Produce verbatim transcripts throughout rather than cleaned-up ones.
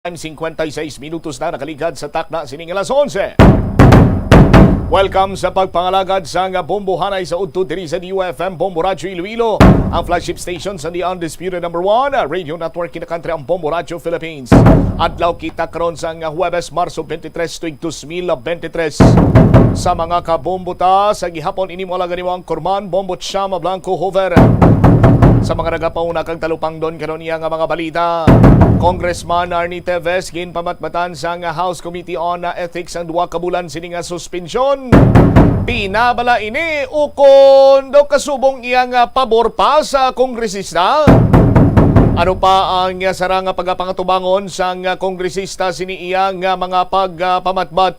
Time, singkwenta y seis minutos na nakaligad sa takna sining alas onse. Welcome sa pagpangalagad sang Bombo Hanay sa udto diri sa D U F M Bombo Radyo Iloilo, ang flagship station sa The Undisputed Number One Radio Network in the country, ang Bombo Radyo Philippines. Adlaw kita karon sang Huwebes, Marso twenty-three, tuig dos mil twenty-three. Sa mga kabombo ta sa gihapon, ini mo lang ang Corman Bombo Chama Blanco Hover. Sa mga nagapauna kag talupangdon karon iya nga mga balita, Congressman Arnie Teves ginpamatmatan sang House Committee on Ethics ang duha ka bulan sini nga suspensyon. Pinabala ini ukon daw kasubong iya nga pabor pa sa kongresista. Ano pa ang sarang nga pagapangatubangon sang kongresista sini iya nga mga pagpamatbat?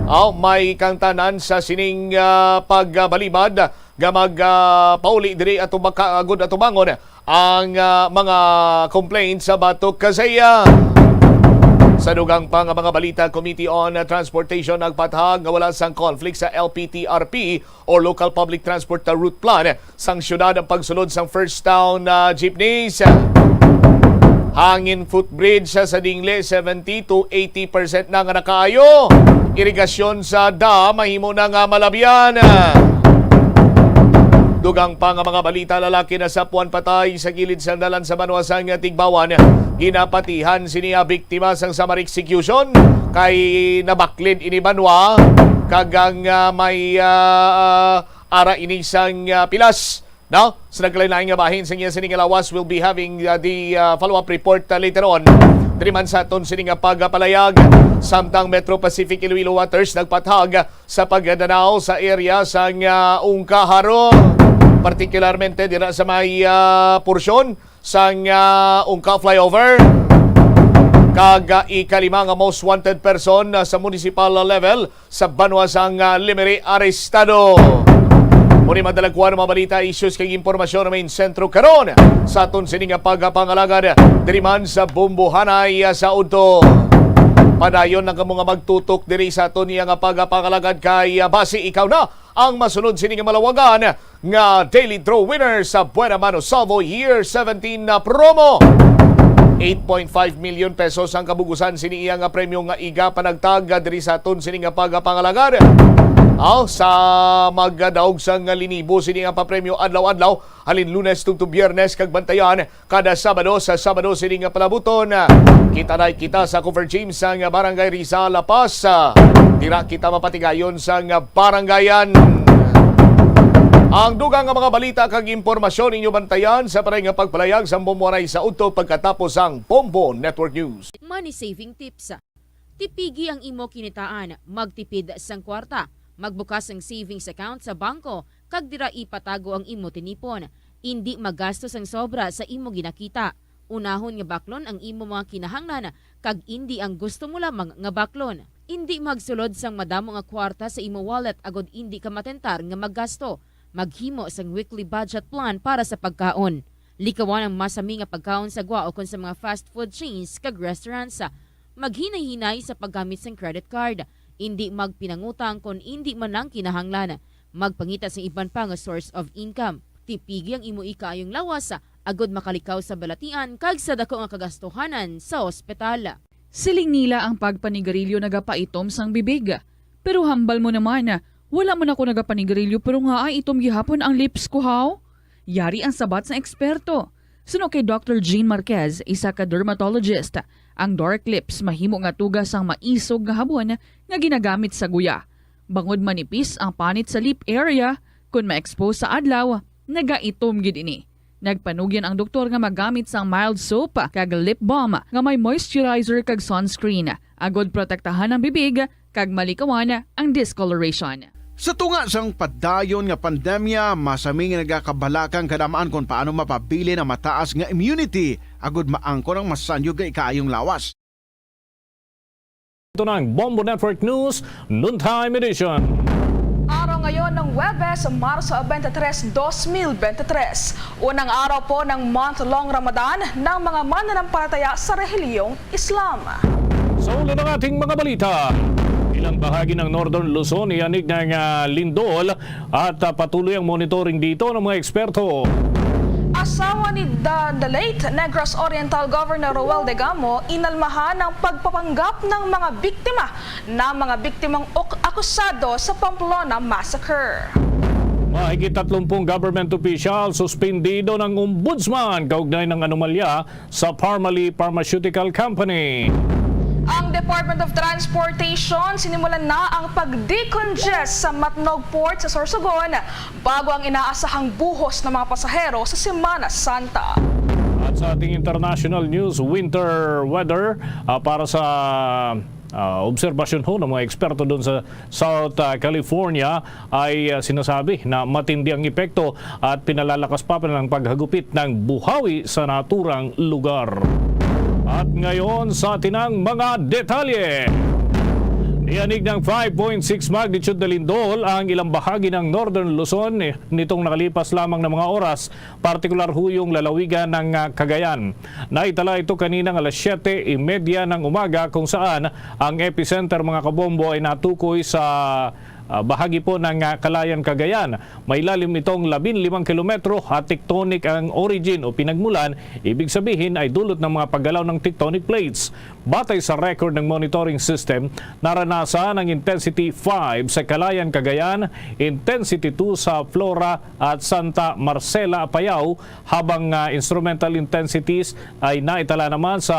Aw, may kang tanan sa sining, ah, pagbalibad nga mag, ah, pauli diri ato makaagod atubangon ang, ah, mga complaints sa batok ka sa iya. Sa dugang pa nga mga balita, Committee on Transportation nagpatahag nga wala sang conflict sa L P T R P o Local Public Transport Route Plan sang syudad ang pagsulod sang First Town, ah, jeepneys. Hangin footbridge sa, sa Dingle, seventy to eighty percent na nga nakaayo. Irigasyon sa da mahimo na nga malabyan. Dugang pa nga mga balita, lalaki nasapuan patay sa gilid sang dalan sa banwa sang Tigbawan. Ginapatihan sini nga biktima sang summer execution kay nabaklid ini banwa kag ang, ah, may, ah, ara ini sang, ah, pilas. No? Sa nagkalain-lain nga bahin sa iya sini nga lawas, we'll be having, uh, the, uh, follow-up report, uh, later on. Diri man sa aton sini nga pagpalayag, samtang Metro Pacific Iloilo Waters nagpatag sa pagdanaw sa area sang, uh, Ungka Haro, partikularmente dira sa may, uh, porsyon sang, uh, Ungka Flyover kag, uh, ikalima nga most wanted person, uh, sa municipal level sa banwa sang, ah, Lemery arestado. Muni madalagkuan ang mga balita, issues kag impormasyon nga main sentro karon sa aton sini nga pagpangalagad diri man sa Bombo Hanay, ah, sa udto. Padayon lang kamo nga magtutok diri sa aton iya nga pagpangalagad kay, ah, basi ikaw na ang masunod sini nga malawagan nga Daily Draw winner sa Buena Mano Salvo Year seventeen na promo. Eight point five million pesos ang kabugusan sini iya nga premyo nga iga panagtag diri sa aton sini nga pagpangalagad. Aw, sa magdaog sang linibo sini nga papremyo adlaw-adlaw, halin Lunes tungto Biyernes, kag bantayan kada Sabado sa Sabado sini nga palabuton. Kita na kita sa cover gym sang Barangay Rizal, La Paz. Dira kita mapatigayon sang barangayan. Ang dugang nga mga balita kag impormasyon inyo bantayan sa paray nga pagpalayag sang Bombo Hanay sa udto pagkatapos sang Bombo Network News. Money saving tips. Tipigi ang imo kinitaan, magtipid sang kwarta, magbukas sang savings account sa bangko, kag dira ipatago ang imo tinipon. Indi magasto sang sobra sa imo ginakita. Unahon nga baklon ang imo mga kinahanglan, kag indi ang gusto mo lamang nga baklon. Indi magsulod sang madamo nga kwarta sa imo wallet agod indi ka matentar nga maggasto. Maghimo sang weekly budget plan para sa pagkaon. Likawan ang masami nga pagkaon sa gwa ukon sa mga fast food chains kag restaurants. Maghinay-hinay sa paggamit sang credit card. Indi magpinangutang kon indi man lang kinahanglan. Magpangita sang iban pa nga source of income. Tipigi ang imo ikaayong lawas, agod makalikaw sa balatian kag sa daku nga kagastuhanan sa ospital. Siling nila ang pagpanigarilyo nagapaitom sang bibig. Pero hambal mo naman, wala man ako nagapanigarilyo pero ngaa itom gihapon ang lips ko, haw? Yari ang sabat sang eksperto. Suno kay Doctor Jean Marquez, isa ka dermatologist, ang dark lips mahimo nga tuga sang maisog nga habon nga ginagamit sa guya. Bangod manipis ang panit sa lip area, kon ma-expose sa adlaw, nagaitom gid ini. Nagpanugyan ang doktor nga magamit sang mild soap kag lip balm nga may moisturizer kag sunscreen, agod protektahan ang bibig kag malikawan ang discoloration. Sa tunga sang padayon nga pandemya, masami nga nagakabalaka ang kadam-an kon paano mapabilin ang mataas nga immunity agud maangkon ang masanyog nga ikaayong lawas. Ito na ang Bombo Network News Noontime Edition. Araw ngayon ng Huwebes, Marso twenty-three, twenty twenty-three. Unang araw po ng month-long Ramadan ng mga mananampalataya sa rehiliyong Islam. Sa ulo ng ating mga balita, ilang bahagi ng Northern Luzon iyanig ng, ah, lindol at, ah, patuloy ang monitoring dito ng mga eksperto. Asawa ni the, the late Negros Oriental Governor Roel Degamo inalmahan ang pagpapanggap ng mga biktima na mga biktimang ok- akusado sa Pamplona Massacre. Mahigit tatlumpung government official suspindido ng ombudsman kaugnay ng anomalya sa Parmalee Pharmaceutical Company. Ang Department of Transportation sinimulan na ang pag-decongest sa Matnog Port sa Sorsogon bago ang inaasahang buhos ng mga pasahero sa Semana Santa. At sa ating international news, winter weather, ah, para sa, ah, obserbasyon ho ng mga eksperto doon sa South, ah, California ay, ah, sinasabi na matindi ang epekto at pinalalakas pa ng paghagupit ng buhawi sa naturang lugar. At ngayon sa atin ang mga detalye. Niyanig ng five point six magnitude na lindol ang ilang bahagi ng Northern Luzon nitong nakalipas lamang na mga oras, partikular ho yung lalawigan ng, ah, Cagayan. Naitala ito kaninang alas siyete y media ng umaga, kung saan ang epicenter, mga kabombo, ay natukoy sa, ah, bahagi po ng, ah, Calayan, Cagayan. May lalim itong labing limang kilometro at tectonic ang origin o pinagmulan, ibig sabihin ay dulot ng mga paggalaw ng tectonic plates. Batay sa record ng monitoring system, naranasan ang intensity five sa Calayan, Cagayan, intensity two sa Flora at Santa Marcela, Apayao, habang, ah, instrumental intensities ay naitala naman sa,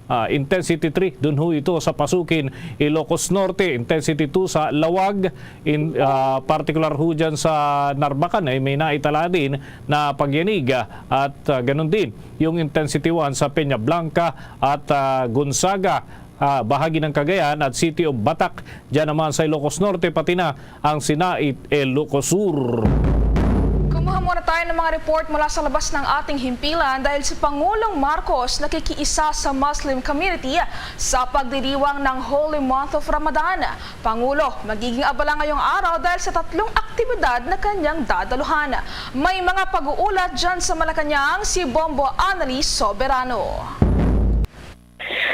ah, intensity three. Dun ho ito sa Pasukin, Ilocos Norte, intensity two sa Laoag, in, ah, partikular ho dyan sa Narbacan ay may naitala din na pagyanig, ah, at, ah, ganun din yung intensity one sa Peña Blanca at, ah, Gonzaga, ah, bahagi ng Cagayan at City of Batak, dyan naman sa Ilocos Norte, pati na ang Sinait, Ilocos Sur. Kumuha muna tayo ng mga report mula sa labas ng ating himpilan dahil si Pangulong Marcos nakikiisa sa Muslim community sa pagdiriwang ng Holy Month of Ramadan. Pangulo, magiging abala ngayong araw dahil sa tatlong aktibidad na kanyang dadaluhan. May mga pag-uulat dyan sa Malacañang si Bombo Annalise Soberano.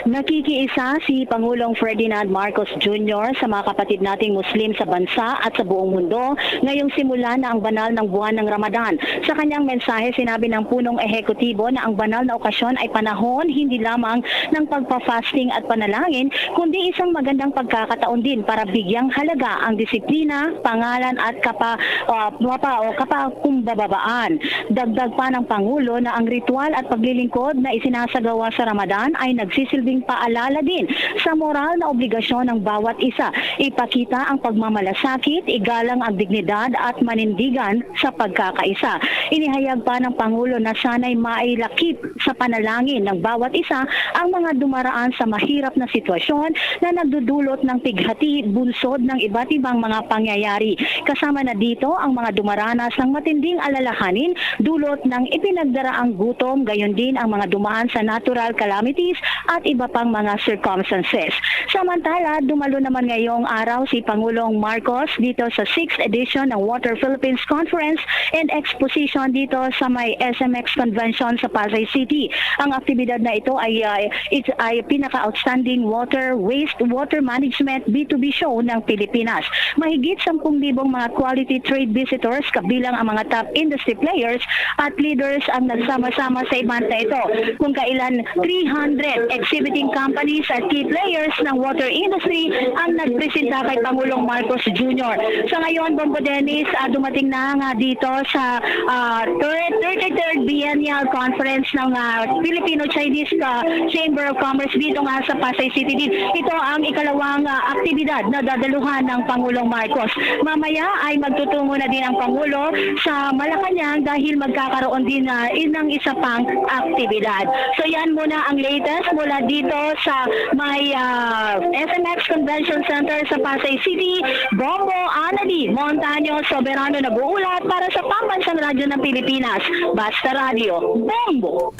Nakikiisa si Pangulong Ferdinand Marcos Junior sa mga kapatid nating Muslim sa bansa at sa buong mundo ngayong simula na ang banal ng buwan ng Ramadan. Sa kanyang mensahe, sinabi ng punong ehekutibo na ang banal na okasyon ay panahon hindi lamang ng pagpa-fasting at panalangin, kundi isang magandang pagkakataon din para bigyang halaga ang disiplina, pangalan at kapa-, ah, mapa-, o kapakumbababaan. Dagdag pa ng Pangulo na ang ritual at paglilingkod na isinasagawa sa Ramadan ay nagsisilbing paalala din sa moral na obligasyon ng bawat isa. Ipakita ang pagmamalasakit, igalang ang dignidad at manindigan sa pagkakaisa. Inihayag pa ng Pangulo na sana'y mailakip sa panalangin ng bawat isa ang mga dumaraan sa mahirap na sitwasyon na nagdudulot ng pighati bunsod ng iba't ibang mga pangyayari. Kasama na dito ang mga dumaranas ng matinding alalahanin dulot ng ipinagdaraang gutom, gayon din ang mga dumaan sa natural calamities at iba pang mga circumstances. Samantala, dumalo naman ngayong araw si Pangulong Marcos dito sa sixth edition ng Water Philippines Conference and Exposition dito sa may S M X Convention sa Pasay City. Ang aktibidad na ito ay, ah, it-, ay pinaka-outstanding water, waste water management B two B show ng Pilipinas. Mahigit sampung libong mga quality trade visitors, kabilang ang mga top industry players at leaders, ang nagsama-sama sa event na ito, kung kailan three hundred exhibiting companies at key players ng water industry ang nagpresenta kay Pangulong Marcos Junior. Sa ngayon, Bombo Dennis, ah, dumating na nga dito sa, ah, third, thirty-third Biennial Conference ng, ah, Filipino-Chinese, ah, Chamber of Commerce dito nga sa Pasay City din. Ito ang ikalawang, ah, aktibidad na dadaluhan ng Pangulong Marcos. Mamaya ay magtutungo na din ang Pangulo sa Malacañang dahil magkakaroon din, ah, ng isa pang aktibidad. So yan muna ang latest mula dito sa may, ah, S M X Convention Center sa Pasay City. Bombo Anali Montaño Soberano nag-uulat para sa Pambansang Radyo ng Pilipinas, Basta Radyo, Bombo!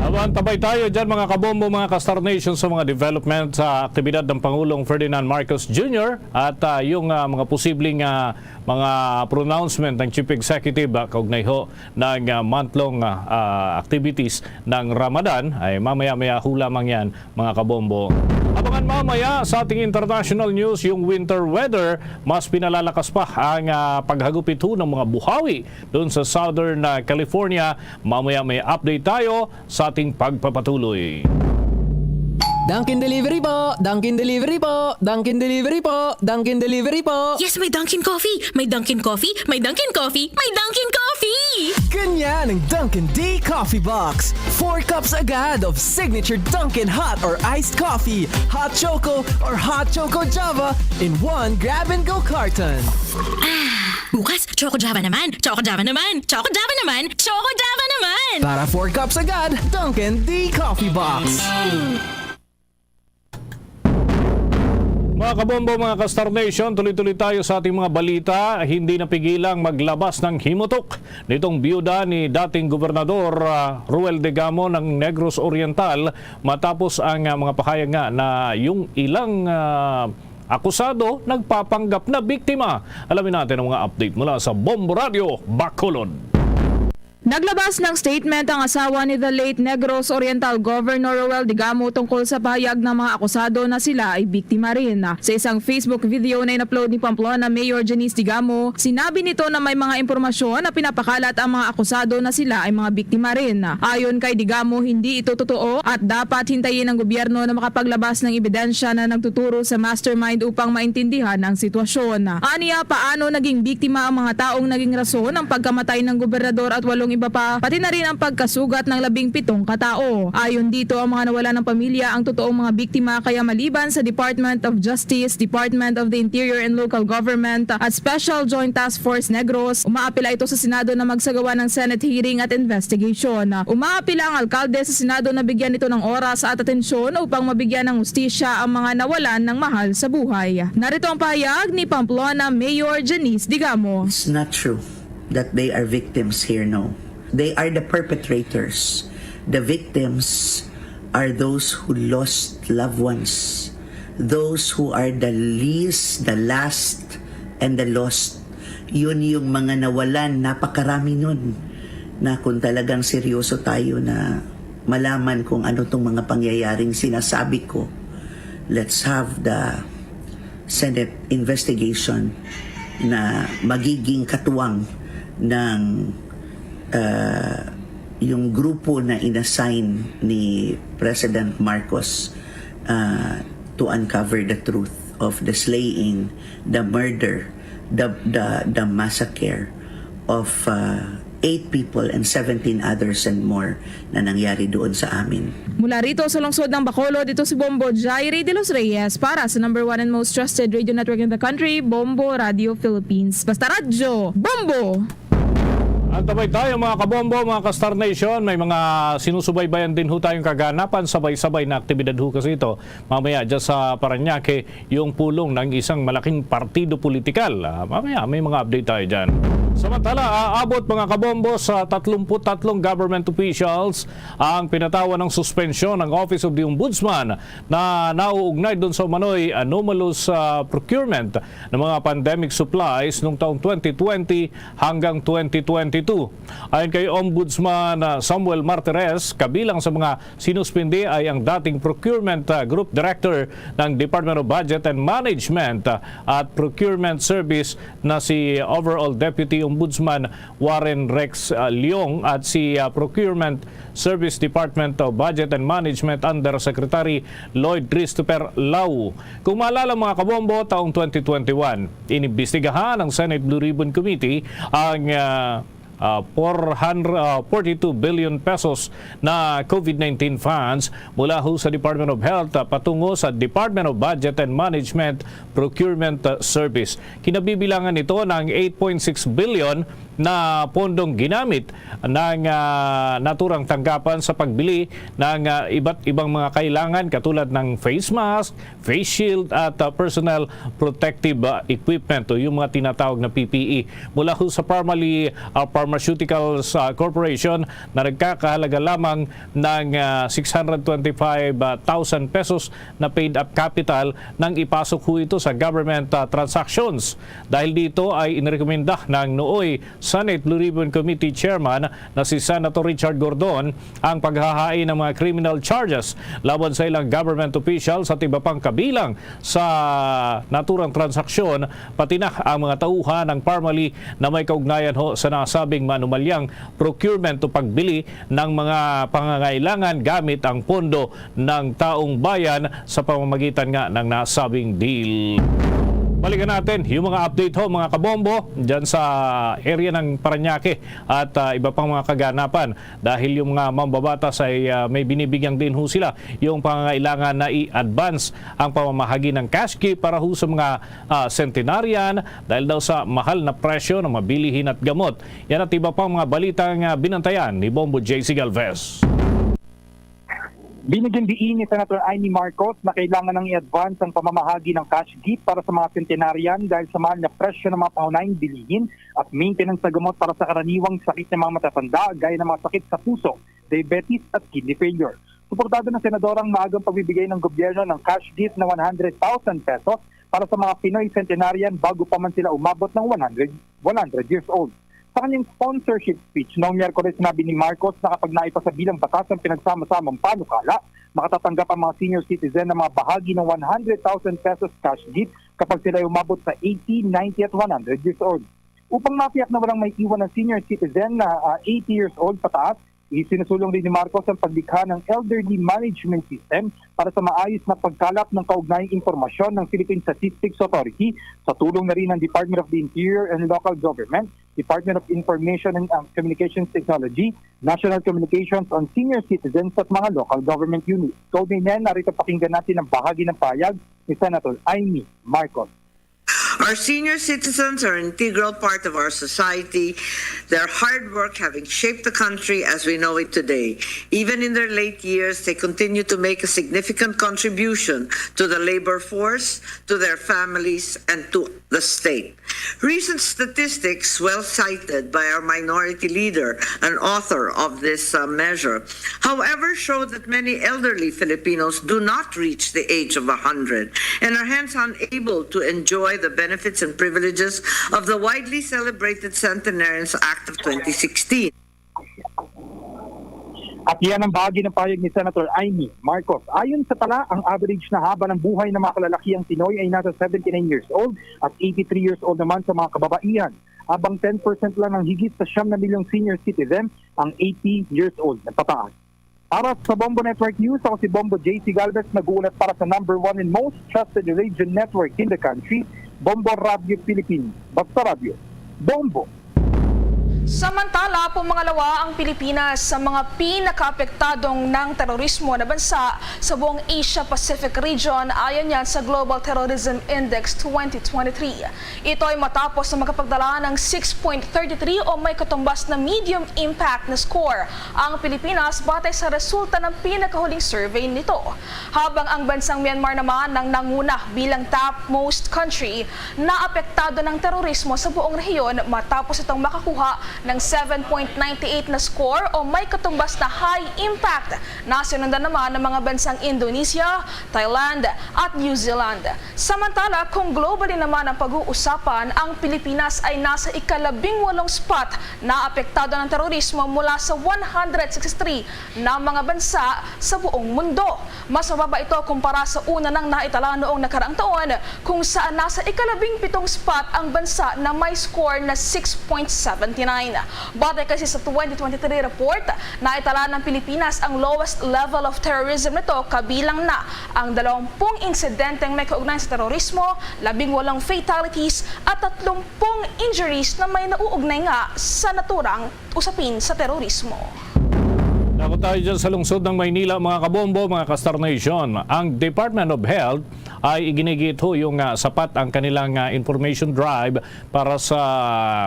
Awan, tabay tayo dyan, mga kabombo, mga ka-Star Nation, sa mga development sa aktibidad ng Pangulong Ferdinand Marcos Junior at, ah, yung, ah, mga posibleng, ah, mga pronouncement ng Chief Executive, ah, kaugnay ho ng, ah, month-long, ah, ah, activities ng Ramadan. Ay mamaya-maya ho lamang yan, mga kabombo. Abangan mamaya sa ating international news yung winter weather. Mas pinalalakas pa ang, ah, paghagupit ho ng mga buhawi doon sa Southern, ah, California. Mamaya may update tayo sa ating pagpapatuloy. Dunkin Delivery po! Dunkin Delivery po! Dunkin Delivery po! Dunkin Delivery po! Yes, may Dunkin Coffee! May Dunkin Coffee! May Dunkin Coffee! May Dunkin Coffee! Ganyan ang Dunkin D Coffee Box. Four cups agad of signature Dunkin hot or iced coffee, hot choco or hot choco java in one grab and go carton. Bukas, Choco Java naman! Choco Java naman! Choco Java naman! Choco Java naman! Para four cups agad, Dunkin D Coffee Box. Mga kabombo, mga ka-Star Nation, tuloy-tuloy tayo sa ating mga balita. Hindi napigilang maglabas ng himutok nitong biyuda ni dating Gobernador, ah, Roel Degamo ng Negros Oriental matapos ang, ah, mga pahayag nga na yung ilang, ah, akusado nagpapanggap na biktima. Alamin natin ang mga update mula sa Bombo Radio Bacolod. Naglabas ng statement ang asawa ni the late Negros Oriental Governor Roel Degamo tungkol sa pahayag ng mga akusado na sila ay biktima rin. Sa isang Facebook video na in-upload ni Pamplona Mayor Janice Degamo, sinabi nito na may mga impormasyon na pinapakalat ang mga akusado na sila ay mga biktima rin. Ayon kay Degamo, hindi ito totoo at dapat hintayin ang gobyerno na makapaglabas ng ebidensya na nagtuturo sa mastermind upang maintindihan ang sitwasyon. Aniya, paano naging biktima ang mga taong naging rason ng pagkamatay ng gobernador at walong iba pa, pati na rin ang pagkasugat ng labing pitong katao. Ayon dito, ang mga nawala ng pamilya ang totoong mga biktima, kaya maliban sa Department of Justice, Department of the Interior and Local Government at Special Joint Task Force Negros, umaapila ito sa Senado na magsagawa ng Senate hearing at investigation. Umaapila ang alkalde sa Senado na bigyan ito ng oras at atensyon upang mabigyan ng hustisya ang mga nawalan ng mahal sa buhay. Narito ang pahayag ni Pamplona Mayor Janice Degamo. It's not true that they are victims here, no. They are the perpetrators. The victims are those who lost loved ones, those who are the least, the last, and the lost. Yun yung mga nawalan, napakarami nun, na kung talagang seryoso tayo na malaman kung ano tong mga pangyayaring sinasabi ko, let's have the Senate investigation na magiging katuwang ng, ah, yung grupo na inassign ni President Marcos, ah, to uncover the truth of the slaying, the murder, the, the, the massacre of, ah, eight people and seventeen others and more na nangyari doon sa amin. Mula rito sa lungsod ng Bacolod, ito si Bombo Jairi de los Reyes para sa number one and most trusted radio network in the country, Bombo Radio Philippines. Basta Radyo, Bombo! Antabay tayo, mga kabombo, mga ka-Star Nation. May mga sinusubaybayan din ho tayong kaganapan. Sabay-sabay na aktibidad ho kasi ito. Mamaya dyan sa Parañaque, yung pulong ng isang malaking partido politikal. Ah, mamaya may mga update tayo dyan. Samantala, aabot, mga kabombo, sa tatlumpu't tatlong government officials ang pinatawan ng suspensyon ng Office of the Ombudsman na nauugnay dun sa umano'y anomalous, ah, procurement ng mga pandemic supplies nung taong twenty twenty hanggang twenty twenty-two. Ayon kay Ombudsman, ah, Samuel Martires, kabilang sa mga sinuspindi ay ang dating Procurement, ah, Group Director ng Department of Budget and Management, ah, at Procurement Service na si Overall Deputy Ombudsman Warren Rex, ah, Leong at si, ah, Procurement Service Department of Budget and Management Undersecretary Lloyd Christopher Lau. Kung maalala, mga kabombo, taong twenty twenty-one, inimbestigahan ng Senate Blue Ribbon Committee ang, ah, ah, four hundred, ah, forty-two billion pesos na COVID nineteen funds mula ho sa Department of Health, ah, patungo sa Department of Budget and Management Procurement, ah, Service. Kinabibilangan nito ng eight point six billion na pondong ginamit ng, ah, naturang tanggapan sa pagbili ng, ah, iba't ibang mga kailangan, katulad ng face mask, face shield at, ah, personal protective, ah, equipment o yung mga tinatawag na P P E. Mula ho sa Parmalee, ah, Pharmaceuticals, ah, Corporation na nagkakahalaga lamang ng, ah, six hundred twenty-five thousand pesos na paid up capital nang ipasok ho ito sa government, ah, transactions. Dahil dito ay inirekomenda ng nooy Senate Blue Ribbon Committee Chairman na si Senator Richard Gordon ang paghahain ng mga criminal charges laban sa ilang government officials at iba pang kabilang sa naturang transaksyon, pati na ang mga tauhan ng Parmalee na may kaugnayan ho sa nasabing manumalyang procurement o pagbili ng mga pangangailangan gamit ang pondo ng taong bayan sa pamamagitan nga ng nasabing deal. Balikan natin yung mga update ho, mga kabombo, dyan sa area ng Parañaque at, ah, iba pang mga kaganapan, dahil yung mga mambabatas ay, ah, may binibigyang din ho sila yung pangangailangan na i-advance ang pamamahagi ng cash gift para ho sa mga, ah, centenarian dahil daw sa mahal na presyo ng mabilihin at gamot. Yan at iba pang mga balitang, ah, binantayan ni Bombo J C Galvez. Binigyan diin ni Senator Imee Marcos na kailangan nang i-advance ang pamamahagi ng cash gift para sa mga centenarian dahil sa mahal na presyo ng mga pangunahing bilihin at maintenance sa gamot para sa karaniwang sakit ng mga matatanda, gaya ng mga sakit sa puso, diabetes at kidney failure. Suportado ng senadora ang maagang pagbibigay ng gobyerno ng cash gift na one hundred thousand pesos para sa mga Pinoy centenarian bago pa man sila umabot ng one hundred, one hundred years old. Sa kanyang sponsorship speech noong Miyerkules, sinabi ni Marcos na kapag naipasabilang batas ang pinagsama-samang panukala, makatatanggap ang mga senior citizen ng mga bahagi ng one hundred thousand pesos cash gift kapag sila ay umabot sa eighty, ninety at one hundred years old. Upang matiyak na walang maiiwan ang senior citizen na, ah, eighty years old pataas, isinusulong rin ni Marcos ang paglikha ng elderly management system para sa maayos na pagkalap ng kaugnayang impormasyon ng Philippine Statistics Authority sa tulong na rin ng Department of the Interior and Local Government, Department of Information and, um, Communications Technology, National Communications on Senior Citizens at mga local government units. Kaugnay niyan, narito pakinggan natin ang bahagi ng pahayag ni Senator Imee Marcos. Our senior citizens are an integral part of our society, their hard work having shaped the country as we know it today. Even in their late years, they continue to make a significant contribution to the labor force, to their families, and to the state. Recent statistics, well cited by our minority leader and author of this, uh, measure, however, show that many elderly Filipinos do not reach the age of a hundred and are hence unable to enjoy the benefits and privileges of the widely celebrated Centenarians Act of twenty sixteen. At yan ang bahagi ng pahayag ni Senator Imee Marcos. Ayon sa tala, ang average na haba ng buhay ng mga kalalakiang Pinoy ay nasa seventy-nine years old at eighty-three years old naman sa mga kababaihan, habang ten percent lang ng higit sa siyam na milyong senior citizen ang eighty years old na pataas. Para sa Bombo Network News, ako si Bombo J C Galvez, nag-uulat para sa number one and most trusted radio network in the country, Bombo Radyo Pilipinas. Basta Radyo, Bombo! Samantala, pumangalawa ang Pilipinas sa mga pinakaapektadong ng terorismo na bansa sa buong Asia-Pacific region, ayon yan sa Global Terrorism Index twenty twenty-three. Ito ay matapos na makapagdala ng six point thirty three o may katumbas na medium impact na score ang Pilipinas batay sa resulta ng pinakahuling survey nito. Habang ang bansang Myanmar naman ang nanguna bilang top most country na apektado ng terorismo sa buong rehiyon matapos itong makakuha ng seven point nine eight na score o may katumbas na high impact na sinundan naman ng mga bansang Indonesia, Thailand at New Zealand. Samantala, kung globally naman ang pag-uusapan, ang Pilipinas ay nasa ikalabing walong spot na apektado ng terorismo mula sa one hundred sixty-three na mga bansa sa buong mundo. Mas mababa ito kumpara sa una nang naitala noong nakaraang taon, kung saan nasa ikalabing pitong spot ang bansa na may score na six point seven nine. Batay kasi sa twenty twenty-three report, naitala ng Pilipinas ang lowest level of terrorism nito, kabilang na ang dalawampung insidenteng may kaugnayan sa terorismo, labing walong fatalities at tatlumpung injuries na may nauugnay nga sa naturang usapin sa terorismo. Dapat tayo dyan sa lungsod ng Maynila, mga kabombo, mga ka-Star Nation. Ang Department of Health ay iginigit ho yung, ah, sapat ang kanilang, ah, information drive para sa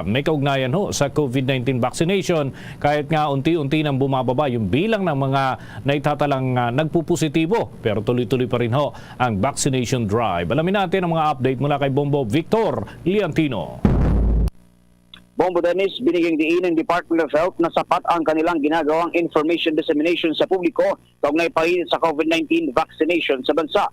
may kaugnayan ho sa COVID nineteen vaccination. Kahit nga unti-unti nang bumababa yung bilang ng mga naitatalang, ah, nagpupositibo, pero tuloy-tuloy pa rin ho ang vaccination drive. Alamin natin ang mga update mula kay Bombo Victor Liantino. Bombo Dennis, binigyang diin ng Department of Health na sapat ang kanilang ginagawang information dissemination sa publiko kaugnay pa sa COVID nineteen vaccination sa bansa.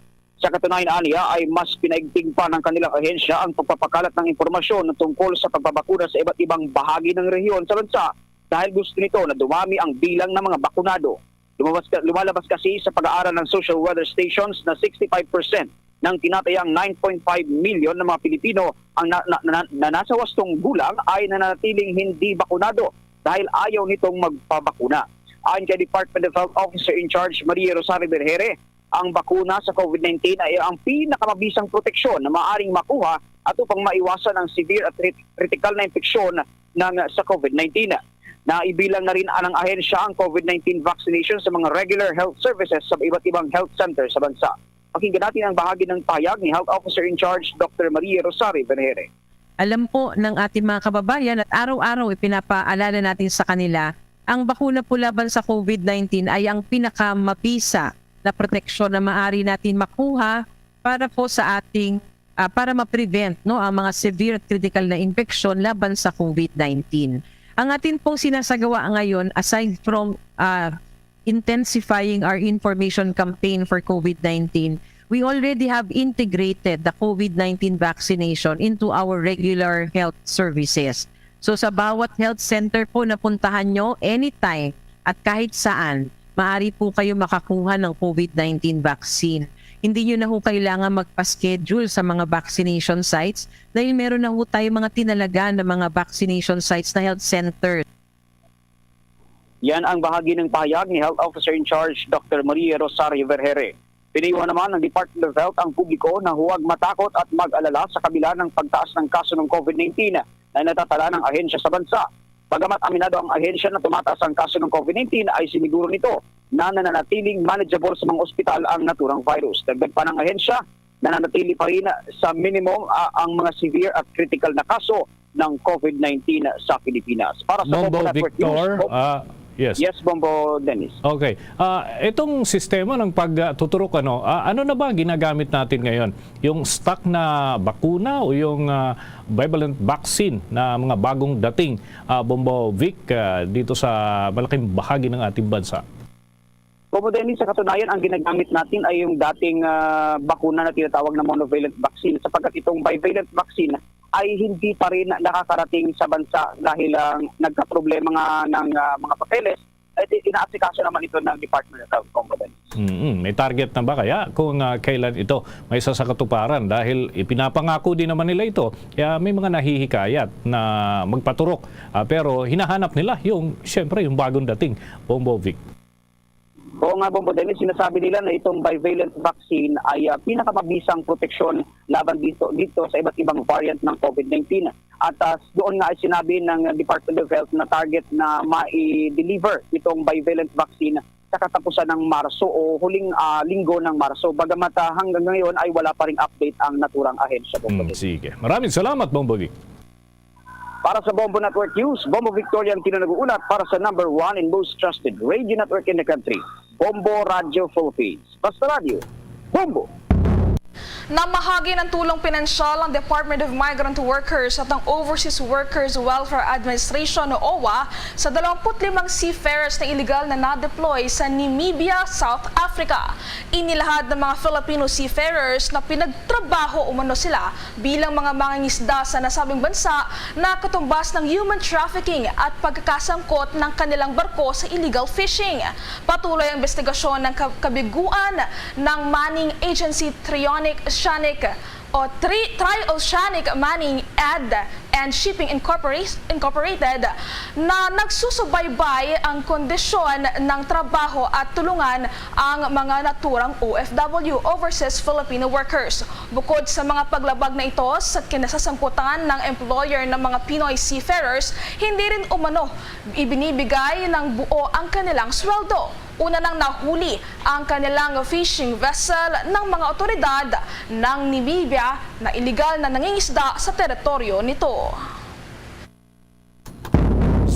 Sa katunayan, aniya ay mas pinaigting pa ng kanilang ahensya ang pagpapakalat ng impormasyon tungkol sa pagpabakuna sa iba't ibang bahagi ng rehiyon sa bansa dahil gusto nito na dumami ang bilang ng mga bakunado. Lumabas ka, lumalabas kasi sa pag-aaral ng social weather stations na sixty-five percent ng tinatayang nine point five million na mga Pilipino ang na, na, na, na nasa wastong gulang ay nananatiling hindi bakunado dahil ayaw nitong magpabakuna. Ayon kay Department of Health Officer in Charge Maria Rosario Berhere, ang bakuna sa COVID nineteen ay ang pinakamabisang proteksyon na maaaring makuha at upang maiwasan ang severe at crit- critical na impeksyon ng sa COVID nineteen. Naibilang na rin ng ahensya ang COVID nineteen vaccination sa mga regular health services sa iba't ibang health center sa bansa. Pakinggan natin ang bahagi ng pahayag ni Health Officer in Charge Doctor Maria Rosario Vergere. Alam po ng ating mga kababayan at araw-araw ipinapaalala natin sa kanila, ang bakuna po laban sa COVID nineteen ay ang pinakamabisa na proteksyon na maaari natin makuha para po sa ating, ah, para ma-prevent, no, ang mga severe at critical na infection laban sa COVID nineteen. Ang atin pong sinasagawa ngayon, aside from, ah, intensifying our information campaign for COVID nineteen, we already have integrated the COVID nineteen vaccination into our regular health services. So sa bawat health center po na puntahan nyo, anytime at kahit saan, maaari po kayo makakuha ng COVID nineteen vaccine. Hindi nyo na ho kailangan magpa-schedule sa mga vaccination sites dahil meron na ho tayo mga tinalaga na mga vaccination sites na health center. Yan ang bahagi ng pahayag ni Health Officer in Charge Doctor Maria Rosario Vergere. Pinayuhan naman ng Department of Health ang publiko na huwag matakot at mag-alala sa kabila ng pagtaas ng kaso ng COVID nineteen na natatala ng ahensya sa bansa. Bagamat aminado ang ahensya na tumataas ang kaso ng COVID nineteen, ay siniguro nito na nananatiling manageable sa mga ospital ang naturang virus. Dagdag pa ng ahensya, nananatili pa rin sa minimum, ah, ang mga severe at critical na kaso ng COVID nineteen sa Pilipinas. Para sa Bombo Bombo Network Victor, News, Bom- ah, yes. Yes, Bombo Dennis. Okay. Ah, itong sistema ng pagtuturok, ano, ah, ano na ba ginagamit natin ngayon? Yung stock na bakuna o yung, ah, bivalent vaccine na mga bagong dating, ah, Bombo Vic, ah, dito sa malaking bahagi ng ating bansa? Bombo Dennis, sa katunayan, ang ginagamit natin ay yung dating, ah, bakuna na tinatawag na monovalent vaccine, sapagkat itong bivalent vaccine ay hindi pa rin nakakarating sa bansa dahil, ah, nagkaproblema nga ng, ah, mga papeles. At i- inaasikaso naman ito ng Department of Health, Bombo Dennis. Mm, may target na ba kaya kung, ah, kailan ito may sasakatuparan? Dahil ipinapangako din naman nila ito. Kaya may mga nahihikayat na magpaturok. Ah, pero hinahanap nila yung, siyempre, yung bagong dating, Bombo Vic. Oo nga, Bombo Dennis, sinasabi nila na itong bivalent vaccine ay, ah, pinakamabisang proteksyon laban dito, dito sa iba't ibang variant ng COVID nineteen. At, ah, doon nga ay sinabi ng Department of Health na target na mai-deliver itong bivalent vaccine sa katapusan ng Marso o huling, ah, linggo ng Marso. Bagamat, ah, hanggang ngayon ay wala pa ring update ang naturang ahensya, Bombo. Mm, sige. Maraming salamat, Bombo Vic. Para sa Bombo Network News, Bombo Victorian Tino nag-uulat para sa number one and most trusted radio network in the country, Bombo Radio Philippines. Basta Radio, Bombo! Namahagi ng tulong pinansyal ang Department of Migrant Workers at ang Overseas Workers Welfare Administration o OWWA sa dalawampu't limang seafarers na iligal na na-deploy sa Namibia, South Africa. Inilahad ng mga Filipino seafarers na pinagtrabaho umano sila bilang mga mangingisda sa nasabing bansa na katumbas ng human trafficking at pagkakasangkot ng kanilang barko sa illegal fishing. Patuloy ang investigasyon ng ka- kabiguan ng Manning Agency Trionic Oceanic o Tri- Tri-Oceanic Manning Ad and Shipping Incorpora- Incorporated na nagsusubaybay ang kondisyon ng trabaho at tulungan ang mga naturang O F W, overseas Filipino workers. Bukod sa mga paglabag na ito sa kinasasangkutan ng employer ng mga Pinoy seafarers, hindi rin umano ibinibigay ng buo ang kanilang sweldo. Una nang nahuli ang kanilang fishing vessel ng mga otoridad ng Namibia na iligal na nangingisda sa teritoryo nito.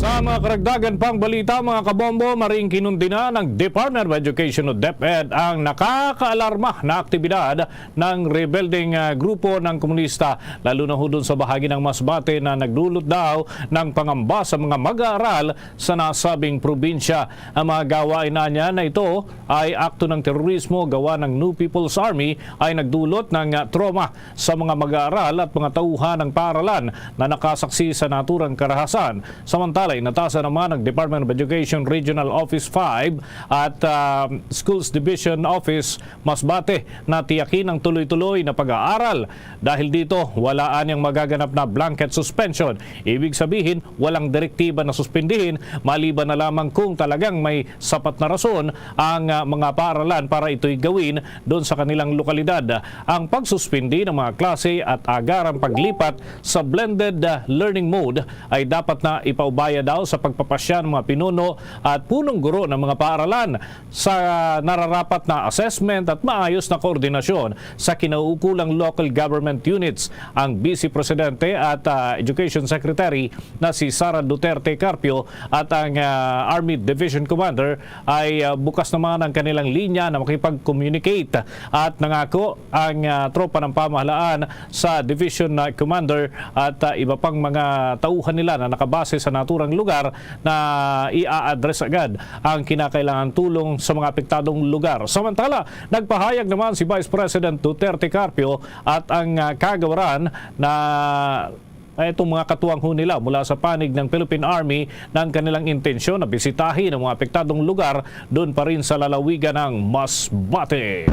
Sa mga karagdagan pang balita, mga kabombo, maring kinundi na ng Department of Education o DepEd ang nakakaalarma na aktibidad ng rebelding, ah, grupo ng komunista, lalo na ho dun sa bahagi ng Masbate na nagdulot daw ng pangamba sa mga mag-aaral sa nasabing probinsya. Ang mga gawain anya na ito ay akto ng terorismo gawa ng New People's Army ay nagdulot ng, ah, trauma sa mga mag-aaral at mga tauhan ng paaralan na nakasaksi sa naturang karahasan. Samantala, inatasan naman ng Department of Education Regional Office five at, ah, Schools Division Office Masbate na tiyakin ang tuloy-tuloy na pag-aaral. Dahil dito, wala anyang magaganap na blanket suspension. Ibig sabihin, walang direktiba na suspindihin maliban na lamang kung talagang may sapat na rason ang, ah, mga paaralan para ito'y gawin doon sa kanilang lokalidad. Ang pagsuspindi ng mga klase at agarang paglipat sa blended, ah, learning mode ay dapat na ipaubaya daw sa pagpapasya ng mga pinuno at punong guro ng mga paaralan sa nararapat na assessment at maayos na koordinasyon sa kinauukulang local government units. Ang Vice Presidente at, ah, Education Secretary na si Sara Duterte Carpio at ang, ah, Army Division Commander ay, ah, bukas naman ang kanilang linya na makipag-communicate at nangako ang, ah, tropa ng pamahalaan sa Division, ah, Commander at, ah, iba pang mga tauhan nila na nakabase sa naturang lugar na i-address agad ang kinakailangan tulong sa mga apektadong lugar. Samantala, nagpahayag naman si Vice President Duterte Carpio at ang, ah, kagawaran na, ah, itong mga katuwang ho nila mula sa panig ng Philippine Army ng kanilang intensyon na bisitahin ang mga apektadong lugar doon pa rin sa lalawigan ng Masbate.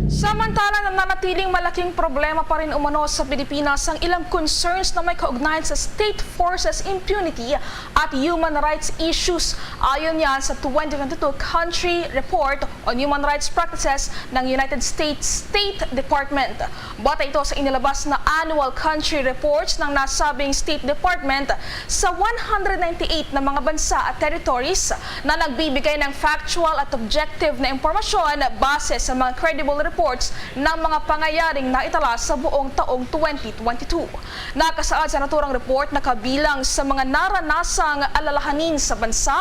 Samantala, nananatiling malaking problema pa rin umano sa Pilipinas ang ilang concerns na may kaugnayan sa state forces impunity at human rights issues. Ayon yan sa twenty twenty-two Country Report on Human Rights Practices ng United States State Department. Batay ito sa inilabas na annual country reports ng nasabing State Department sa one hundred ninety-eight na mga bansa at territories na nagbibigay ng factual at objective na impormasyon base sa mga credible reports ng mga pangyayaring naitala sa buong taong twenty twenty-two. Nakasaad sa naturang report na kabilang sa mga naranasang alalahanin sa bansa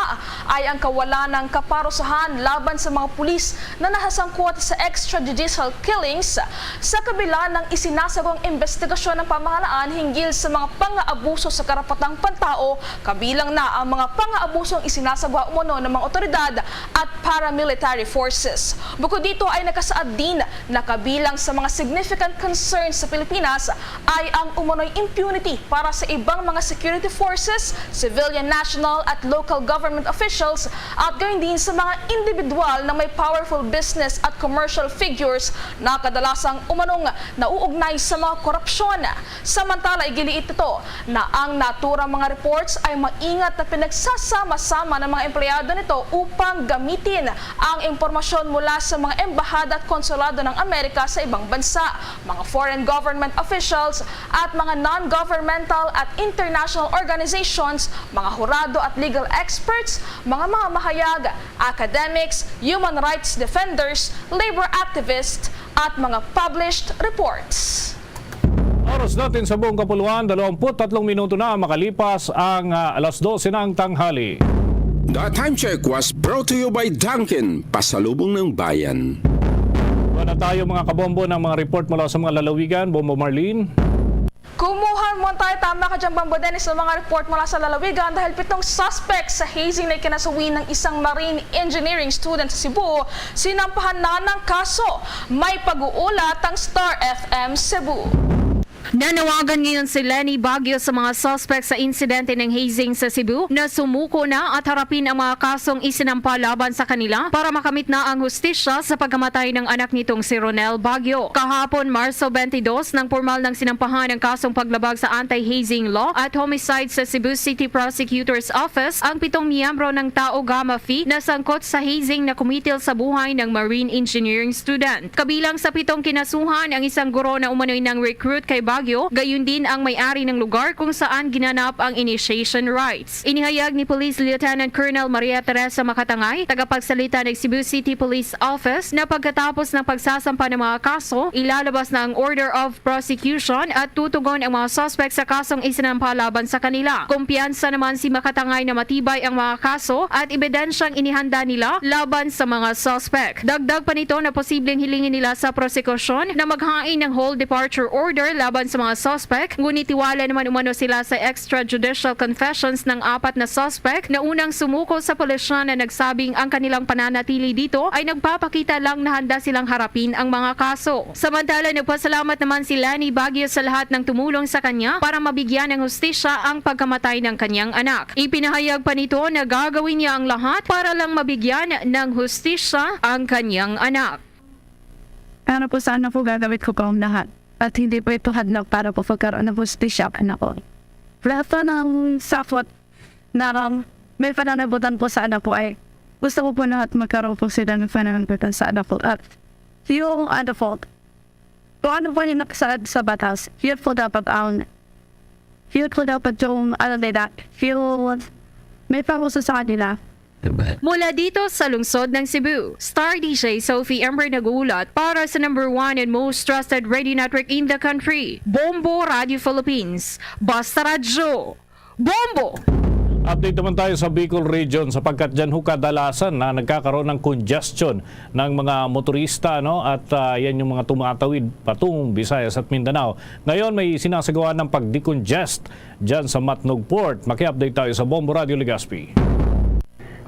ay ang kawalan ng kaparusahan laban sa mga pulis na nasasangkot sa extrajudicial killings, sa kabila ng isinasagwang investigasyon ng pamahalaan hinggil sa mga pang-aabuso sa karapatang pantao, kabilang na ang mga pang-aabusong isinasagwa umano ng mga otoridad at paramilitary forces. Bukod dito ay nakasaad din na kabilang sa mga significant concerns sa Pilipinas ay ang umano'y impunity para sa ibang mga security forces, civilian, national at local government officials, at gayon din sa mga individual na may powerful business at commercial figures na kadalasang umanong nauugnay sa mga korupsyon. Samantala, igiliit nito na ang naturang mga reports ay maingat na pinagsasama-sama ng mga empleyado nito upang gamitin ang impormasyon mula sa mga embahada at konsulado ng Amerika sa ibang bansa, mga foreign government officials, at mga non-governmental at international organizations, mga hurado at legal experts, mga mamamahayag, academics, human rights defenders, labor activists, at mga published reports. Oras natin sa buong kapuluan, dalawampu't tatlong minuto na makalipas ang, ah, alas dose ng tanghali. The Time Check was brought to you by Dunkin, pasalubong ng bayan. Kuha na tayo, mga kabombo, ng mga report mula sa mga lalawigan. Bombo Marlene. Kumuha mo tayo, tama ka dyan, Bombo Dennis, ng mga report mula sa lalawigan dahil pitong suspect sa hazing na ikinasuwi ng isang marine engineering student sa Cebu, sinampahan na ng kaso. May pag-uulat ang Star F M Cebu. Nanawagan ngayon si Leni Baguio sa mga suspect sa insidente ng hazing sa Cebu na sumuko na at harapin ang mga kasong isinampa laban sa kanila para makamit na ang hustisya sa pagkamatay ng anak nitong si Ronel Baguio. Kahapon, Marso twenty-two, nang pormal nang sinampahan ang kasong paglabag sa anti-hazing law at homicide sa Cebu City Prosecutor's Office ang pitong miyembro ng Tau Gamma Phi na sangkot sa hazing na kumitil sa buhay ng marine engineering student. Kabilang sa pitong kinasuhan ang isang guro na umano'y nang recruit kay Baguio, gayon din ang may-ari ng lugar kung saan ginanap ang initiation rites. Inihayag ni Police Lieutenant Colonel Maria Teresa Makatangay, tagapagsalita ng Cebu City Police Office, na pagkatapos ng pagsasampa ng mga kaso, ilalabas na ang order of prosecution at tutugon ang mga suspect sa kasong isinampa laban sa kanila. Kumpiyansa naman si Makatangay na matibay ang mga kaso at ebidensyang inihanda nila laban sa mga suspect. Dagdag pa nito na posibleng hilingin nila sa prosekusyon na maghain ng hold departure order laban sa mga suspect, ngunit tiwala naman umano sila sa extrajudicial confessions ng apat na suspect na unang sumuko sa pulisya na nagsabing ang kanilang pananatili dito ay nagpapakita lang na handa silang harapin ang mga kaso. Samantala, nagpasalamat naman si Lani Baguio sa lahat ng tumulong sa kanya para mabigyan ng hustisya ang pagkamatay ng kanyang anak. Ipinahayag pa nito na gagawin niya ang lahat para lang mabigyan ng hustisya ang kanyang anak. Para po sa anak ko, gagawin ko po ang lahat. At hindi po ito hadlang para po pagkaroon ng hustisya ang anak ko. Lahat po ng sakot na, um, may pananagutan po sa anak ko ay gusto ko po lahat magkaroon po sila ng pananagutan sa anak ko. At yung ano po, kung ano po yung nakasaad sa batas, yun po dapat ang, yun po dapat yung ano nila, yung may panguso sa kanila. Diba? Mula dito sa lungsod ng Cebu, Star D J Sophie Ember nag-uulat para sa number one and most trusted radio network in the country, Bombo Radio Philippines. Basta Radyo, Bombo! Update naman tayo sa Bicol Region, sapagkat dyan ho kadalasan na nagkakaroon ng congestion ng mga motorista, no? At ah, yan yung mga tumatawid patungong Visayas at Mindanao. Ngayon, may sinasagawa ng pag-decongest dyan sa Matnog Port. Maki-update tayo sa Bombo Radio Legazpi.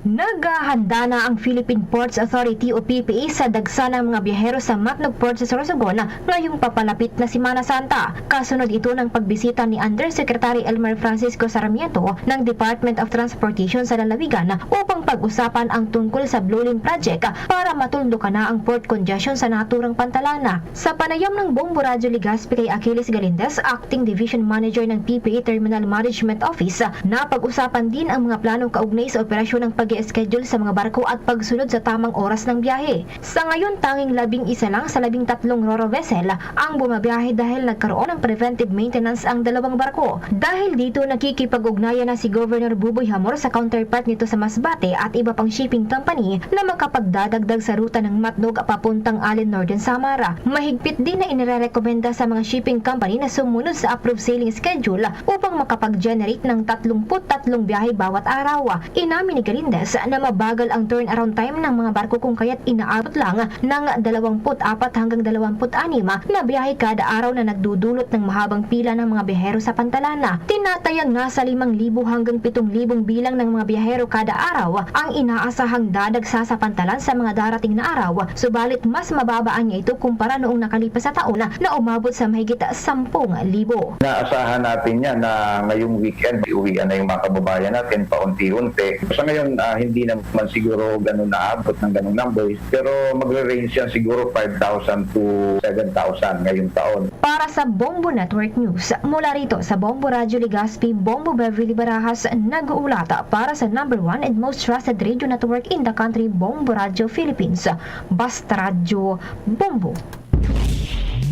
Naghahanda na ang Philippine Ports Authority o P P A sa dagsa ng mga biyahero sa Matnog Port sa Sorsogon ngayong papalapit na Semana Santa. Kasunod ito ng pagbisita ni Undersecretary Elmer Francisco Sarmiento ng Department of Transportation sa lalawigan upang pag-usapan ang tungkol sa Blue Lane Project para matuldukan na ang port congestion sa naturang pantalan. Sa panayam ng Bombo Radyo Legazpi kay Achilles Galindez, Acting Division Manager ng P P A Terminal Management Office, napag-usapan din ang mga plano kaugnay sa operasyon ng pag-schedule sa mga barko at pagsunod sa tamang oras ng biyahe. Sa ngayon, tanging labing isa lang sa labing tatlong ro-ro vessel ang bumabiyahe dahil nagkaroon ng preventive maintenance ang dalawang barko. Dahil dito, nakikipag-ugnayan na si Governor Buboy Hamor sa counterpart nito sa Masbate at iba pang shipping company na makapagdadagdag sa ruta ng Matnog papuntang Allen, Northern Samar. Mahigpit din na inirerekomenda sa mga shipping company na sumunod sa approved sailing schedule upang makapag-generate ng tatlumpu't tatlong biyahe bawat araw. Inamin ni Galindez na mabagal ang turnaround time ng mga barko kung kaya't inaabot lang ng dalawampu't apat hanggang dalawampu't anim na biyahe kada araw na nagdudulot ng mahabang pila ng mga biyahero sa pantalan. Tinatayang nasa limang libo hanggang pitong libong bilang ng mga biyahero kada araw ang inaasahang dadagsa sa pantalan sa mga darating na araw, subalit mas mababa niya ito kumpara noong nakalipas na taon na umabot sa mahigit sampung libo. Naasahan natin yan na ngayong weekend, uwian na yung mga kababayan natin paunti-unti. Sa ngayon, ah, hindi naman siguro ganun naabot ng ganung numbers, pero magre-range yan siguro five thousand to seven thousand ngayong taon. Para sa Bombo Network News, mula rito sa Bombo Radyo Legazpi, Bombo Beverly Barajas nag-uulat para sa number one and most trusted radio network in the country, Bombo Radyo Philippines. Basta Radyo, Bombo.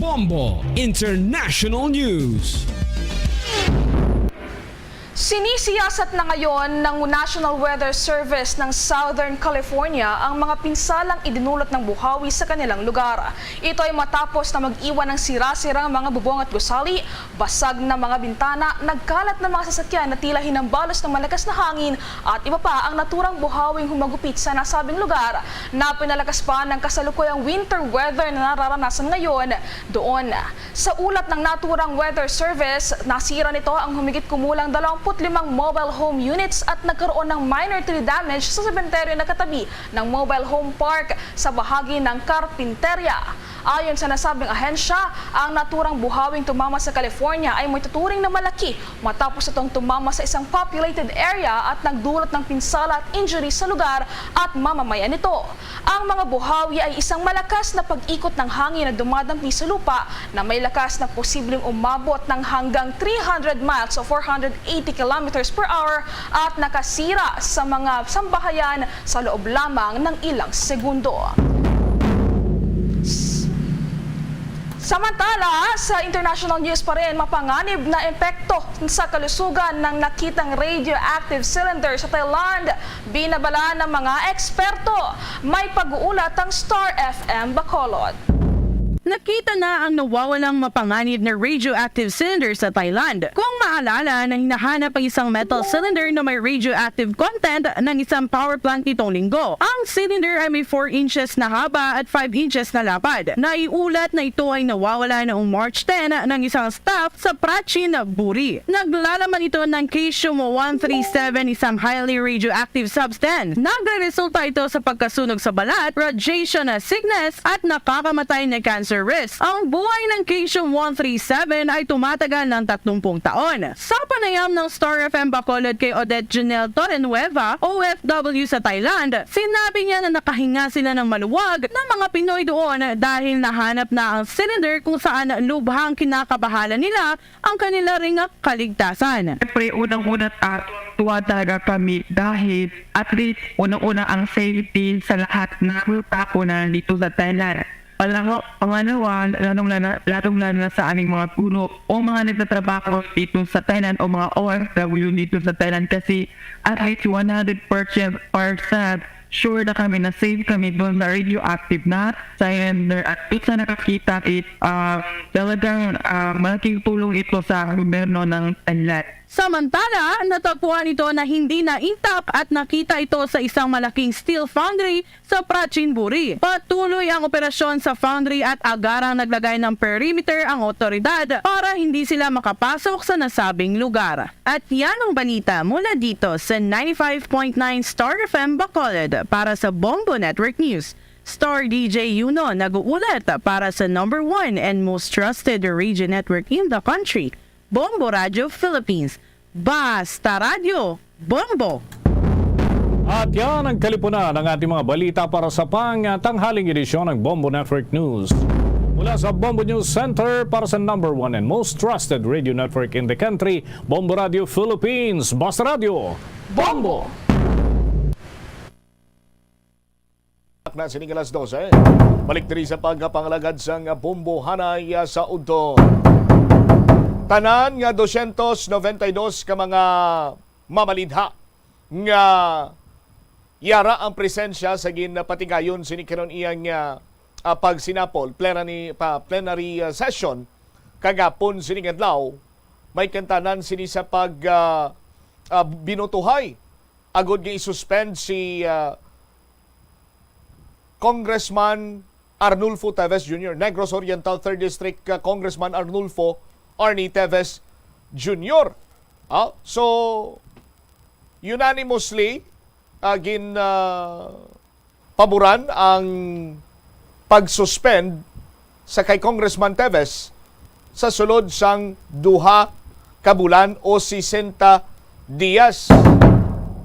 Bombo International News. Sinisiyasat na ngayon ng National Weather Service ng Southern California ang mga pinsalang idinulot ng buhawi sa kanilang lugar. Ito ay matapos na mag-iwan ng sira-sirang mga bubong at gusali, basag na mga bintana, nagkalat na mga sasakyan na tila hinambalos ng malakas na hangin at iba pa ang naturang buhawing humagupit sa nasabing lugar na pinalakas pa ng kasalukuyang winter weather na nararanasan ngayon doon. Sa ulat ng naturang weather service, nasira nito ang humigit kumulang dalawampu't limang mobile home units at nagkaroon ng minor tree damage sa sementeryo na katabi ng mobile home park sa bahagi ng Carpinteria. Ayon sa nasabing ahensya, ang naturang buhawing tumama sa California ay may tuturing na malaki matapos itong tumama sa isang populated area at nagdulot ng pinsala at injury sa lugar at mamamayan nito. Ang mga buhawi ay isang malakas na pag-ikot ng hangin na dumadampi sa lupa na may lakas na posibleng umabot ng hanggang three hundred miles o four hundred eighty kilometers per hour at nakasira sa mga sambahayan sa loob lamang ng ilang segundo. Samantala, sa international news pa rin, mapanganib na epekto sa kalusugan ng nakitang radioactive cylinder sa Thailand, binabala ng mga eksperto. May pag-uulat ang Star F M Bacolod. Nakita na ang nawawalang mapanganib na radioactive cylinder sa Thailand. Kung maalala, na hinahanap ang isang metal cylinder na may radioactive content ng isang power plant nitong linggo. Ang cylinder ay may four inches na haba at five inches na lapad. Naiulat na ito ay nawawala noong March ten ng isang staff sa Prachin Buri. Naglalaman ito ng cesium one three seven, isang highly radioactive substance. Nagreresulta ito sa pagkasunog sa balat, radiation sickness, at nakakamatay na cancer risk. Ang buhay ng cesium one three seven ay tumatagal ng tatlumpung taon. Sa panayam ng Star F M Bacolod kay Odette Janelle Torrenueva, O F W sa Thailand, sinabi niya na nakahinga sila ng maluwag na mga Pinoy doon dahil nahanap na ang cylinder kung saan lubhang kinakabahala nila ang kanila ring kaligtasan. Siyempre, unang-una, ah, tuwa talaga kami dahil at least, unang-una, ang safety sa lahat ng tao na nandito sa Thailand. Pangalawa, pangalawa, lalong-lalo, lalong-lalo na sa aming mga guro o mga nagtatrabaho dito sa Thailand o mga O F W dito sa Thailand kasi at least one hundred percent sure na kami na safe kami doon sa radioactive na cylinder at doon sa nakakita it, ah, talagang, ah, malaking tulong ito sa gobyerno ng Thailand. Samantala, natagpuan ito na hindi na intact at nakita ito sa isang malaking steel foundry sa Prachin Buri. Patuloy ang operasyon sa foundry at agarang naglagay ng perimeter ang otoridad para hindi sila makapasok sa nasabing lugar. At yan ang balita mula dito sa ninety-five point nine Star F M Bacolod para sa Bombo Network News. Star D J Yuno nag-uulat para sa number one and most trusted radio network in the country, Bombo Radio Philippines. Basta Radyo, Bombo! At yan ang kalipunan ng ating mga balita para sa pangtanghaling edisyon ng Bombo Network News. Mula sa Bombo News Center para sa number one and most trusted radio network in the country, Bombo Radio Philippines. Basta Radyo, Bombo! Na sining alas dose. Balik diri sa pagpangalagad sang bombohanay, ah, sa udto. Tanan nga dosyentos noventa y dos ka mga mamalidha nga yara ang presensya sa ginpatigayon sini karon iyang, ah, ah, pagsinapol, plenary, pa, plenary, ah, session kagapon sining adlaw. May kantanan sini sa pag, ah, ah, binutuhay agud nga i-suspend si, ah, Congressman Arnulfo Teves Junior, Negros Oriental Third District, ah, Congressman Arnulfo Arnie Teves Junior. Ah, so, unanimously, ah, gin, ah, paboran ang pag-suspend sa kay Congressman Teves sa sulod sang duha ka bulan o sesenta dias.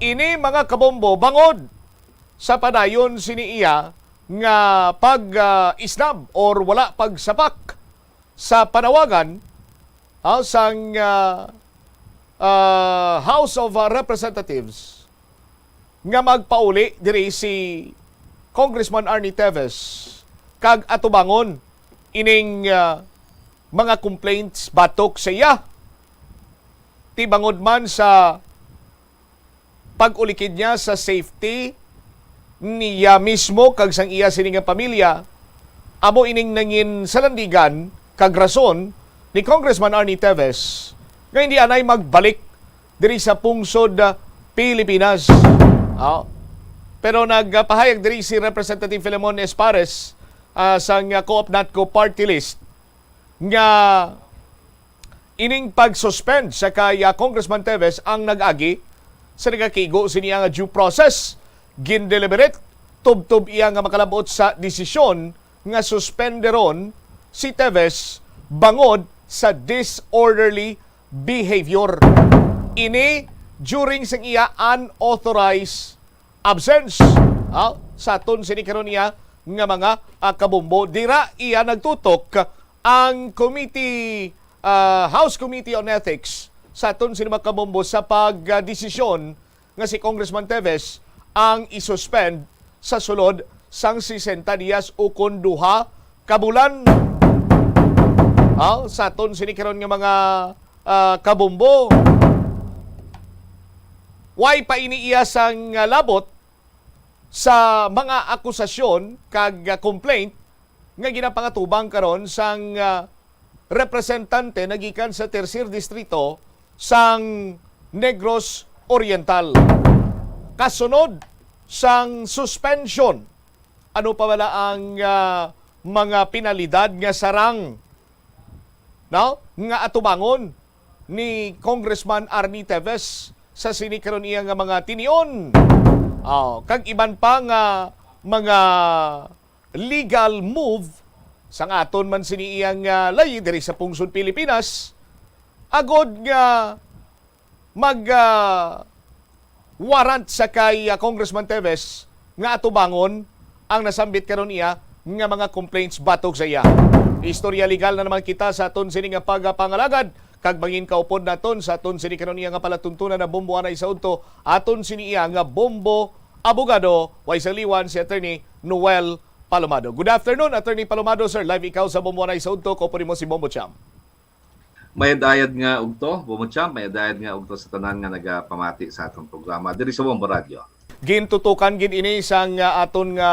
Ini, mga kabombo, bangod sa padayon sini iya nga pag, ah, isnab or wala pagsapak sa panawagan, ah, sang, ah, ah, House of, ah, Representatives nga magpauli diri si Congressman Arnie Teves kag atubangon ining, ah, mga complaints batok sa iya. Ti bangod man sa pag-ulikid niya sa safety niya mismo kag sang iya sini nga pamilya, amo ining nangin salandigan kag rason ni Congressman Arnie Teves nga hindi anay magbalik diri sa pungsod, ah, Pilipinas. Ah, pero nagpahayag diri si Representative Filemon Espares, ah, sang, ah, Co-op Natco Party List nga ining pag-suspend sa kay, ah, Congressman Teves ang nag-agi sa nagakigo sini nga due process. Gindeliberate tubtob iya nga makalab-ot sa desisyon nga suspenderon si Teves bangod sa disorderly behavior. Ini during sang iya unauthorized absence. Ah, sa aton sini karon niya nga mga, ah, kabombo, dira iya nagtutok ang committee, ah, House Committee on Ethics sa aton sini mga kabombo sa pagdesisyon nga si Congressman Teves ang isuspend sa sulod sang sesenta dias ukon duha ka bulan. Ah, sa aton sini karon nga mga, ah, kabombo. Way pa ini iya sang, ah, labot sa mga akusasyon kag, ah, complaint nga ginapangatubang karon sang, ah, representante nagikan sa Tercer Distrito sang Negros Oriental. Kasunod sang suspension, ano pa bala ang, ah, mga penalidad nga sarang, no, nga atubangon ni Congressman Arnie Teves sa sini karon iya nga mga tinion? Oh, kag iban pa nga mga legal move sang aton man sini iyang, ah, layi diri sa pungsod Pilipinas, agod nga mag, ah, warrant sa kay, ah, Congressman Teves nga atubangon ang nasambit karon iya nga mga complaints batok sa iya. Istorya legal na naman kita sa aton sini nga pagapangalagad, kag mangin kaupod naton sa aton sini karon iya nga palatuntunan na bombo anay sa udto, aton sini iya nga bombo abogado, way sa liwan si Attorney Noel Palomado. Good afternoon, Attorney Palomado. Sir, live ikaw sa Bombo Anay sa Udto. Kaupod nimo si Bombo Cham. Mayad-ayad nga ugto, Bombo Cham, mayad-ayad nga ugto sa tanan nga nagapamati sa atong programa diri sa Bombo Radyo. Gintutukan gid ini sang, ah, aton nga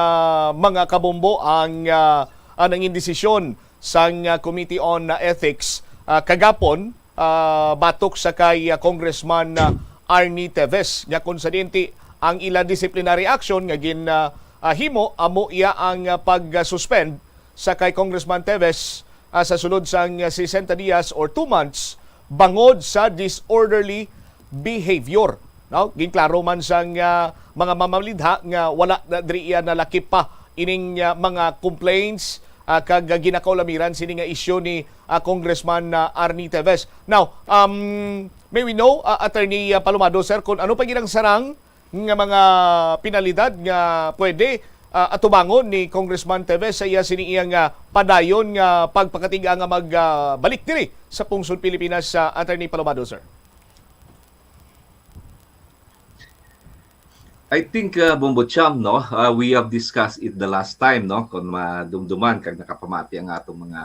mga kabombo ang, ah, ang nangin desisyon sang, ah, Committee on, ah, Ethics, ah, kagapon, ah, batok sa kay, ah, Congressman, ah, Arnie Teves, nga kon sa diin ti ang ila disciplinary action nga gin, ah, ah, himo amo iya ang, ah, pag-suspend sa kay Congressman Teves, ah, sa sulod sang sesenta dias or two months bangod sa disorderly behavior. No? Ginklaro man sang, ah, mga mamalidha nga wala na diri iya nalakip pa ining, ah, mga complaints, ah, kag, ah, ginakaulamiran sini nga isyu ni, ah, Congressman, ah, Arnie Teves. Now, um, may we know, ah, Attorney, ah, Palomado, sir, kung ano pa gid ang sarang nga mga penalidad nga pwede, ah, atubangon ni Congressman Teves sa iya sini iyang, ah, padayon nga pagpakatiga nga mag, ah, balik diri sa pungsod Pilipinas, sa Attorney Palomado, sir? I think, uh, Bombo Cham, no, uh, we have discussed it the last time, no, kung madumduman kag nakapamati ang atong mga,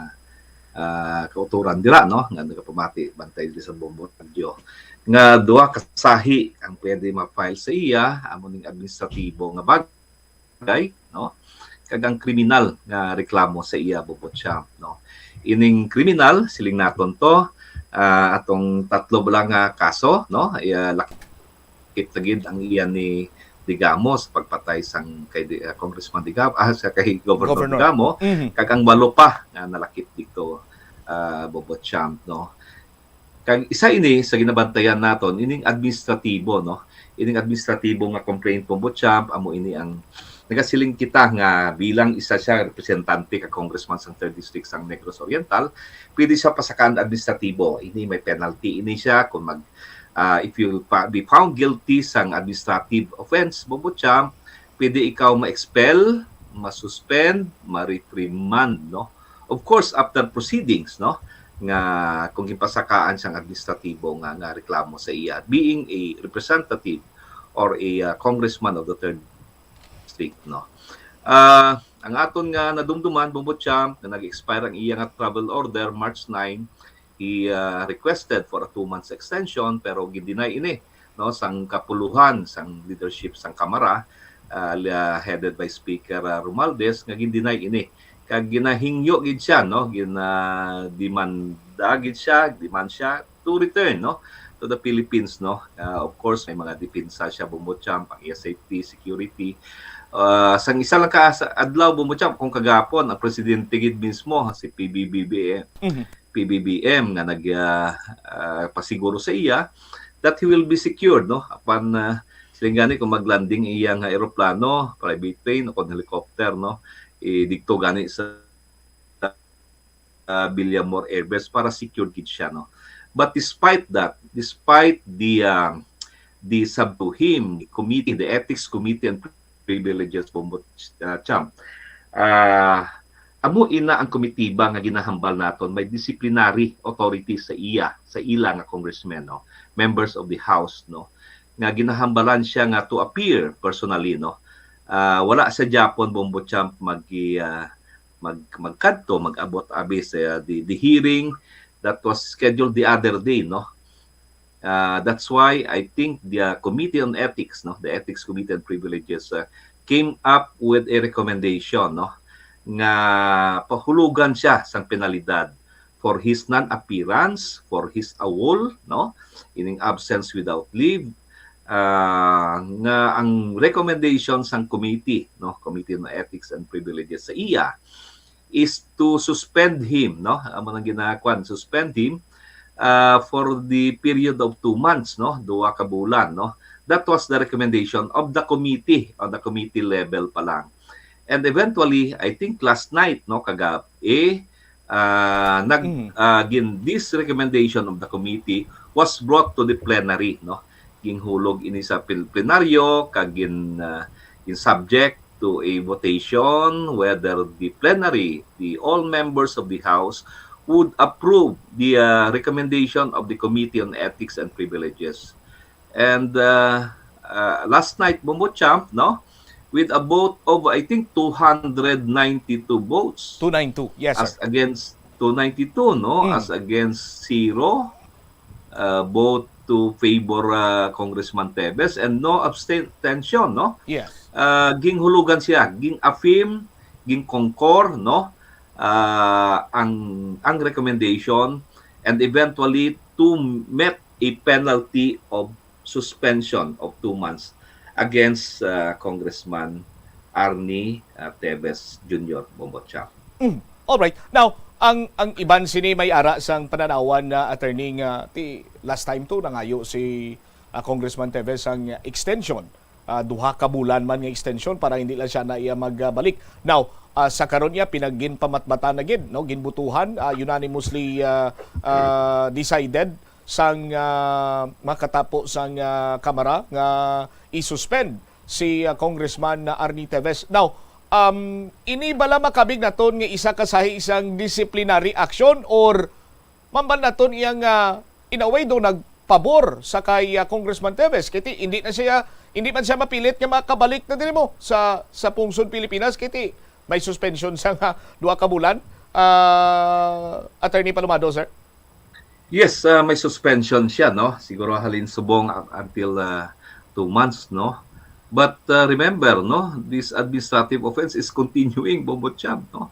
uh, kauturan dira, no, nga nakapamati bantay diri sa Bombo Radio, nga duha ka sahi ang pwede ma-file sa iya, amo ning administratibo nga bagay, no, kag ang kriminal nga reklamo sa iya, Bombo Cham, no. Ining kriminal, siling naton to, uh, atong tatlo bala nga kaso, no, iya, lak- Nalakip na gid ang iya ni Digamo sa pagpatay sang kay Di-, ah, Congressman Digamo, ah, sa kay Governor Governor. Digamo, Mhm. kag ang walo pa nga nalakip dito, ah, Bombo Cham, no? Kag isa ini sa ginabantayan naton, ining administratibo, no? Ining administratibo nga complaint, Bombo Cham, amo ini ang nagasiling kita nga bilang isa siya representante ka congressman sang third District sang Negros Oriental, pwede siya pasakaan administratibo. Ini may penalty ini siya kung mag Ah, if you pa, be found guilty sang administrative offense, Bombo Cham, pwede ikaw ma-expel, ma-suspend, ma-reprimand, no? Of course, after proceedings, no? Nga kung gipasakaan sang administratibo nga, nga reklamo sa iya, being a representative or a, uh, congressman of the third district, no? Ah, ang aton nga nadumduman, Bombo Cham, nga nag-expire ang iya nga travel order March nine, he, uh, requested for a two months extension, pero gin-deny ini, no, sang kapuluhan sang leadership sang Kamara, uh, li-, uh, headed by Speaker, uh, Romualdez, nga gin-deny ini. Kag ginahingyo gid siya, no, gina-demanda gid siya, demand siya to return, no, to the Philippines, no. Uh, of course, may mga depensa siya, Bombo Cham, ang iya safety, security. Uh, sang isa lang ka sa adlaw, Bombo Cham, kung kagapon, ang presidente gid mismo, si P B B B M, Mhm. P B B M nga nag, ah, ah, pasiguro sa iya that he will be secured, no? Apan, ah, siling gani kung mag-landing iya nga eroplano, private plane o kon helicopter, no? Eh, didto gani sa, ah, Villamor Air Base para secured gid siya, no? But despite that, despite the, ah, the sub to him committee, the ethics committee and privileges, Bombo, uh, Cham. Ah, amo ina ang komitiba nga ginahambal naton, may disciplinary authority sa iya, sa ila nga congressmen, no? Members of the House, no? Nga ginahambalan siya nga to appear personally, no? Ah, wala sa Japon, Bombo Cham, mag, ah, mag-, magkadto, mag-abot abi sa the, the hearing that was scheduled the other day, no? Uh, that's why I think the, uh, Committee on Ethics, no, the Ethics Committee on Privileges, uh, came up with a recommendation, no, nga pahulugan siya sang penalidad for his non-appearance, for his AWOL, no, ining absence without leave, uh, nga ang recommendation sang committee, no, Committee on Ethics and Privileges sa iya is to suspend him, no? Amo nang ginakuan, suspend him, uh, for the period of two months, no? Duha ka bulan, no? That was the recommendation of the committee, on the committee level pa lang. And eventually, I think last night, no, kagabi, uh, nag, Mm. uh, gin, this recommendation of the committee was brought to the plenary, no? Ginhulog ini sa pil-, plenaryo, kag gin, uh, gin subject to a votation whether the plenary, the all members of the House, would approve the, uh, recommendation of the Committee on Ethics and Privileges. And, uh, uh, last night, Bombo Champ, no, with a vote of, I think, two hundred ninety-two votes Two nine two. Yes, as sir. against two ninety-two, no, Mm. as against zero, uh, vote to favor, uh, Congressman Teves, and no abstention, no? Yes. Uh, ginhulugan siya, ging-affirm, ging-concur, no? Uh, ang, ang recommendation, and eventually to met a penalty of suspension of two months against, uh, Congressman Arnie, uh, Teves Junior, Bombo Champ. Mm. All right. Now, ang, ang iban sini may ara sang pananawan na, attorney, nga ti last time to nangayo si, ah, Congressman Teves ang extension. Ah, duha ka bulan man nga extension para hindi lang siya na iya magbalik. Now, ah, sa karon niya, pinagginpamatbatan na gid, no? Ginbutuhan, ah, unanimously, ah, ah, decided sang, ah, makatapo sang, ah, Kamara nga i-suspend si, ah, Congressman na Arnie Teves. Now, um, ini bala makabig naton nga isa ka sahi sang disciplinary action, or man ba naton iyang, ah, in a way do nagpabor sa kay, ah, Congressman Teves? Kay ti, hindi na siya, hindi man siya mapilit nga makabalik na diri mo sa, sa pungsod Pilipinas. Kay ti, may suspension sa nga duha ka bulan. Ah, Attorney Palomado, sir? Yes, ah, may suspension siya, no? Siguro halin subong up until, ah, two months, no? But, ah, remember, no, this administrative offense is continuing, Bombo Champ, no?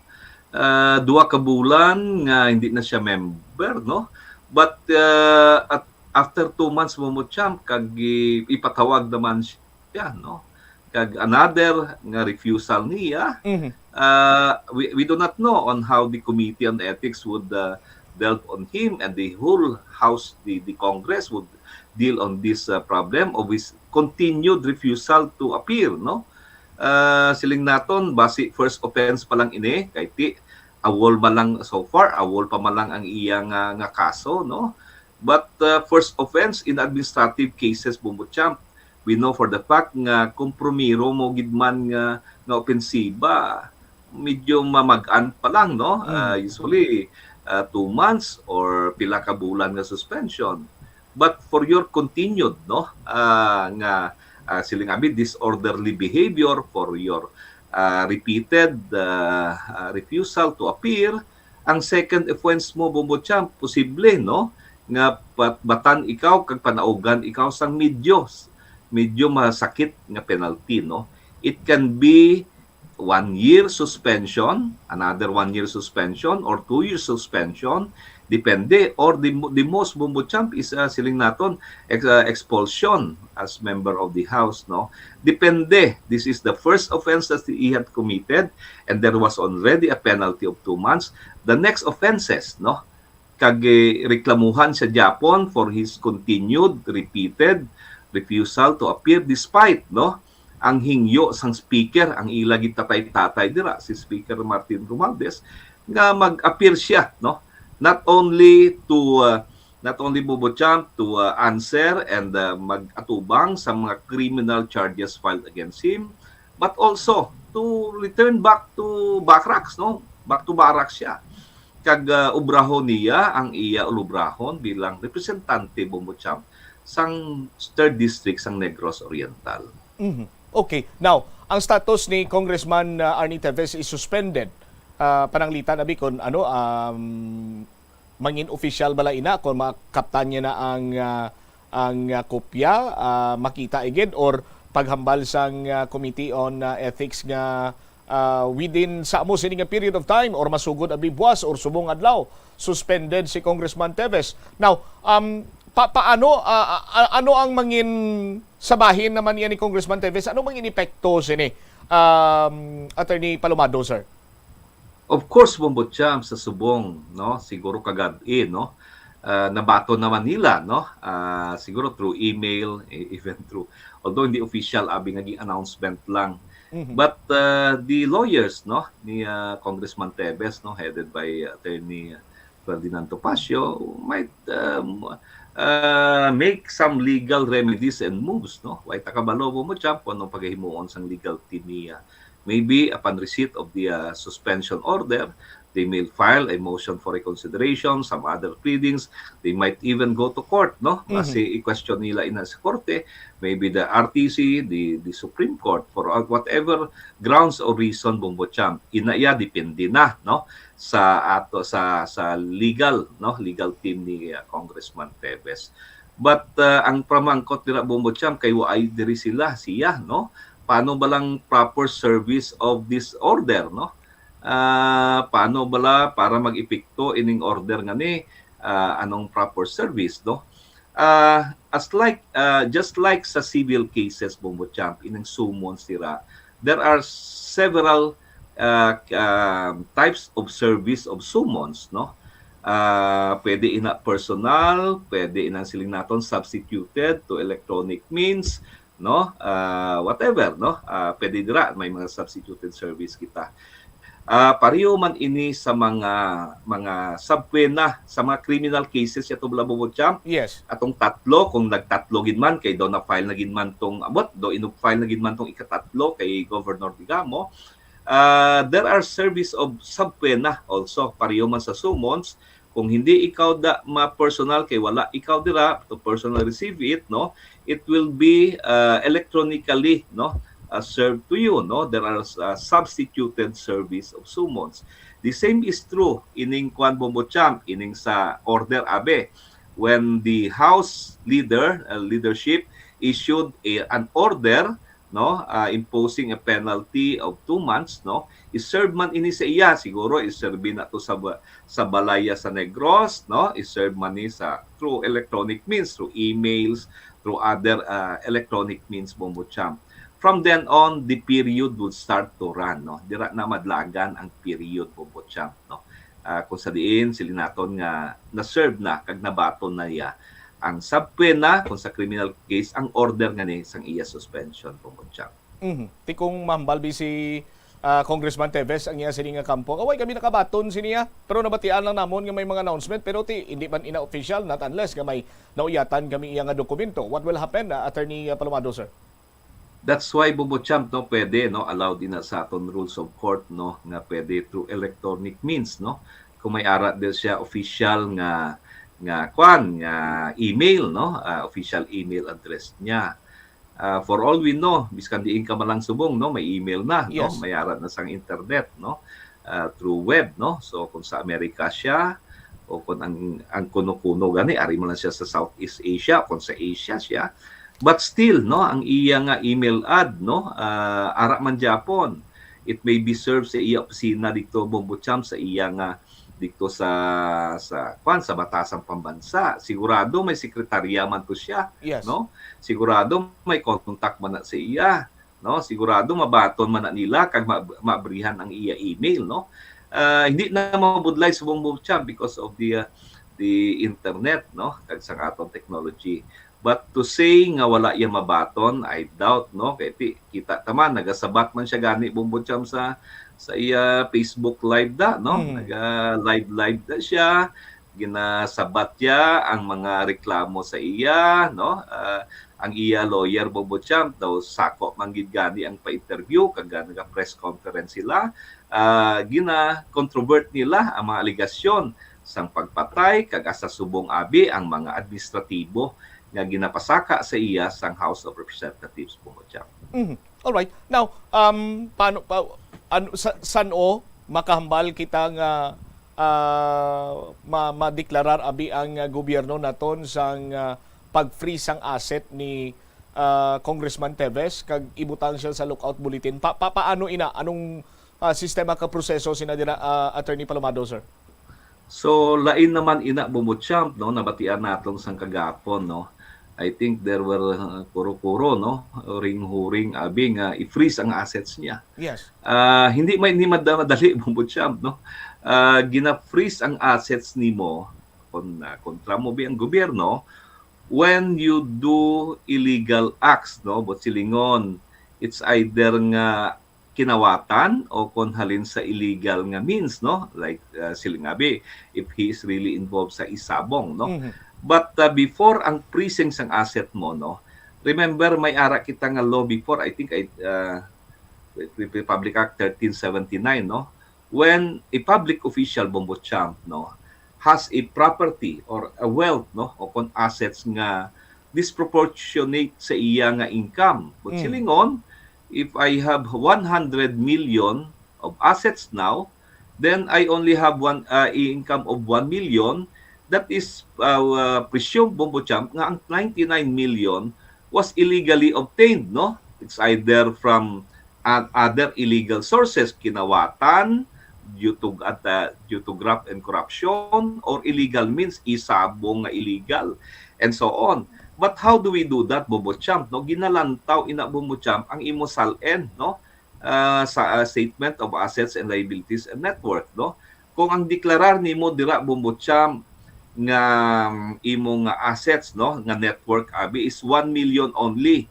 Ah, duha ka bulan nga hindi na siya member, no? But, ah, at, after two months, Bombo Champ, kag i-, ipatawag naman siya, no? Kag another nga refusal niya, Mhm. uh, we, we do not know on how the Committee on Ethics would, uh, delve on him, and the whole House, the, the Congress would deal on this, uh, problem of his continued refusal to appear, no? Uh, siling naton, basi first offense pa lang ini, kay ti, AWOL man lang so far, AWOL pa man lang ang iya nga, nga kaso, no? But, uh, first offense in administrative cases, Bombo Champ, we know for the fact nga kung primero mo gid man nga, nga opensiba, medyo mamag-an pa lang, no? Mm. Ah, usually, ah, two months or pila ka bulan nga suspension. But for your continued, no, ah, nga, ah, siling abi, disorderly behavior, for your, ah, repeated, ah, ah, refusal to appear, ang second offense mo, Bombo Champ, posible, no, nga pat-, batan ikaw kag panaugan ikaw sang medyo, medyo masakit nga penalty, no? It can be one year suspension, another one year suspension, or two year suspension, depende. Or the mo-, the most, Bombo Champ, is, uh, siling naton, ex-, uh, expulsion as member of the House, no? Depende. This is the first offense that he had committed, and there was already a penalty of two months. The next offenses, no? Kag, eh, reklamuhan sa Japon for his continued, repeated refusal to appear despite, no, ang hingyo sang speaker, ang ila gitatay-tatay dira, si Speaker Martin Romualdez, nga mag-appear siya, no? Not only to, uh, not only, Bombo Champ, to, uh, answer and, uh, mag-atubang sa mga criminal charges filed against him, but also to return back to barracks, no? Back to barracks siya. Kag, uh, obrahon niya ang iya ulubrahon bilang representante, Bombo Champ, sang Third District sang Negros Oriental. Mhm. Okay. Now, ang status ni Congressman, uh, Arnie Teves is suspended. ah, pananglitan abi kon ano, um, mangin official bala ina, kon makaptan niya na ang, ah, ang, ah, kopya, ah, makita igid, or paghambal sang, ah, Committee on, ah, Ethics nga, ah, within sa amo sini nga period of time or masugod abi buwas or subong adlaw, suspended si Congressman Teves. Now, um, pa paano, ah, ah, ano ang mangin sa bahin naman niya ni Congressman Teves? Ano mangin epekto sini, um, Attorney Palomado, sir? Of course, Bombo Champ, sa subong, no? Siguro kagab-i, no? Ah, nabaton naman nila, no? Ah, siguro through email, e-, even through, although hindi official, abi nga gi-announcement lang. Mhm. But, uh, the lawyers, no, ni, uh, Congressman Teves, no, headed by Attorney Ferdinand Topacio, might, um, uh, make some legal remedies and moves, no? Way ta kabalo, Bombo Champ, kung anong pagahimuon sang legal team niya. Maybe upon receipt of the, uh, suspension order, they may file a motion for reconsideration, some other pleadings, they might even go to court, no? Mhm. Kasi i-question nila ina sa korte, maybe the R T C, the, the Supreme Court, for, uh, whatever grounds or reason, Bombo Champ, ina iya, depende na, no? Sa ato, sa, sa legal, no? Legal team ni, uh, Congressman Teves. But, uh, ang pamangkot nila, Bombo Champ, kay waay diri sila, siya, no? Paano ba lang proper service of this order, no? Ah, paano bala para mag-epekto ining order nga ni, ah, anong proper service, no? Ah, as like, ah, just like sa civil cases, Bombo Champ, ining summons nira, there are several, ah, ah, types of service of summons, no? Ah, pwede ina personal, pwede ina, siling naton, substituted to electronic means, no? Ah, whatever, no? Ah, pwede dira may mga substituted service kita. Ah, pareho man ini sa mga, mga subpoena, sa mga criminal cases, ya to, Bombo Champ. Yes. Atong tatlo, kung nagtatlo gid man, kay daw na-file na gid man tong, abot, daw inug-file na gid man tong ikatatlo kay Governor Digamo. Ah, there are service of subpoena also, pareho man sa summons. Kung hindi ikaw da ma-personal, kay wala ikaw dira to personally receive it, no, it will be, uh, electronically, no, uh, served to you, no. There are, uh, substituted service of summons. The same is true ining kwan, Bombo Champ, ining sa order, abi, when the House leader, uh, leadership issued a, an order, no, uh, imposing a penalty of two months, no, i-serve man ini sa iya, siguro i-serve na to sa ba-, sa balaya sa Negros, no, i-serve man ni sa through electronic means, through emails, through other, uh, electronic means, Bombo Champ. From then on, the period would start to run, no? Dira na madlagan ang period, Bombo Champ, no? Ah, kung sa diin, siling naton nga na-serve na kag nabaton na iya ang subpoena, kung sa criminal case, ang order nga ni sang iya suspension, Bombo Champ. Mhm. Ti kung mahambal bi si, ah, Congressman Teves ang iya sini nga kampo, away kami nakabaton sini, ah. Pero nabatian lang namon nga may mga announcement, pero ti hindi man ina official, not unless nga may nauyatan kami iya nga dokumento. What will happen, ah, Attorney, ah, Palomado, sir? That's why, Bombo Champ, no, pwede, no, allowed ina sa aton rules of court, no, nga pwede through electronic means, no. Kung may ara din siya official nga, nga kwan, nga email, no, ah, official email address niya. Ah, for all we know, biskan diin ka man lang subong, no, may email na, no, Yes. may ara na sang internet, no, ah, through web, no. So kung sa Amerika siya, o kung ang, ang kuno-kuno gani, ari man lang siya sa Southeast Asia, kung sa Asia siya. But still, no, ang iya nga email ad, no, ah, ara man gyapon. It may be served sa iya opisina dito, Bombo Champ, sa iya nga dito sa, sa, kwan, sa Batasang Pambansa. Sigurado may sekretarya man to siya, Yes. no? Sigurado may contact man na sa iya, no? Sigurado mabaton man na nila kag ma-, maabrihan ang iya email, no? Ah, hindi na mabudlay subong, Bombo Champ, because of the, ah, the internet, no? Kag sa aton technology. But to say nga wala iya mabaton, I doubt, no? Kay ti-, kita ta man, nagasabat man siya gani, Bombo Champ, sa, sa iya Facebook Live da, no? Mm. Naga-live-live da siya, ginasabat niya ang mga reklamo sa iya, no? Ah, ang iya lawyer, Bombo Champ, daw sako man gid gani ang pa-interview, kag, ah, naga-press conference sila. Ah, gina-controvert nila ang mga alegasyon sang pagpatay, kag asa subong abi ang mga administratibo nga ginapasaka sa iya sang House of Representatives, Bombo Champ. Mhm. Alright. Now, um, paano pa, ano, sa, san-o makahambal kita nga, ah, ma-, madeklarar abi ang, ah, gobyerno naton sang, ah, pag-freeze sang asset ni, ah, Congressman Teves kag ibutang siya sa lookout bulletin. Pa-, pa-, paano ina? Anong, ah, sistema ka proseso sina dira, ah, Attorney Palomado, sir? So, lain naman ina, Bombo Champ, no? Nabatian naton sang kagapon, no? I think there were, uh, kuro-kuro, no? Huring-huring abi nga i-freeze ang assets niya. Yes. Ah, hindi may, hindi mad-, madali, Bombo Champ, no? Ah, gina-freeze ang assets nimo kon, ah, kontra mo bi ang gobyerno when you do illegal acts, no? But silingon, it's either nga kinawatan o kon halin sa illegal nga means, no? Like, uh, siling abi, if he is really involved sa isabong, no? Mhm. But, uh, before ang freezing sang asset mo, no? Remember, may ara kita nga law before, I think, I, uh, Re-, Republic Act thirteen seventy-nine, no? When a public official, Bombo Champ, no, has a property or a wealth, no, o kon assets nga disproportionate sa iya nga income. But Mm. silingon, if I have one hundred million of assets now, then I only have one, uh, income of one million. That is, uh, uh, presumed, Bombo Champ, nga ang ninety-nine million was illegally obtained, no? It's either from, uh, other illegal sources, kinawatan, due to, at, uh, due to graft and corruption, or illegal means, isabong nga illegal, and so on. But how do we do that, Bombo Champ? No? Ginalantaw ina, Bombo Champ, ang imo SALN, no? Ah, sa, ah, statement of assets and liabilities and net worth, no? Kung ang deklarar nimo dira, Bombo Champ, nga, um, imo nga assets, no, nga net worth abi is one million only.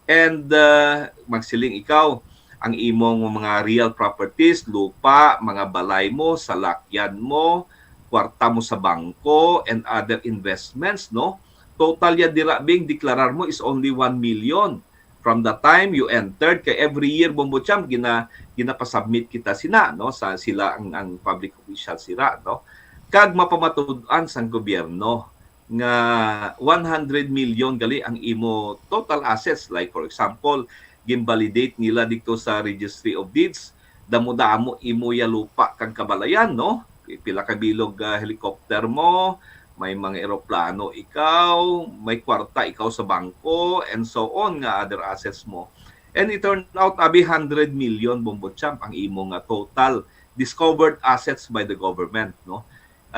And, uh, magsiling ikaw, ang imong mga real properties, lupa, mga balay mo, salakyan mo, kwarta mo sa bangko, and other investments, no? Total ya dira, bing, deklarar mo is only one million. From the time you entered, kay every year, Bombo Champ, gina-, ginapasubmit kita sina, no, sa sila ang, ang public official sira, no? Kag mapamatud-an sang gobyerno nga one hundred million gali ang imo total assets. Like, for example, ginvalidate nila dito sa Registry of Deeds, damo-damo imo ya lupa kag kabalayan, no? Pila ka bilog, ah, helicopter mo, may mga eroplano ikaw, may kwarta ikaw sa bangko, and so on nga other assets mo. And it turned out, abi, hundred million, Bombo Champ, ang imo nga total discovered assets by the government, no?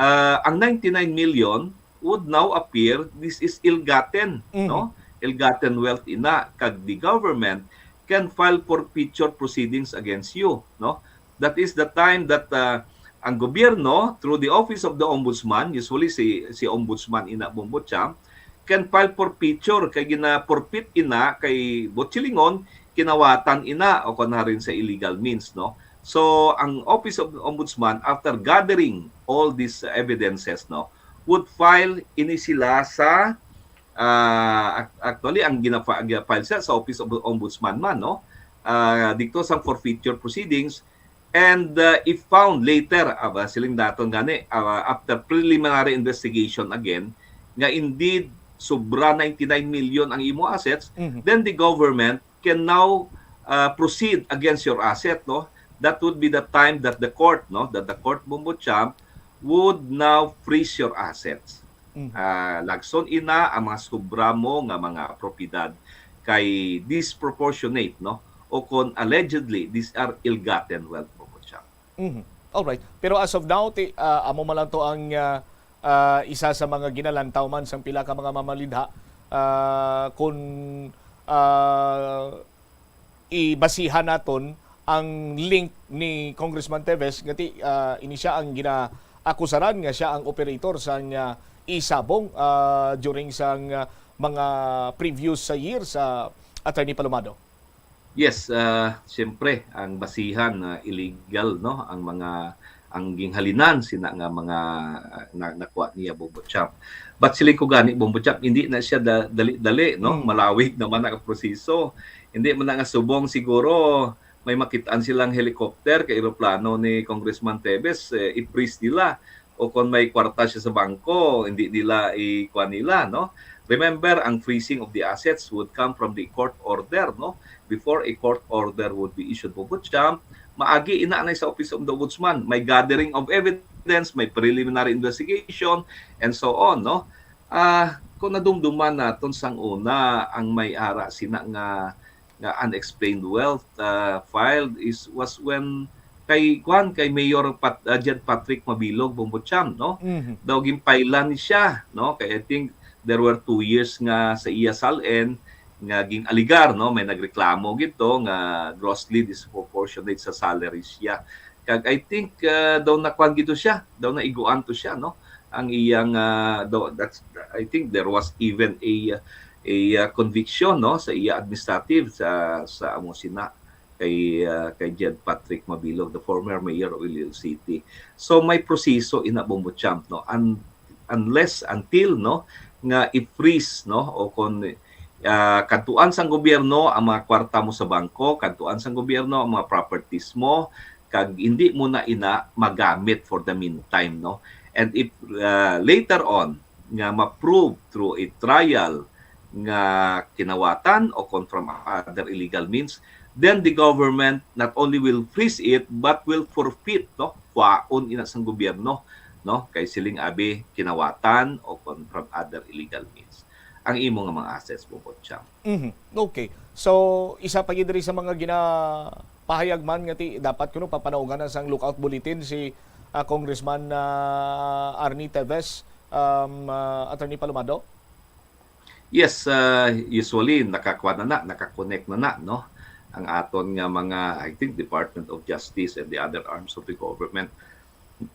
Ah, ang ninety-nine million would now appear, this is ill-gotten, Mhm. no? Ill-gotten wealth ina, kag the government can file forfeiture proceedings against you, no? That is the time that, uh, ang gobyerno, through the Office of the Ombudsman, usually si, si Ombudsman ina, Bombo Champ, can file forfeiture kay gina-forfeit ina kay buot silingon, kinawatan ina o kon harin sa illegal means, no? So, ang Office of the Ombudsman, after gathering all these evidences, no, would file ini sila sa, ah, ac-, actually, ang gina-, gina-file siya sa Office of the Ombudsman man, no? Ah, dito sa forfeiture proceedings, and, uh, if found later, ah, ba, siling daton gani, ah, after preliminary investigation again, nga indeed sobra ninety-nine million ang imo assets, Mhm. then the government can now, uh, proceed against your asset, no? That would be the time that the court, no, that the court, Bombo Champ, would now freeze your assets. Mhm. Ah, lagson ina ang mga sobra mo nga mga propiedad kay disproportionate, no? O kon allegedly, these are ill-gotten wealth, Bombo Champ. Mhm. Alright. Pero as of now, ti-, ah, amo man lang to ang, ah, ah, isa sa mga ginalantaw man sang pila ka mga mamalidha, ah, kun, ah, ibasihan naton ang link ni Congressman Teves, nga ti-, ah, ini siya ang ginaakusaran nga siya ang operator sang, ah, isabong, ah, during sang, ah, mga previous sa year sa Attorney Palomado. Yes, ah, siyempre, ang basihan na illegal, no, ang mga, ang ginhalinan sina nga mga, ah, na, nakuha niya, Bombo Champ. But siling ko gani, Bombo Champ, hindi na siya da-, dali-dali, no? Hmm. Malawig naman ang proseso. Hindi man na nga subong siguro may makitaan silang helicopter kay eroplano ni Congressman Teves, eh, i-freeze nila. O kung may kwarta siya sa bangko, hindi nila ikuha nila, no? Remember, ang freezing of the assets would come from the court order, no? Before a court order would be issued, Bombo Champ, maagi ina na sa Office of the Ombudsman. May gathering of evidence, may preliminary investigation, and so on, no? Ah, kung nadumduman naton sang una, ang may ara sina nga, nga unexplained wealth, ah, filed is, was when kay, kwan, kay Mayor Pat-, ah, Jed Patrick Mabilog, Bombo Cham, no? Mhm. Daw ginpailan ni siya, no? Kay I think there were two years nga sa iya SALN nga ging-aligar, no? May nagreklamo gid to nga grossly disproportionate sa salary siya. Kag I think, ah, daw nakwan gid to siya, daw naiguan to siya, no? Ang iyang, ah, daw, that's, I think there was even a, a, ah, conviction, no, sa iya administrative sa, sa amo sina kay, ah, kay Jed Patrick Mabilog, the former mayor of Iloilo City. So may proseso ina, Bombo Cham, no? Un-, unless, until, no, nga i-freeze, no, o kon, ah, kadtuan sang gobyerno ang mga kwarta mo sa bangko, kadtuan sang gobyerno ang mga properties mo, kag hindi mo na ina magamit for the meantime, no? And if, ah, later on nga ma-prove through a trial nga kinawatan o kon from other illegal means, then the government not only will freeze it but will forfeit, no? Kwaon ina sang gobyerno, no? Kay siling abi kinawatan o kon from other illegal means ang imo nga mga assets, Bombo Cham. Mhm. Okay. So, isa pa gid diri sa mga ginapahayag man nga ti-, dapat kuno papanaugan na sang lookout bulletin si, ah, Congressman, ah, Arnie Teves, um, ah, Attorney Palomado? Yes, ah, usually nakakuha na na, nakakonect na na, no? Ang aton nga mga, I think, Department of Justice and the other arms of the government,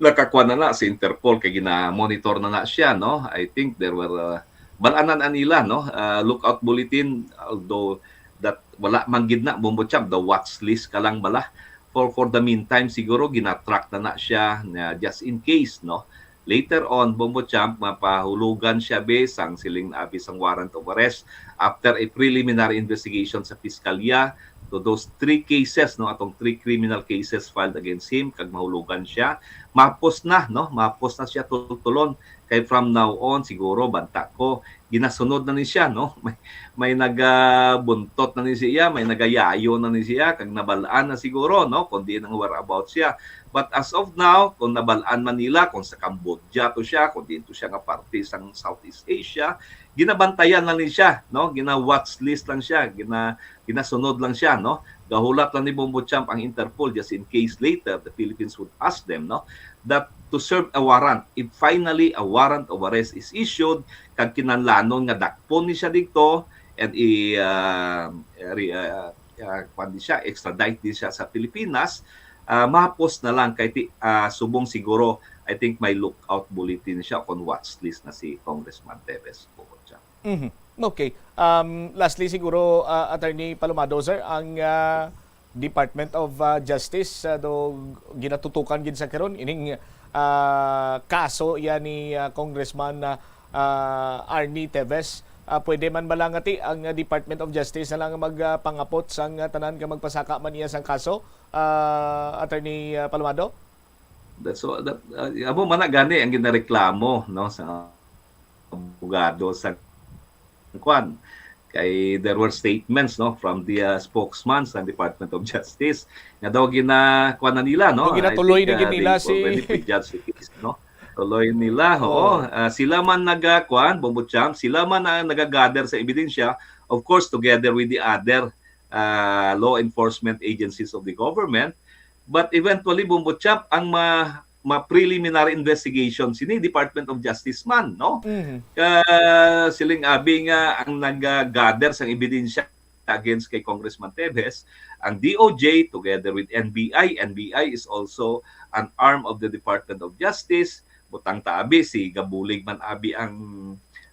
nakakuha na na si Interpol kay gina-monitor na na siya, no? I think there were, uh, bal-anan anila, no? Uh, lookout bulletin, although that wala man gid na, Bombo Cham, the watch list ka lang bala. For, for the meantime, siguro gina-track na na siya na just in case, no? Later on, Bombo Cham, mapahulugan siya be sang siling abi sang warrant of arrest after a preliminary investigation sa piskalya to those three cases, no, atong three criminal cases filed against him, kag mahulugan siya. Mapos na, no, mapos na siya tultulon. Kay from now on, siguro, banta ko, ginasunod na ni siya, no? May, may nagabuntot na ni siya, may nagayayo na ni siya, kag nabal-an na siguro, no, kung diin ang whereabouts siya. But as of now, kung nabal-an man nila, kung sa Cambodia to siya, kung diin to siya nga parte sang Southeast Asia, ginabantayan lang ni siya, no? Gina-watch list lang siya, gina-, ginasunod lang siya, no? Gahulat lang ni Bombo Cham ang Interpol just in case later the Philippines would ask them, no, that to serve a warrant, if finally a warrant of arrest is issued, kag kinahanglanon nga dakpon ni siya didto and i, ah, re-, ah, ah, kuwan din siya, extradite din siya sa Pilipinas, ah, mahapos na lang kay ti-, ah, subong siguro, I think may lookout bulletin siya kon watch list na si Congressman Teves, Bombo Cham. Mhm. Okay. Um, lastly, siguro, ah, Attorney Palomado, sir, ang, ah, Department of, ah, Justice, ah, do, ginatutukan gid sa karon ining, ah, kaso yan ni, ah, Congressman, ah, ah, Arnie Teves. Ah, pwede man ba lang ati ang, ah, Department of Justice na lang mag, ah, pangapot sang, ah, tanan nga magpasaka man niya sang kaso, ah, Attorney, ah, Palomado? That's all, that, uh, amo man na gani ang ginareklamo, no, sa abogado sa kwan. Kay there were statements, no, from the, uh, spokesman sa Department of Justice nga daw gina-, kwan na nila, no? Daw ginatuloy I think, na uh, gid nila they si already prejudged the case, no? Tuloy nila, oo. Oo. Uh, sila man naga-, kwan, Bombo Cham, sila man ang nagagather sa ebidensya, of course, together with the other, uh, law enforcement agencies of the government. But eventually, Bombo Cham, ang ma-, ma-preliminary investigation sini Department of Justice man, no? Mhm. Ka siling abi nga ang nag-gather sang ebidensya against kay Congressman Teves, ang D O J together with N B I. N B I is also an arm of the Department of Justice. Butang ta abi, si gabulig man abi ang,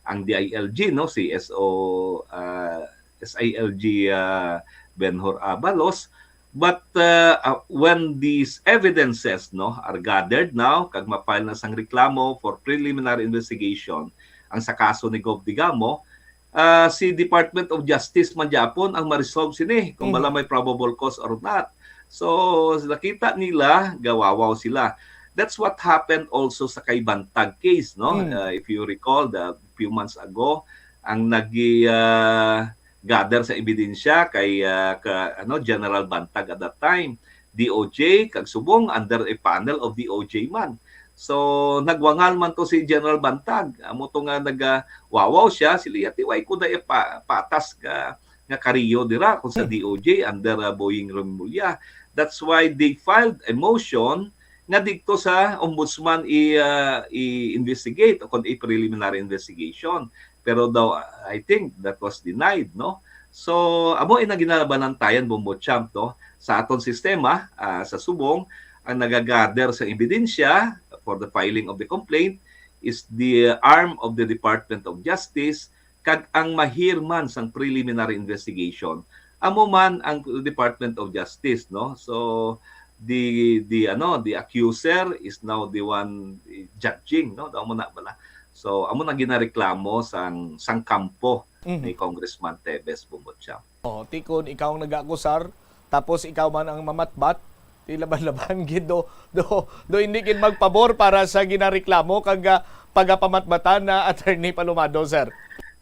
ang D I L G, no? Si S O, ah, S I L G, ah, Benhur Abalos. But, uh, uh, when these evidences, no, are gathered now, kag ma-file na sang reklamo for preliminary investigation ang sa kaso ni Gov Degamo, uh, si Department of Justice man gyapon ang ma-resolve sini kung Mhm. bala may probable cause or not. So, nakita nila, gawawaw sila. That's what happened also sa kay Bantag case, no? Mm. Uh, if you recall, the few months ago, ang nagi, uh, gather sa ebidensya kay, ah, ka, ano, General Bantag at that time. D O J, kag subong under a panel of D O J man. So, nagwangal man to si General Bantag. Amo to nga nagawawaw siya, sila, "Ti, wala ko da pa-, patas nga, nga kariyo dira kung sa D O J under, uh, Boying Remulla." That's why they filed a motion nga didto sa ombudsman i-, uh, i-investigate o kon i-preliminary investigation. Pero daw, I think that was denied, no? So, amo ina ginabanantayan, Bombo Champ, no? Sa aton sistema, ah, sa subong, ang nagagather sa ebidensya for the filing of the complaint is the arm of the Department of Justice, kag ang mahir man sang preliminary investigation, amo man ang Department of Justice, no? So, the, the, ano, the accuser is now the one judging, no? Daw mo na bala. So, amo na ginareklamo sang, sang kampo Mhm. ni Congressman Teves, Bombo Champ. Oh, ti kon ikaw ang nag-akusar, tapos ikaw man ang mamatbat, ti laban-laban gid do, do, do hindi gid magpabor para sa ginareklamo kag, ah, pagapamatbatan na Attorney Palomado, sir.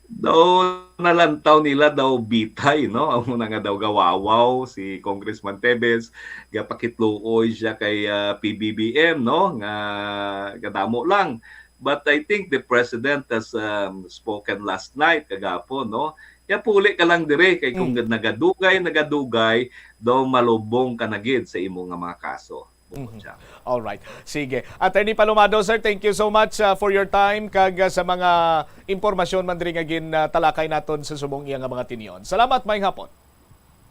Do nalantaw nila daw bitay, no? Amo na nga daw gawawaw si Congressman Teves, gapakitluoy siya kay, ah, P B B M, no? Nga gadamo lang. But I think the president has, um, spoken last night, kagapon, no? Ya, puli ka lang dire, kay kung Mm. nagadugay, nagadugay, daw malubong ka na gid sa imo nga mga kaso. Bukod Mhm. siya. All right. Sige. Attorney Palomado, sir, thank you so much, uh, for your time kag, uh, sa mga impormasyon man diri nga gin, uh, talakay naton sa subong iya nga mga tinion. Salamat, maayong hapon.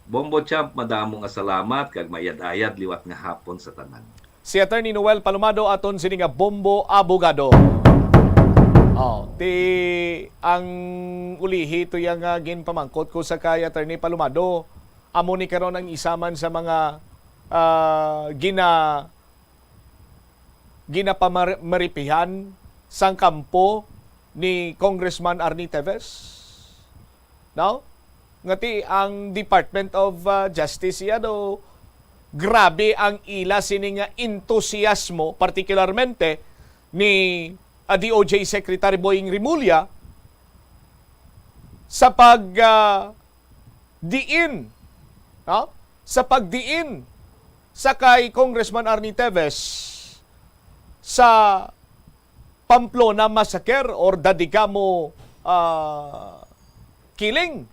Bombo Champ, madamo nga salamat kag mayad-ayad liwat nga hapon sa tanan. Si Attorney Noel Palomado aton sini nga Bombo Abogado. Oh, ti ang ulihi to yang, ah, ginpamangkot ko sa kay Attorney Palomado. Amo ni karon ang isa man sa mga, ah, gina-, ginapamar-, maripihan sang kampo ni Congressman Arnie Teves. No? Nga ti ang Department of, ah, Justice iya do, grabe ang ila sini nga entusiasmo, partikularmente ni, ah, D O J Secretary Boying Remulla sa pag, ah, diin, no? Sa pagdiin sa kay Congressman Arnie Teves sa Pamplona massacre or Dadigamo, ah, killing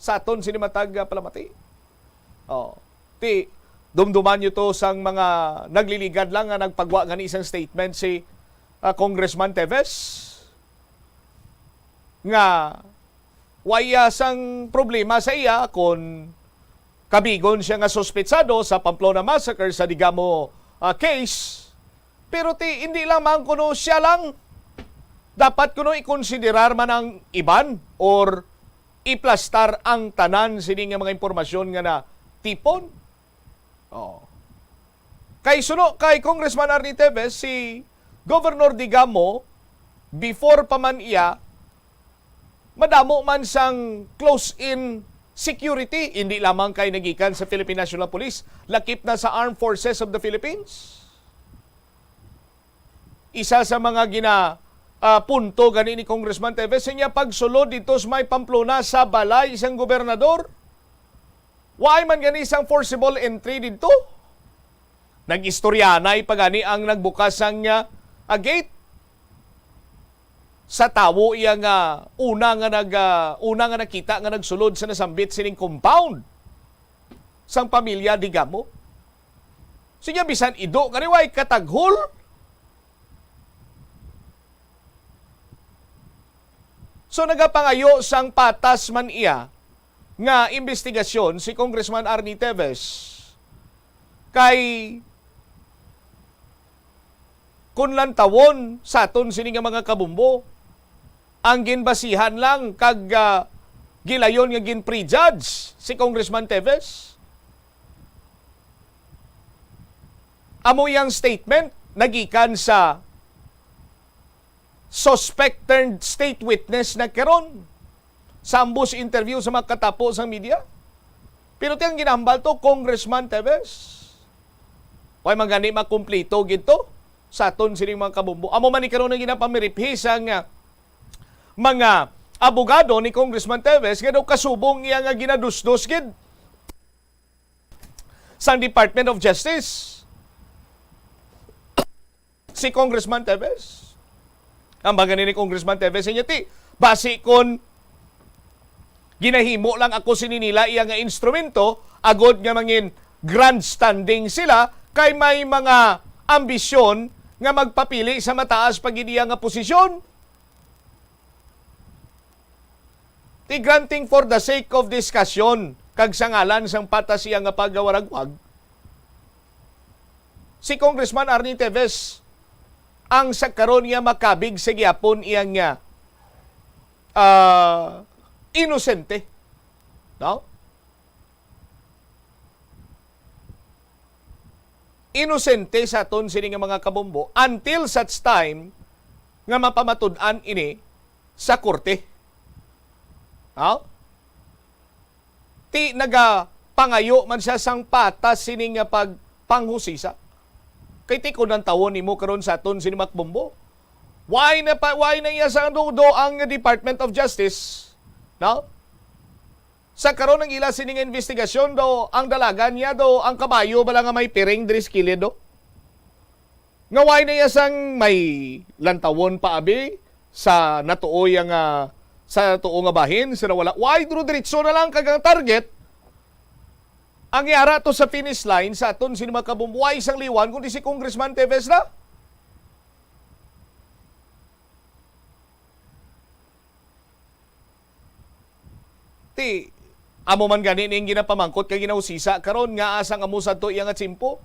sa aton sini matag, ah, palamati. Oh, ti, dumduman nyo to sang mga nagliligad lang nga nagpagwa gani isang statement si, ah, Congressman Teves nga waya sang problema sa iya kon kabigon siya nga suspetsado sa Pamplona Massacre sa Digamo, ah, case. Pero ti, hindi lamang kuno siya lang. Dapat kuno ikonsiderar man ang iban or iplastar ang tanan sini nga mga impormasyon nga natipon. Oh. Kay suno kay Congressman Arnie Teves, si Governor Digamo, before pa man iya, madamo man sang close-in security, hindi lamang kay nagikan sa Philippine National Police, lakip na sa Armed Forces of the Philippines. Isa sa mga gina, ah, punto gani ni Congressman Teves, sa iya pagsulod dito sa may Pamplona sa balay sang gobernador. Waay man gani sang forcible entry dito. Nag-istoryanay pa gani ang nagbukas sang, ah, ah, gate. Sa tawo iya nga una nga nag, ah, una nga nakita nga nagsulod sa nasambit sining compound sang pamilya Digamo. Sige, bisan ido kani way kataghol. So, nagapangayo sang patas man iya nga imbestigasyon si Congressman Arnie Teves kay kun lantawon sa aton sini nga mga kabumbo, ang ginbasihan lang kag, ah, gilayon nga gin-prejudge si Congressman Teves. Amo yang statement nagikan sa suspect turned state witness na karon sa ambos interview sa mga katapo sang media. Pero ti ang ginahambal to, Congressman Teves. Way man gani makumplito gid to sa aton sining mga kabumbo. Amo man ni karon ang ginapamiriphi sang, ah, mga abogado ni Congressman Teves nga daw kasubong iya nga ginadusdos gid. sang Department of Justice si Congressman Teves. Ang mga ni Congressman Teves, inyo ti, basi kon ginahimo lang ako sini nila iya nga instrumento, agod nga mangin grandstanding sila, kay may mga ambisyon nga magpapili sa mataas pa gid iya nga posisyon. Ti granting for the sake of discussion, kag sa ngalan sang patas iya nga pagawaragwag, si Congressman Arnie Teves ang sa karon nga makabig sa gihapon iya nga, ah, inosente. No? Inosente sa aton sini nga mga kabombo until such time nga mapamatud-an ini sa korte. Ha? Ti nagapangayo man siya sang patas sini nga pagpanghusisa. Kay ti kon ang tawon nimo karon sa aton sini mga kabombo, why na pa, why na iya sa do, do ang Department of Justice? No? Sa karon ang ila sini nga investigasyon do, ang dalagan niya do, ang kabayo bala nga may piring diri sa kilid do? Nga why na iya sang may lantawon pa abi sa natuoy nga, sa tuo nga bahin, sa nawala? Why duro diretso na lang kag ang target ang iara to sa finish line sa aton sini mga kabombo? Why sang liwan kundi si Congressman Teves na? Ti, amo man gani ning ginapamangkot kag ginausisa karon nga asa nga mo sadto iya nga tiyempo?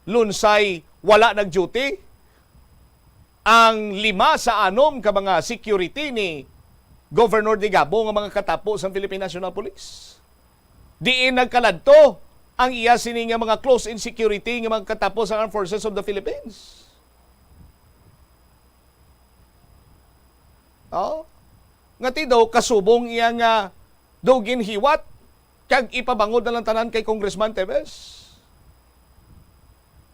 Lunsay wala nag-duty ang lima sa anom ka mga security ni Governor Digamo nga mga katapo sang Philippine National Police. Diin nagkaladto ang iya sini nga mga close in security nga mga katapo sang Armed Forces of the Philippines. Oh? Nga ti daw kasubong iya nga daw ginhiwat kag ipabangod na lang tanan kay Congressman Teves.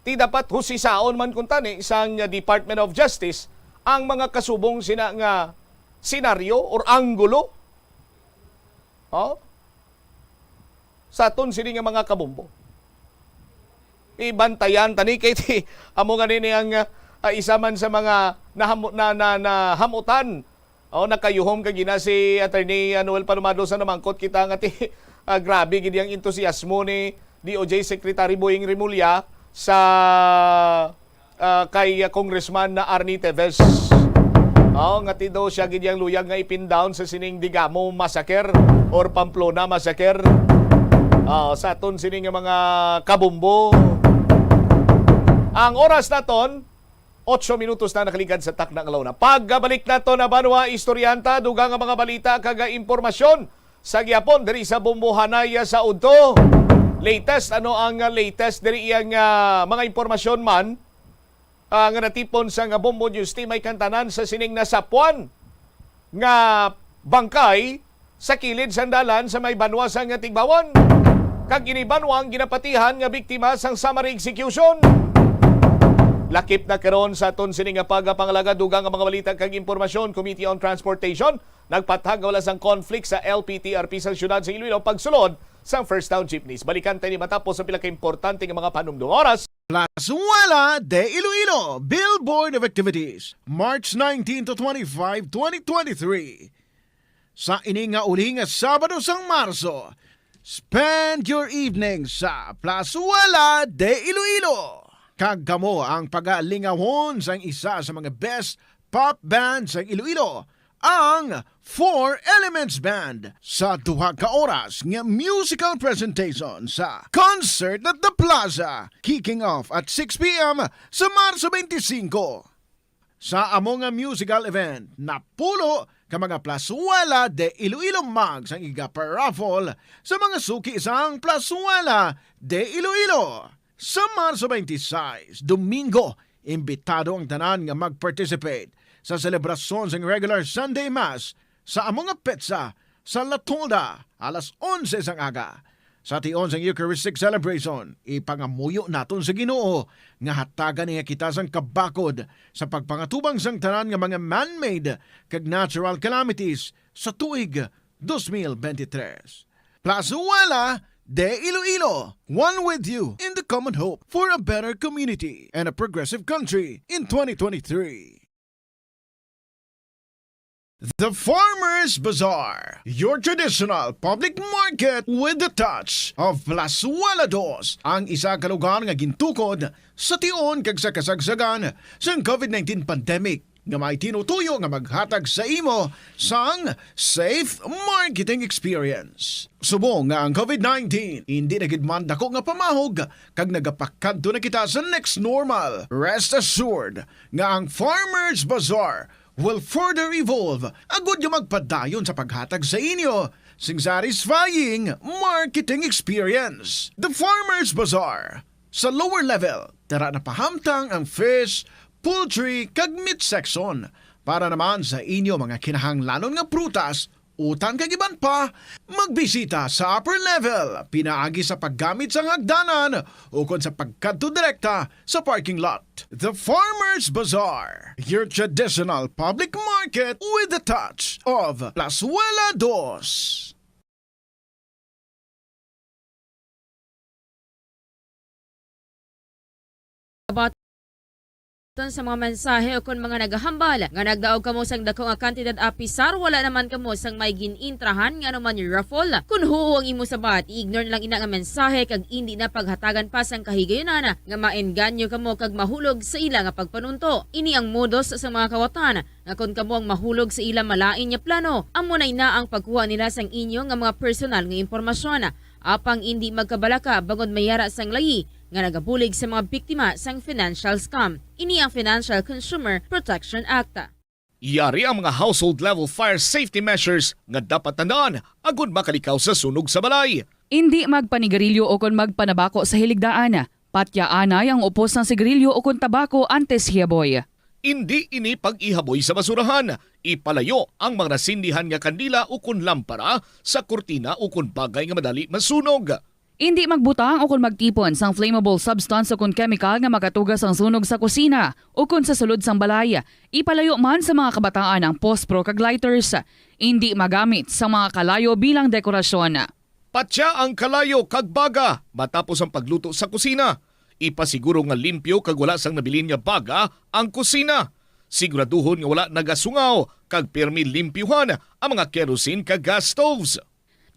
Ti dapat husisaon man kun tani sang Department of Justice ang mga kasubong sina nga senaryo or anggulo. Oh? Sa aton sini nga mga kabombo. Ibantayan tani kay ti, amo nga nini ang, ah, isa man sa mga nahamo-, na, na, nahamutan. Oh, nakayuhom ka gina si Attorney, ah, Noel Palomado sa namangkot kita nga ti, ah, grabe gid ang entusiasmo ni D O J Secretary Boying Remulla sa ah, kay, ah, Congressman na Arnie Teves. Oh, nga ti daw siya gid yang luyag nga ipin-down sa sining Digamo Massacre or Pamplona Massacre. Ah, sa aton sini nga mga kabombo. Ang oras naton, otso minutos na nakaligad sa takna nga launa. Pagbalik naton na banwa, istoryanta, dugang nga mga balita kag impormasyon sa gihapon diri sa Bombohanay sa udto. Latest, ano ang latest diri iyang, ah, mga impormasyon man? Ah, nga natipon sa nga Bombo News Team, may kantanan sa sining nasapuan nga bangkay sa kilid sang dalan sa may banwa sang Tigbawon. Kag ini banwa ang ginapatihan nga biktima sang summary execution. Lakip na karon sa aton sini nga pagpangalaga, dugang nga mga balita kag impormasyon. Committee on Transportation nagpatag nga wala sang conflict sa L P T R P sa siyudad sa Iloilo pagsulod sang First Town Jeepneys. Balikan ta ini matapos ang pila ka importante nga mga panumdom. Oras. Plazuela de Iloilo, Billboard of Activities, March nineteen to twenty-five, twenty twenty-three. Sa ini nga uli nga Sabado sang Marso, spend your evening sa Plazuela de Iloilo. Kag kamo ang pagalingawon sang isa sa mga best pop band sang Iloilo, ang Four Elements Band, sa duha ka oras nga musical presentation sa Concert at the Plaza, kicking off at six p m sa Marso twenty-five. Sa amo nga musical event, napulo ka mga Plazuela de Iloilo mugs ang iga-raffle sa mga suki sang Plazuela de Iloilo. Sa Marso twenty-six, Domingo, imbitado ang tanan nga mag-participate sa selebrasyon sang regular Sunday Mass sa amo nga petsa sa La Tolda, alas onse sang aga. Sa tion sang Eucharistic celebration, ipangamuyo naton sa Ginoo nga hatagan niya kita sang kabakod sa pagpangatubang sang tanan nga mga man-made kag natural calamities sa tuig dos mil bente tres. Plazuela De Iloilo, one with you in the common hope for a better community and a progressive country in twenty twenty-three. The Farmers Bazaar, your traditional public market with the touch of Plazuela Dos, ang isa ka lugar nga gintukod sa tion kag sa kasagsagan sang COVID nineteen pandemic, nga may tinutuyo nga maghatag sa imo sang safe marketing experience. Subong nga ang COVID nineteen indi na gid man dako nga pamahog kag nagapakadto na kita sa next normal, rest assured nga ang Farmers Bazaar will further evolve agud nga magpadayon sa paghatag sa inyo sing satisfying marketing experience. The Farmers Bazaar. Sa lower level, tara na pahamtang ang fish, poultry, kag meat section. Para naman sa inyo mga kinahanglanon nga prutas, utan kag iban pa, magbisita sa upper level pinaagi sa paggamit sang hagdanan ukon sa pagkadto direkta sa parking lot. The Farmers Bazaar, your traditional public market with a touch of Plazuela Dos. Baton sa mga mensahe o kon mga nagahambal nga nagdaog kamo sang dako nga kantidad, apisar wala naman kamo sang may gin-intrahan nga anuman raffle. Kon huo ang imo sabat, i-ignore na lang ina nga mensahe kag indi na paghatagan pa sang kahigayunan nga maengganyo kamo kag mahulog sa ila nga pagpanunto. Ini ang modus sa mga kawatan nga kon kamo ang mahulog sa ila malain nga plano, amo na ina ang pagkuha nila sang inyo nga mga personal nga impormasyon. Apang indi magkabalaka bangod may ara sang layi nga nagabulig sa mga biktima sang financial scam. Ini ang Financial Consumer Protection Act. Yari ang mga household level fire safety measures nga dapat tandaan agud makalikaw sa sunog sa balay. Indi magpanigarilyo ukon magpanabako sa hiligdaan. Patyaanay ang upos sang sigarilyo ukon tabako antes hiyaboy. Indi ini pag-ihaboy sa basurahan. Ipalayo ang mga nasindihan nga kandila ukon lampara sa kurtina ukon bagay nga madali masunog. Indi magbutang ukon magtipon sang flammable substance ukon kemikal nga makatuga sang sunog sa kusina ukon sa sulod sang balay. Ipalayo man sa mga kabataan ang pospro kag lighters. Indi magamit sang mga kalayo bilang dekorasyon. Patya ang kalayo kag baga matapos ang pagluto sa kusina. Ipasiguro nga limpyo kag wala sang nabilin nga baga ang kusina. Siguraduhon nga wala nagasungaw kag pirmi limpyuhan ang mga kerosene kag gas stoves.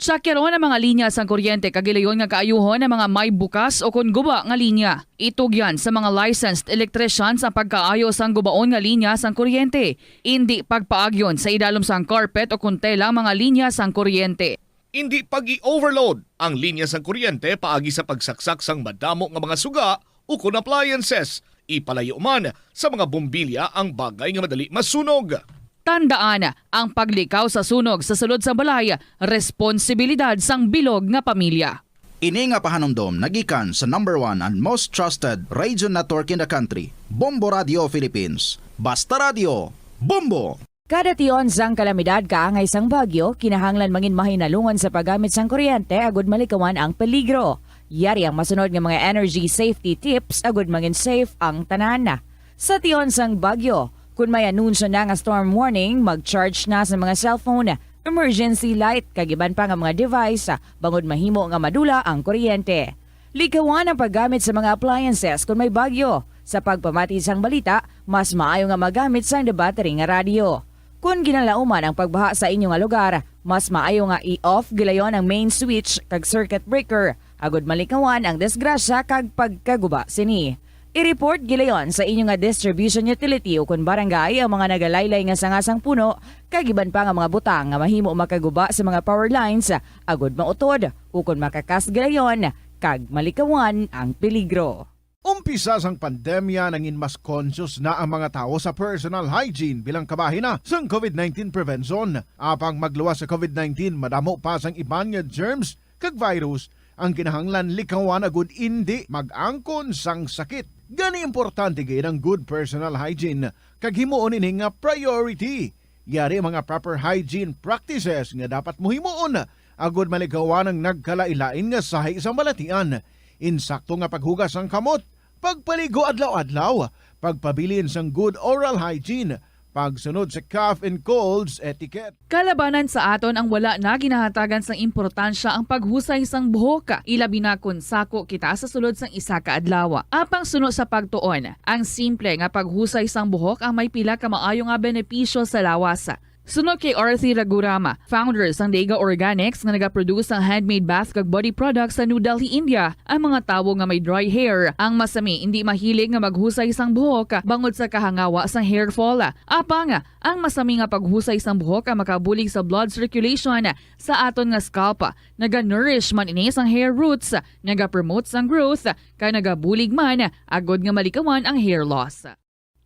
Tsakyaron ang mga linya sang kuryente kag gilayon nga kaayuhon ang mga may bukas ukon guba nga linya. Itugyan sa mga licensed electricians ang pagkaayo sang gubaon nga linya sang kuryente. Indi pagpaagyon sa idalom sang carpet ukon tela ang mga linya sang kuryente. Indi pag-i-overload ang linya sang kuryente paagi sa pagsaksak sang madamo nga mga suga ukon appliances. Ipalayo man sa mga bombilya ang bagay nga madali masunog. Tandaan, ang paglikaw sa sunog sa sulod sang balay responsibilidad sang bilog nga pamilya. Ini nga pahanumdom nagikan sa number one and most trusted radio network in the country, Bombo Radio Philippines. Basta Radio, Bombo! Kada tion sang kalamidad kaangay sang bagyo, kinahanglan mangin mahinalungan sa paggamit sang kuryente agud malikawan ang peligro. Yari ang masunod nga mga energy safety tips agud mangin safe ang tanan. Sa tion sang bagyo, kon may anunsyo na nga storm warning, mag-charge na sa mga cellphone, emergency light, kag iban pa nga mga device, bangod mahimo nga madula ang kuryente. Likawan ang paggamit sa mga appliances kon may bagyo. Sa pagpamati sang balita, mas maayo nga magamit sang debattery nga radyo. Kon ginalauman ang pagbaha sa inyo nga lugar, mas maayo nga i-off gilayon ang main switch kag circuit breaker, agud malikawan ang disgrasya kag pagkaguba sini. I-report gilayon sa inyo nga distribution utility ukon barangay ang mga nagalaylay nga sanga sang puno kag iban pa nga mga butang nga mahimo makaguba sa mga power lines, agud mautod ukon makakas gilayon kag malikawan ang peligro. Umpisa sang pandemya, nangin mas conscious na ang mga tawo sa personal hygiene bilang kabahin na sang COVID nineteen prevention. Apang magluwas sa COVID nineteen, madamo pa sang iban nga germs kag virus ang kinahanglan likawan agud indi mag-angkon sang sakit. Gani, importante gid ang good personal hygiene kag himuon ini nga priority. Yari mga proper hygiene practices nga dapat mo himuon agud malikawan ang nagkalainlain nga sahi sang balatian. Insakto nga paghugas sang kamot, pagpaligo adlaw-adlaw, pagpabilin sang good oral hygiene, Pagsunod sa cough and colds etiquette. Kalabanan sa aton ang wala na ginahatagan sang importansya ang paghusay sang buhok, ilabi na kon sako kita sa sulod sang isa ka adlaw. Apang suno sa pagtuon, ang simple nga paghusay sang buhok ang may pila ka maayo nga benepisyo sa lawas. Suno kay Arthi Ragurama, founder sang Dega Organics nga nagaproduce sang handmade bath kag body products sa New Delhi, India, ang mga tawo nga may dry hair ang masami indi mahilig nga maghusay sang buhok bangod sa kahangawa sang hair fall. Apang, ang masami nga paghusay sang buhok ang makabulig sa blood circulation sa aton nga scalp. Naga-nourish man ini sang hair roots, nagapromote sang growth, kag nagabulig man agod nga malikawan ang hair loss.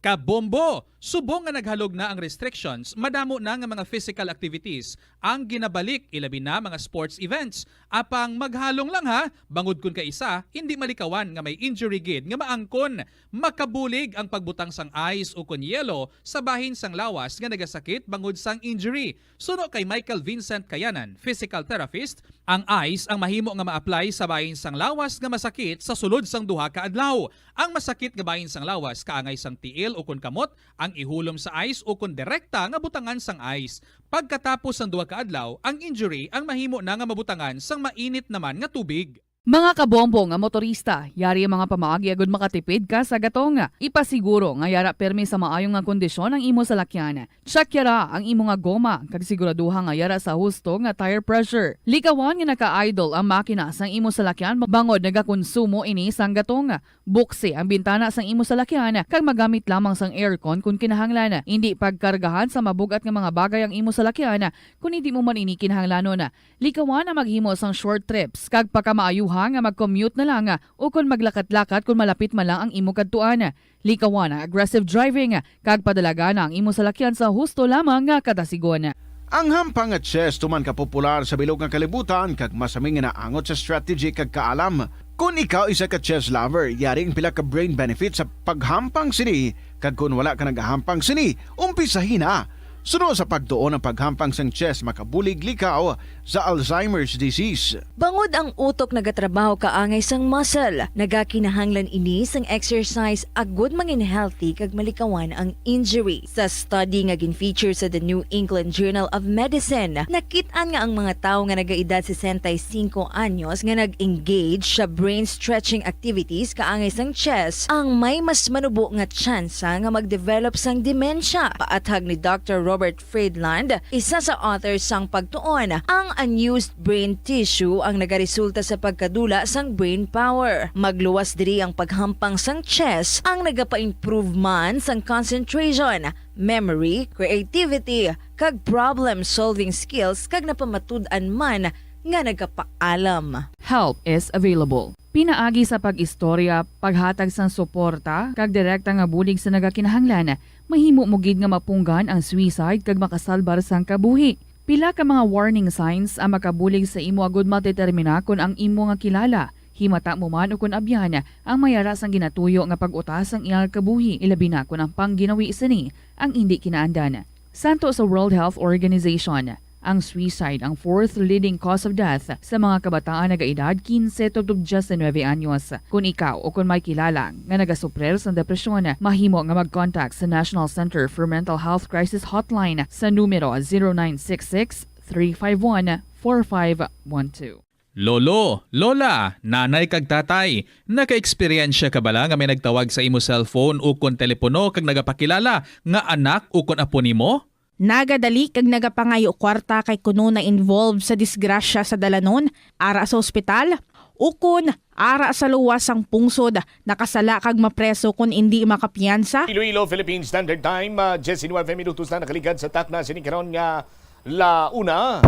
Kabombo! Subong nga naghalog na ang restrictions, madamo na nga mga physical activities ang ginabalik, ilabi na mga sports events. Apang maghalong lang ha, bangod kun kaisa, hindi malikawan nga may injury gid nga maangkon. Makabulig ang pagbutang sang ice o kon yelo sa bahin sang lawas nga nagasakit bangod sang injury. Suno kay Michael Vincent Kayanan, physical therapist, ang ice ang mahimo nga ma-apply sa bahin sang lawas nga masakit sa sulod sang duha ka adlaw. Ang masakit nga bahin sang lawas kaangay sang tiil o kon kamot ang ihulom sa ice o kon direkta nga butangan sang ice. Pagkatapos sang duha ka adlaw, ang injury ang mahimo na nga mabutangan sang mainit naman nga tubig. Mga kabombo nga motorista, yari ang mga pamaagi agud makatipid ka sa gatong. Ipasiguro nga yara permi sa maayo nga kondisyon ang imo salakyan. Check yara ang imo nga goma kag siguraduha nga yara sa husto nga tire pressure. Likawan nga naka-idle ang makina sang imo salakyan bangod nagakonsumo ini sang gatong. Buksi ang bintana sang imo salakyan kag magamit lamang sang aircon kon kinahanglan. Indi pagkargahan sa mabug-at nga mga bagay ang imo salakyan kon indi mo man ini kinahanglanon. Likawan ang maghimo sang short trips kag pakamaayuha nga mag-commute na lang ukon maglakat-lakat kon malapit man lang ang imo kadtuan. Likawan ang aggressive driving kag padalagana ang imo salakyan sa husto lamang nga kadasigon. Ang hampang nga chess tuman ka popular sa bilog nga kalibutan kag masami nga naangot sa strategy kag kaalam. Kon ikaw isa ka chess lover, yari ang pila ka brain benefits sa paghampang sini, kag kon wala ka nagahampang sini, umpisahi na. Suno sa pagtuon, ang paghampang sang chess makabulig likaw sa Alzheimer's disease. Bangod ang utok nagatrabaho kaangay sang muscle, nagakinahanglan ini sang exercise agud mangin healthy kag malikawan ang injury. Sa study nga gin-feature sa The New England Journal of Medicine, nakit-an nga ang mga tawo nga nagaedad sesenta y cinco anyos nga nag-engage sa brain stretching activities kaangay sang chess ang may mas manubo nga tsansa nga mag-develop sang demensya. Paathag ni Doctor Robert Friedland, isa sa author sang pagtuon, ang unused brain tissue ang nagaresulta sa pagkadula sang brain power. Magluwas diri ang paghampang sang chess ang nagapa-improve man sang concentration, memory, creativity, kag problem-solving skills, kag napamatud-an man nga nagapaalam. Help is available. Pinaagi sa pag-istorya, paghatag sang suporta, kag direkta nga bulig sa nagakinahanglan, mahimo mo gid nga mapunggan ang suicide kag makasalbar sang kabuhi. Pila ka mga warning signs ang makabulig sa imo agud madetermina kon ang imo nga kilala, himata mo man ukon abyan, ang may ara sang ginatuyo nga pag-uta sang iya nga kabuhi, ilabi na kon ang pangginawi sini ang indi kinaandan. Santo sa World Health Organization, ang suicide ang fourth leading cause of death sa mga kabataan nagaedad quince tubtob diecinuebe anyos. Kon ikaw o kon may kilala nga nagasuprir sang depresyon, mahimo nga mag-contact sa National Center for Mental Health Crisis Hotline sa numero zero nine six six, three five one, four five one two. Lolo, lola, nanay kag tatay, naka-eksperyensya ka bala nga may nagtawag sa imo cellphone ukon telepono kag nagapakilala nga anak ukon apo nimo? Nagadali kag nagapangayo kwarta kay kuno na-involve sa disgrasya sa dalanon, ara sa ospital, ukon ara sa luwas sang pungsod, nakasala kag mapreso kon indi makapiyansa? Iloilo, Philippine Standard Time, ah, disinuebe minutos na nakaligad sa takna sini karon nga la una.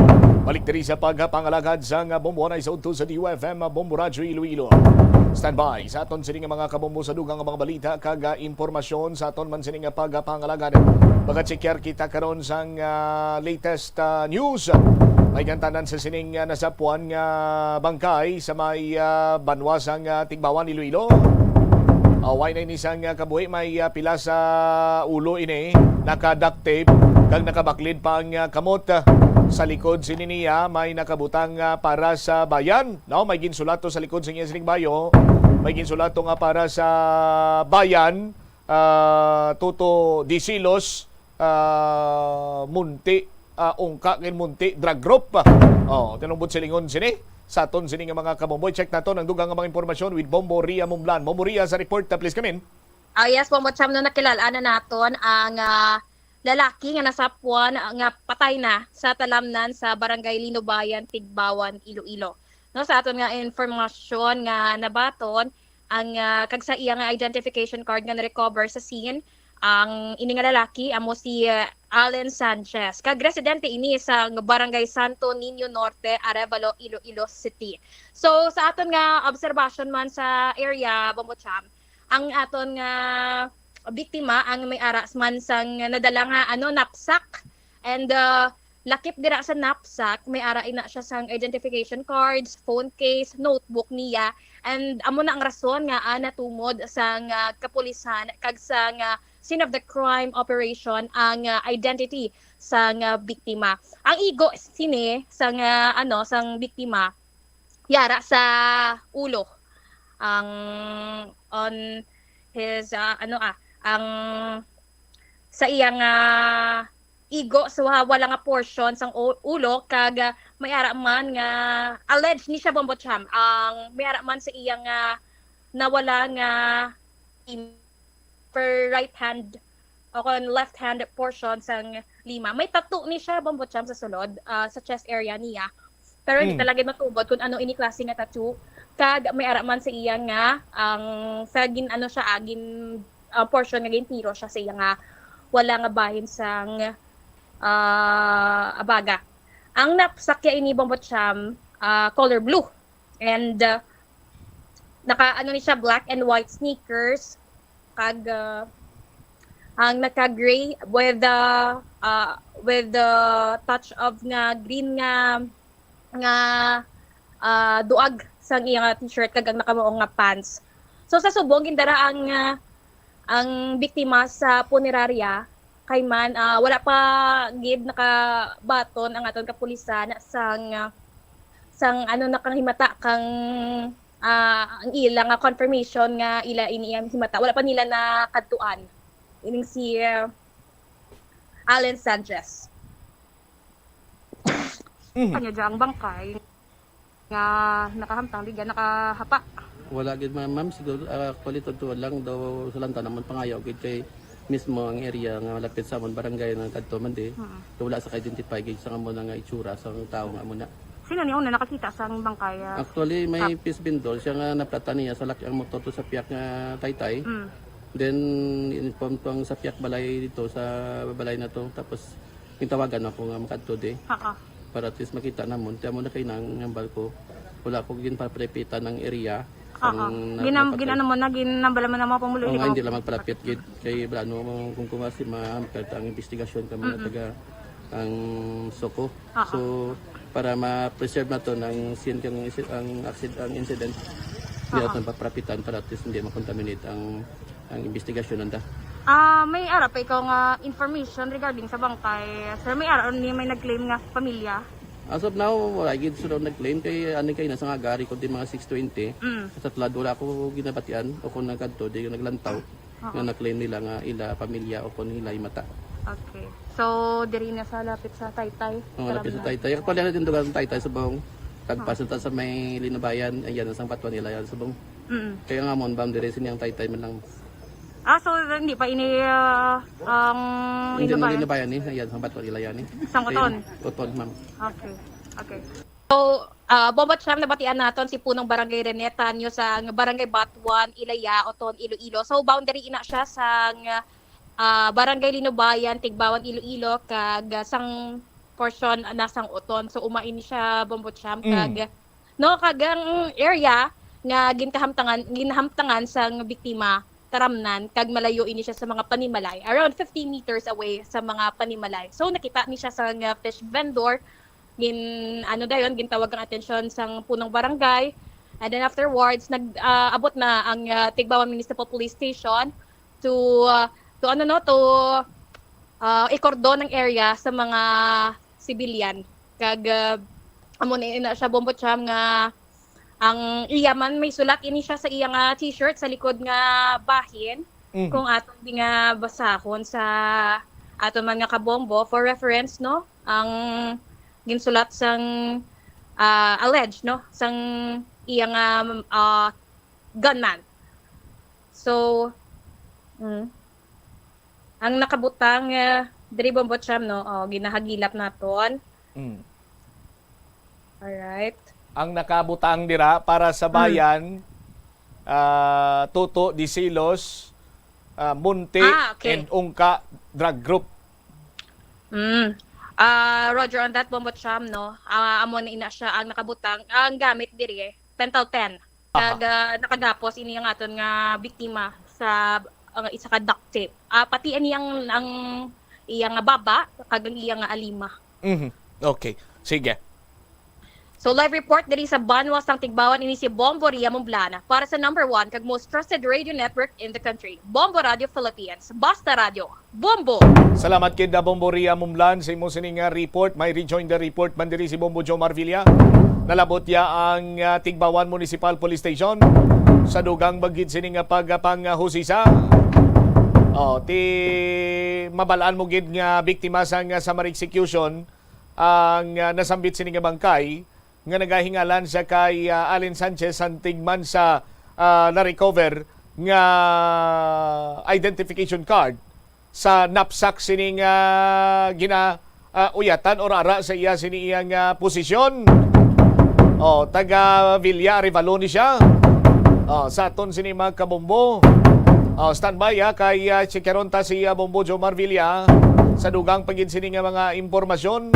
Balik diri sa pagpangalagad sang Bombo Anay sa udto sa D U F M Bombo Radyo Iloilo. Standby sa aton sini nga mga kabombo sa dugang nga mga balita kag, ah, impormasyon sa aton man sini nga pagpangalagad. Magachekyar kita karon sang, ah, latest, ah, news. May gantanan sa sining, ah, nasapuan nga bangkay sa may, ah, banwa sang, ah, Tigbawan, Iloilo. Away na ini sang, ah, kabuhi, may, ah, pila sa ulo ini, naka-duct tape, kag nakabaklid pa ang, ah, kamot. Sa likod sini niya may nakabutang, ah, para sa bayan, no? May ginsulat to sa likod sa iya sining bayo. May ginsulat to nga para sa bayan, ah, Toto Disilos, ah, Munti, ah, Ungka kay Munti Drug Group. Oh, tinong buot silingon sini sa aton sini nga mga kabomboy. Check naton ang dugang nga mga impormasyon with Bombo Ria Mumlan. Bombo Ria sa report, ah, please come in. Ah, yes, Bombo Cham, no, nakilala na naton ang, ah, lalaki nga nasapuan, ah, nga patay na sa talamnan sa Barangay Linubayan, Tigbawan, Iloilo. No, sa aton nga informasyon nga nabaton, ang, ah, kag sa iya nga identification card nga na-recover sa scene, ang ini nga lalaki amo si, ah, Allen Sanchez. Kag residente ini sa Barangay Santo Niño Norte, Arevalo, Iloilo City. So, sa aton nga observation man sa area, Bombo Cham, ang aton nga biktima ang may ara man sang nadala nga, ano, knapsack. And, uh, lakip dira sa knapsack, may ara ina siya sang identification cards, phone case, notebook niya. And amo na ang rason nga, ah, natumod sang, ah, kapulisan kag sang, ah, scene of the crime operation ang, ah, identity sang, ah, biktima. Ang igo sini sang, ah, ano, sang biktima, yara sa ulo. Ang on his, ah, ano, ah, ang sa iyang, ah, igo sa wala nga portion sang u-, ulo kag, ah, may ara man nga alleged ni siya, Bombo Cham, ang may ara man sa iyang, ah, nawala nga in-, per right hand o kon left hand portion sang lima. May tattoo ni siya, Bombo Cham, sa sulod, ah, sa chest area niya. Pero hindi Mm. talaga matubod kung ano ini klase nga tattoo. Kag may ara man sa iya nga, ang sa gin-, ano siya, ah, gin-, ah, portion nga gintiro siya sa iya nga wala nga bahin sang, ah, abaga. Ang knapsack ya ini, Bombo Cham, ah, color blue. And, ah, naka, ano ni siya, black and white sneakers. Kag, ah, ang naka-gray with the, ah, with the touch of nga green nga, nga, ah, duag sang iya nga t-shirt kag ang nakamuong nga pants. So, sa subong, gindara ang, ah, ang biktima sa punerarya, kay man, ah, wala pa gid nakabaton ang aton kapulisan sang, ah, sang ano nakahimata kang, ah, ang ila nga confirmation nga ila ini ang himata. Wala pa nila nakadtuan. Ining si, ah, Allen Sanchez. Mhm. Kanya dyan ang bangkay nga nakahamtang, di dyan nakahapa. Wala gid, ma'am. Ma'am, siguro, ah, actually, totoo lang daw, sa lanta naman pangayo gid kay mismo ang area nga malapit sa amon barangay nga kadto man di. Mm. So, wala sa ka-identify gid sa amo na nga itsura sa tawo nga amo na. Sino ni una nakakita sa bangkay, ah? Actually, may Ah. piece vendor siya nga naplatan niya sa laki ang motor to sa piyak nga taytay. Mm. Then, inform to ang sa piyak balay dito sa balay na to. Tapos, gitawagan ako nga makadto di. Oo. Para at least makita namon. Kaya mo na kayo nang hambal ko. Wala ko ginpaprepitan ang area. Oo. Sang na-, Ginam-, napatay. Ginano mo na, ginambala mo na mga pamuluyo Oo nga, ka hindi mo. lang magpalapit gid. Kay wala, ano, kung kumasi, ma-, ang investigasyon ka mga Mm-mm. taga ang SOCO. Oo. So, para ma-preserve nato ng scene kang isi-, ang accident, ang incident, hindi Oo. natin paprapitan para at least hindi ma-contaminate ang, ang investigasyon nanda. Ah, may ara pa ikaw nga information regarding sa bangkay? Sir, may ara ni may nag-claim nga pamilya? As of now, wala gid sila nag-claim kay ani kay nasa nga gari kundi mga six twenty. Mm. Sa tulad, wala ako ginabatian o kung nagkadto, di naglantaw. Oo. Nga na-claim nila nga ila pamilya o kon ila himata. Okay. So, diri na sa lapit sa Taytay? Oo, lapit sa Talamnan. Taytay. Ako pala na din dugang Taytay sa Bong. Tagpas Oo. na ta sa may Linubayan, ayan, ang sangpatuan nila yan sa Bong. Mm. Kaya nga mo, ang boundary sa niyang Taytay man lang. Ah, so hindi pa ini, ah, ang Hindi na Linubayan? Linubayan eh. Ayan, sangpatuan nila yan eh. Sang Uton? Ayun, Uton, ma'am. Okay. Okay. So, ah, Bombo Cham, nabatian naton si Punong Barangay Rene Tanyo sa Barangay Batuan, Ilaya, Oton, Iloilo. So, boundary ina siya sang, ah, Barangay Linubayan, Tigbawan, Iloilo, kag, ah, sang portion na sang Oton. So, uma ini siya, Bombo Cham, Mm. kag, no, kag ang area nga ginkahamtangan, ginhamtangan sang biktima, taramnan, kag malayo ini siya sa mga panimalay, around fifty meters away sa mga panimalay. So, nakita ni siya sang, ah, fish vendor, gin-, ano dayon, gintawag ang atensyon sang punong barangay. And then afterwards, nag, ah, abot na ang, ah, Tigbawan Municipal Police Station to, ah, to ano, no, to, ah, ikordon ang area sa mga civilian. Kag, ah, amo ni na siya, Bombo Cham, nga ang iya man may sulat ini siya sa iya nga t-shirt sa likod nga bahin. Mm. Kung aton di nga basahon sa, Ato man nga kabombo, for reference, no, ang ginsulat sang, ah, alleged, no, sang iya nga, ah, gunman. So, mm, ang nakabutang, ah, diri, Bombo Cham, no, oh, ginahagilap naton. Mm. Alright. Ang nakabutang dira para sa Mm. bayan, ah, Tuto Disilos, ah, Munti, Ah, okay. and Ungka Drug Group. Mm. Ah, Roger, on that, Bombo Cham, no? Ah, amo na ina siya ang nakabutang. Ang gamit diri, eh, Pentel ten. Aha. Kag, ah, nakagapos ini ang aton nga biktima sa, ah, isa ka duct tape. Ah, pati ang iyang, ang iyang baba, kag ang iyang alima. Mhm. Okay. Sige. So, live report diri sa banwa sang Tigbawan, ini si Bombo Ria Mumblana para sa number one kag most trusted radio network in the country, Bombo Radio Philippines. Basta Radio, Bombo! Salamat kid, ah, Bombo Ria Mumlan, sa imo sining, ah, report. May rejoin the report man diri si Bombo Jomar Villa. Nalabot ya ang, ah, Tigbawan Municipal Police Station sa dugang bagid sining, ah, pagpangahusisa. Oh, ti mabalaan mo gid nga biktima sang, ah, summer execution ang, ah, nasambit sini nga bangkay nga nagahingalan sa kay, ah, Allen Sanchez, santing man sa, ah, na-recover nga identification card sa knapsack sini nga gina, ah, uyatan or ara sa iya sini iya nga posisyon. Oh, taga Villa Arevalo ni siya. Oh, sa aton sini mga kabombo. Oh, standby, ha, kay, ah, checkeron ta si, ah, Bombo Jomar Villa sa dugang pa gid sini nga mga impormasyon.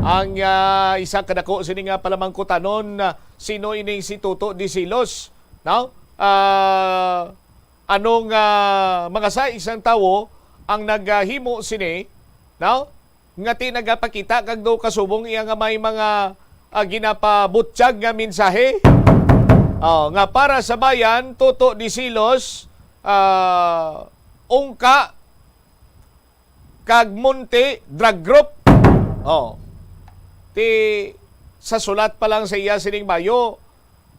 Ang, ah, isa kadako sini nga palamangkutanon, ah, sino ining si Tuto Disilos, no? Ah, anong, ah, mga size ang tawo ang naghimo sini, no? Nga ti nagapakita kag do kasubong iya nga may mga, ah, ginapabutyag nga mensahe. Oh, nga para sa bayan, Tuto Disilos, ah, Ungka, kag Munti Drug Group. Oh. Ti sa sulat pa lang sa iya sining bayo,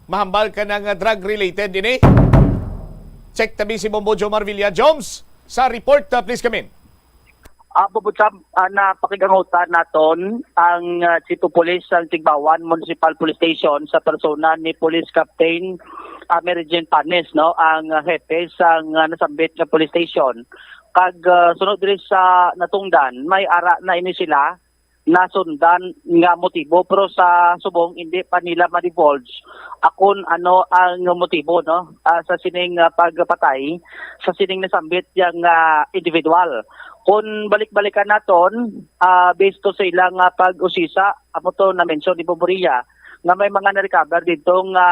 mahambal ka na nga drug related ini. Check tabi si Bombo Jomar Villa. Joms, sa report, ah, please come in. Ah, Bombo Cham, ah, napakigangutan naton ang, ah, Chief of Police sang Tigbawan Municipal Police Station sa persona ni Police Captain, ah, Mary Jane Panes, no, ang, ah, hepe sang, ah, nasambit nga police station. Kag, ah, sunod diri sa natungdan, may ara na ini sila nasundan nga motibo, pero sa subong hindi pa nila ma-divulge akon ano ang motibo, no, ah, sa sining, ah, pagpatay sa sining nasambit yang, ah, individual. Kung balik-balikan naton, ah, based to sa ilang, ah, pag-usisa, amo to na-mention ni Bombo Ria nga may mga na-recover dito nga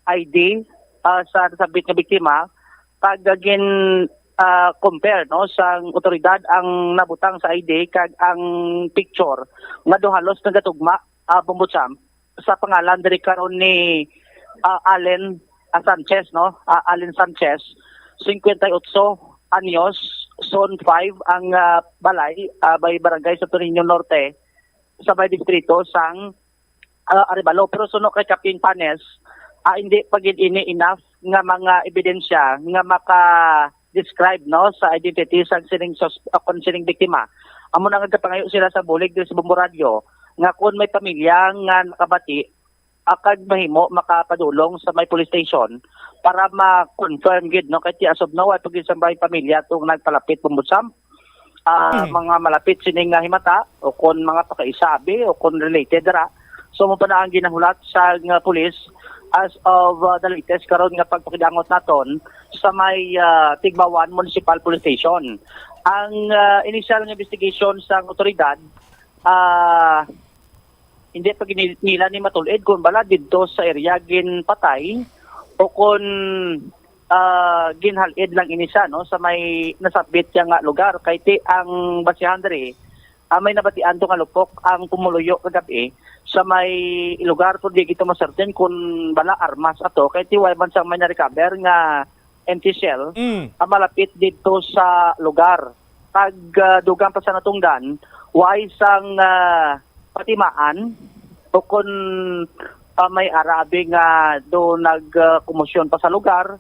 I D, ah, sa nasambit nga biktima, kag gin, ah, compare, no, sang otoridad ang nabutang sa I D kag ang picture nga do halos nagatugma, ah, Bombo Cham, sa pangalan diri karon ni, ah, Allen, ah, Sanchez, no? Ah, Allen Sanchez, singkwenta y otso anyos, Zone five ang, ah, balay, ah, may barangay Santo Niño Norte, sa may distrito sang, ah, Arevalo. Pero suno kay Captain Panes, ah, hindi pa gid ini enough nga mga ebidensya nga maka-describe, no, sa identity sang sining sus-, ah, kon sining biktima. Amo na nga gapangayo sila sa bulig diri sa Bombo Radyo nga kung may pamilya nga nakabati, ah, kag mahimo, makapadulong sa may police station para ma-confirm gid, no, kay ti as of now, ay pag sa may pamilya tong nagpalapit, Bombo Cham, ah, Mm. mga malapit sini nga himata o kon mga pakaisabi o kon related dira. So, mo pa na ang ginahulat sa nga pulis as of, ah, the latest karon nga pagpakidangot naton sa may, ah, Tigbawan Municipal Police Station. Ang, ah, initial nga investigation sa otoridad, ah, hindi pa gini-, nila ni matul-id kung bala didto sa area ginpatay o kung, ah, ginhal-id lang ini siya, no, sa may nasabit niya nga lugar. Kay ti ang basihan diri, ah, may nabatian to nga lupok ang pumuluyo kagabi sa may lugar, pero di gito masertin kung bala armas ato. Kay ti way man sang may na-recover nga empty shell, Mm. ah, malapit dito sa lugar. Kag, ah, dugang pa sa natungdan, way sang, ah, patimaan o kon, ah, may arabi nga do nag, ah, komosyon pa sa lugar,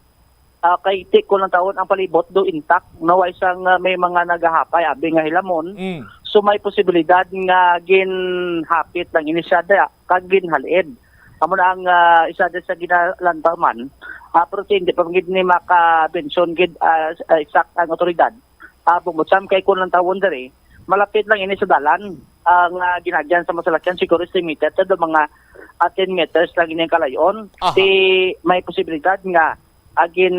Ah, kay ti ko lang tawon ang palibot do intact, no, way sang, ah, may mga nagahapay abi nga hilamon. Mm. So may posibilidad nga ginhapit lang ini siya da, kag ginhalid. Amo na ang, ah, isa din sa ginalantaw man. Ah, pero hindi pa gid ni maka-mention gid, ah, s-, ah, exact ang otoridad. Ah, bungod sa kay kun lang tawon diri, malapit lang ini sa dalan, ah, nga ginagyan sa masalakyan, siguro estimated sa mga, ah, ten meters lang ini ang kalayon. Aha. Ti may posibilidad nga agin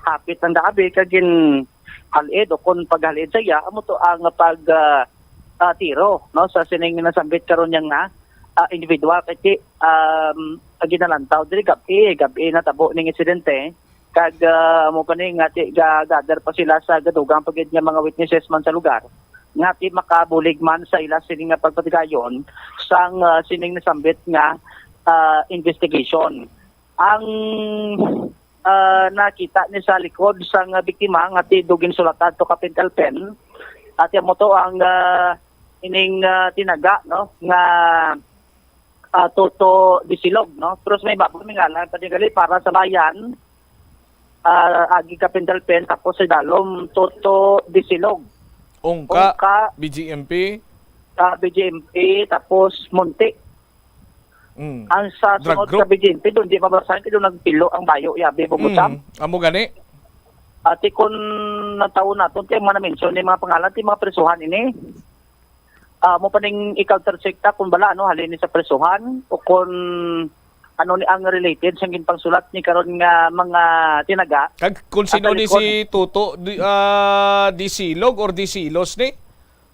hapit ang daabi kag ginhalid o kon paghalid sa iya, amo to ang pag, ah, ah, tiro, no, sa sining nasambit karon niya nga, ah, individual. Kay ti, um, ang ginalantaw diri gab-i, gab-i natabo ning insidente, kag, ah, amo pa ni nga ti ga-gather pa sila sa gadugang pa gid nga mga witnesses man sa lugar nga ti makabulig man sa ila sini nga pagpatigayon sang, ah, sining nasambit nga, ah, investigation. Ang, ah, nakita ni sa likod sang biktima nga ti do ginsulatan to ka pentel pen, at amo to ang, ah, ining, ah, tinaga, no, nga, ah, Toto Disilog, no? Pero sa may babo, may ngalan pa din gali para sa bayan, ah, agi ka pentel pen, tapos sa dalom, Toto Disilog. Ungka, Ungka, B G M P. Ah, B G M P, tapos Monte. Mm. Ang sa Drug sunod group. Sa B G M P, doon di mabasahin, kaya doon nagpilo ang bayo, yabi mo, Sam. Mm. Amo gani. Ati kun nataon naton, kay mga na-mention ni mga pangalan, ti mga presuhan ini. Ah, mo pa ning i-countercheck ta kung bala, ano, halin ni sa presuhan o kung ano ni ang related sa ginpangsulat ni karon nga mga tinaga. Kag kung sino ni si Toto, di, ah, Disilog or Disilos ni?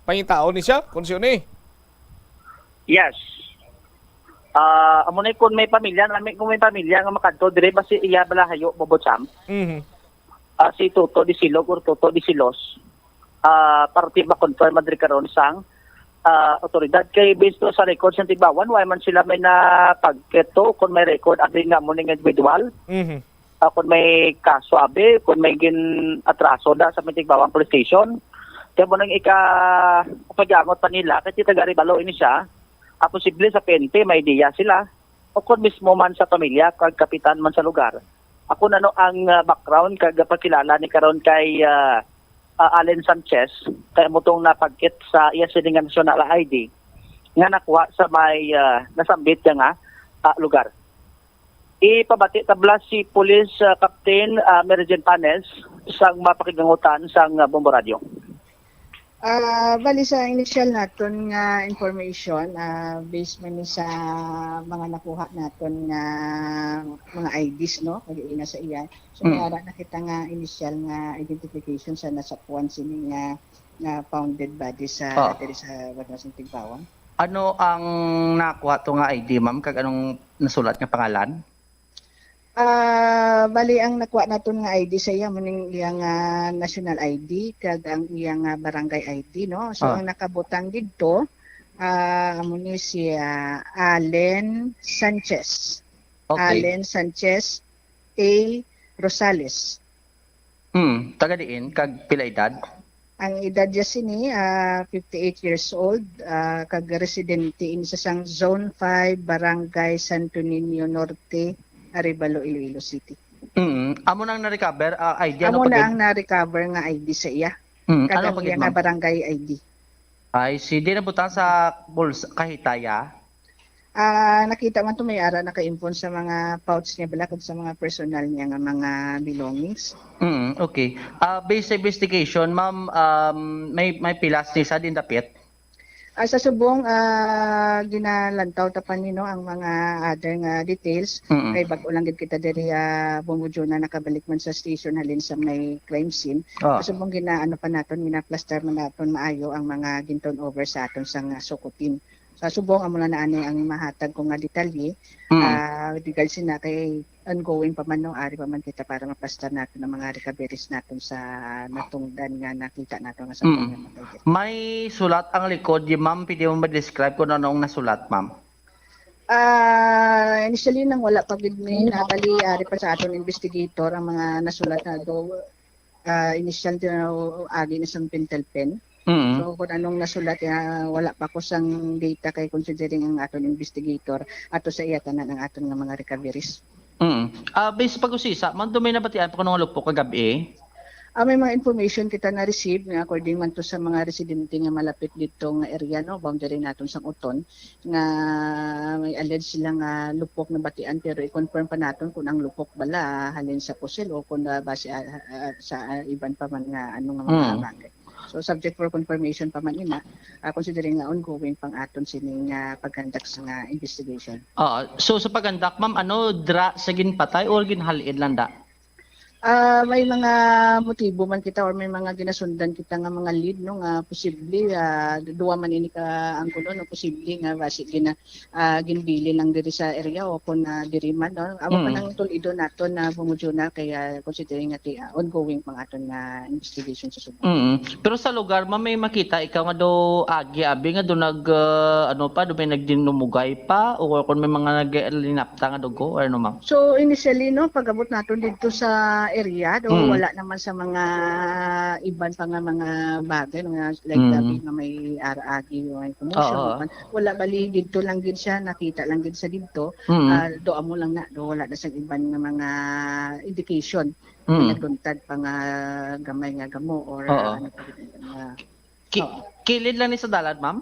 Pangitaon ni siya kung sino ni? Yes. Ah, amo na kun may pamilya, nami kung may pamilya nga makadto dire, basi iya bala hayo, Bobo Sam. Mhm. Ah, si Toto Disilog or Toto Disilos, ah, parte ba confirm man diri karon sang, ah, otoridad. Kay based to sa record sa Tigbawan, wala man sila may napagkito kung may record abi nga mo ning individual. Mhm. Ah, kung may kaso abi, kung may gin-atraso da sa Tigbawan Police Station. Kaya mo nang ika-, pagangot pa nila, kasi taga Arevalo ini siya. Ah, posible sa P N P, may idea sila. O kung mismo man sa pamilya, kag kapitan man sa lugar. Ako na no ang, ah, background kag pagkilala ni karon kay, ah, ah, Allen Sanchez, kay amo tong napagkit sa iya sini nga national I D nga nakuha sa may, ah, nasambit niya nga, ah, lugar. Ipabati tabla si Police, ah, Captain, ah, Mary Jane Panes sang mapakigangutan sang, ah, Bombo Radio. Ah, bali sa initial naton nga information, ah, based man ni sa mga nakuha naton nga mga I Ds, no, kag ina sa iya. So, may Mm. ara na kita nga initial nga identification sa nasapuan sini nga, nga founded body sa, Ah. diri sa Barangay Tigbawan. Ano ang nakuha to nga I D, ma'am, kag anong nasulat nga pangalan? Ah, bali ang nakuha naton nga I D sa iya, mo ning iya nga national I D kag ang iya nga barangay I D, no? So, Ah. ang nakabutang didto, ah, amo ni si, ah, Allen Sanchez. Okay. Allen Sanchez A. Rosales. Hmm, taga diin kag pila edad? Ang edad niya sini, ah, fifty-eight years old, ah, kag residente ini sa sang Zone five, Barangay Santo Niño Norte, Arevalo, Iloilo City. Mm, amo nang na-recover, ah, I D, ano Amo pa na gid? Ang na-recover nga I D sa iya. Mm, Kag ano ang pa gid, iya nga ma'am? Barangay I D. Ay, si di na butang sa bulsa, kahitaya? Ah, nakita man to may ara naka-impon sa mga pouch niya bala kag sa mga personal niya nga mga belongings. Mm, okay. Ah, based sa investigation, ma'am, um, may, may pilas ni sa din dapit? Ah, sa subong, ah, ginalantaw ta pa ni, no, ang mga other nga details. Mm. Kay bag-o lang gid kita diri, ah, Bombo Juna, nakabalik man sa station halin sa may crime scene. Ah. Sa subong gina-, ano pa naton, gina-plaster man naton maayo ang mga gin-turn over sa aton sa nga SOCO team. Sa subong, amo na na ani ang mahatag ko nga detalye. Mm. Ah, with regards na kay ongoing pa man, no, ari pa man kita para mapastar naton ang mga recoveries naton sa natungdan nga nakita nato nga sa Mm. May sulat ang likod, di, ma'am, pwede mo ma-describe kung ano ang nasulat, ma'am? Ah, initially, nang wala pa gid ni nabali, ari pa sa aton investigator ang mga nasulat na do, ah, initial daw agi na sang pentel pen. Mm. So, kung anong nasulat, ah, wala pa ko sang data kay considering ang aton investigator, ato sa iya tanan ang aton nga mga recoveries. Mm. Ah, based sa pag-usisa, ma'am, do may nabatian pa kuno nga lupok kagab-i? Ah, may mga information kita na receive nga according man to sa mga residente nga malapit dito nga area, no, boundary naton sang Oton, nga may alleged sila nga lupok na batian, pero i-confirm pa naton kung ang lupok bala halin sa Pocel o kung, ah, base, ah, ah, sa, ah, iban pa man nga ano nga mga Mm. bagay. So, subject for confirmation pa man ina, ah, considering nga ongoing pang aton sining, ah, pag-conduct sa nga investigation. Oo. So, sa pag-conduct, ma'am, ano, dra sa ginpatay or ginhal-id lang da? Ah, may mga motibo man kita or may mga ginasundan kita nga mga lead, no, nga posible, ah, duwa man ini ka anggulo, no, posible nga basi gina-, ah, ginbilin lang diri sa area o kung, ah, diri man, no. Amo pa Mm. nang tul-idon naton na bumudyo na kay, ah, considering nga ti-, ah, ongoing pang aton nga investigation sa Subo. Mm. Pero sa lugar, ma'am, may makita ikaw nga do agi abi nga do nag, ah, ano pa, do may nagdinumugay pa o kung may mga naglinapta nga dugo or ano, ma'am? So, initially, no, pag-abot naton didto sa area, do Mm. wala naman sa mga iban pa nga mga bagay, mga like Mm. gabi nga may ara-agi o may commotion, Oo. Wala bali didto lang gid siya, nakita lang gid sa didto. Mm. Ah, do amo lang na, do wala na sa iban nga mga indication nga Mm. nagluntad pa nga gamay nga gamo or, Oo. ah, ano pa gid nga, Ki-, oo. Kilid lang ni sa dalan, ma'am?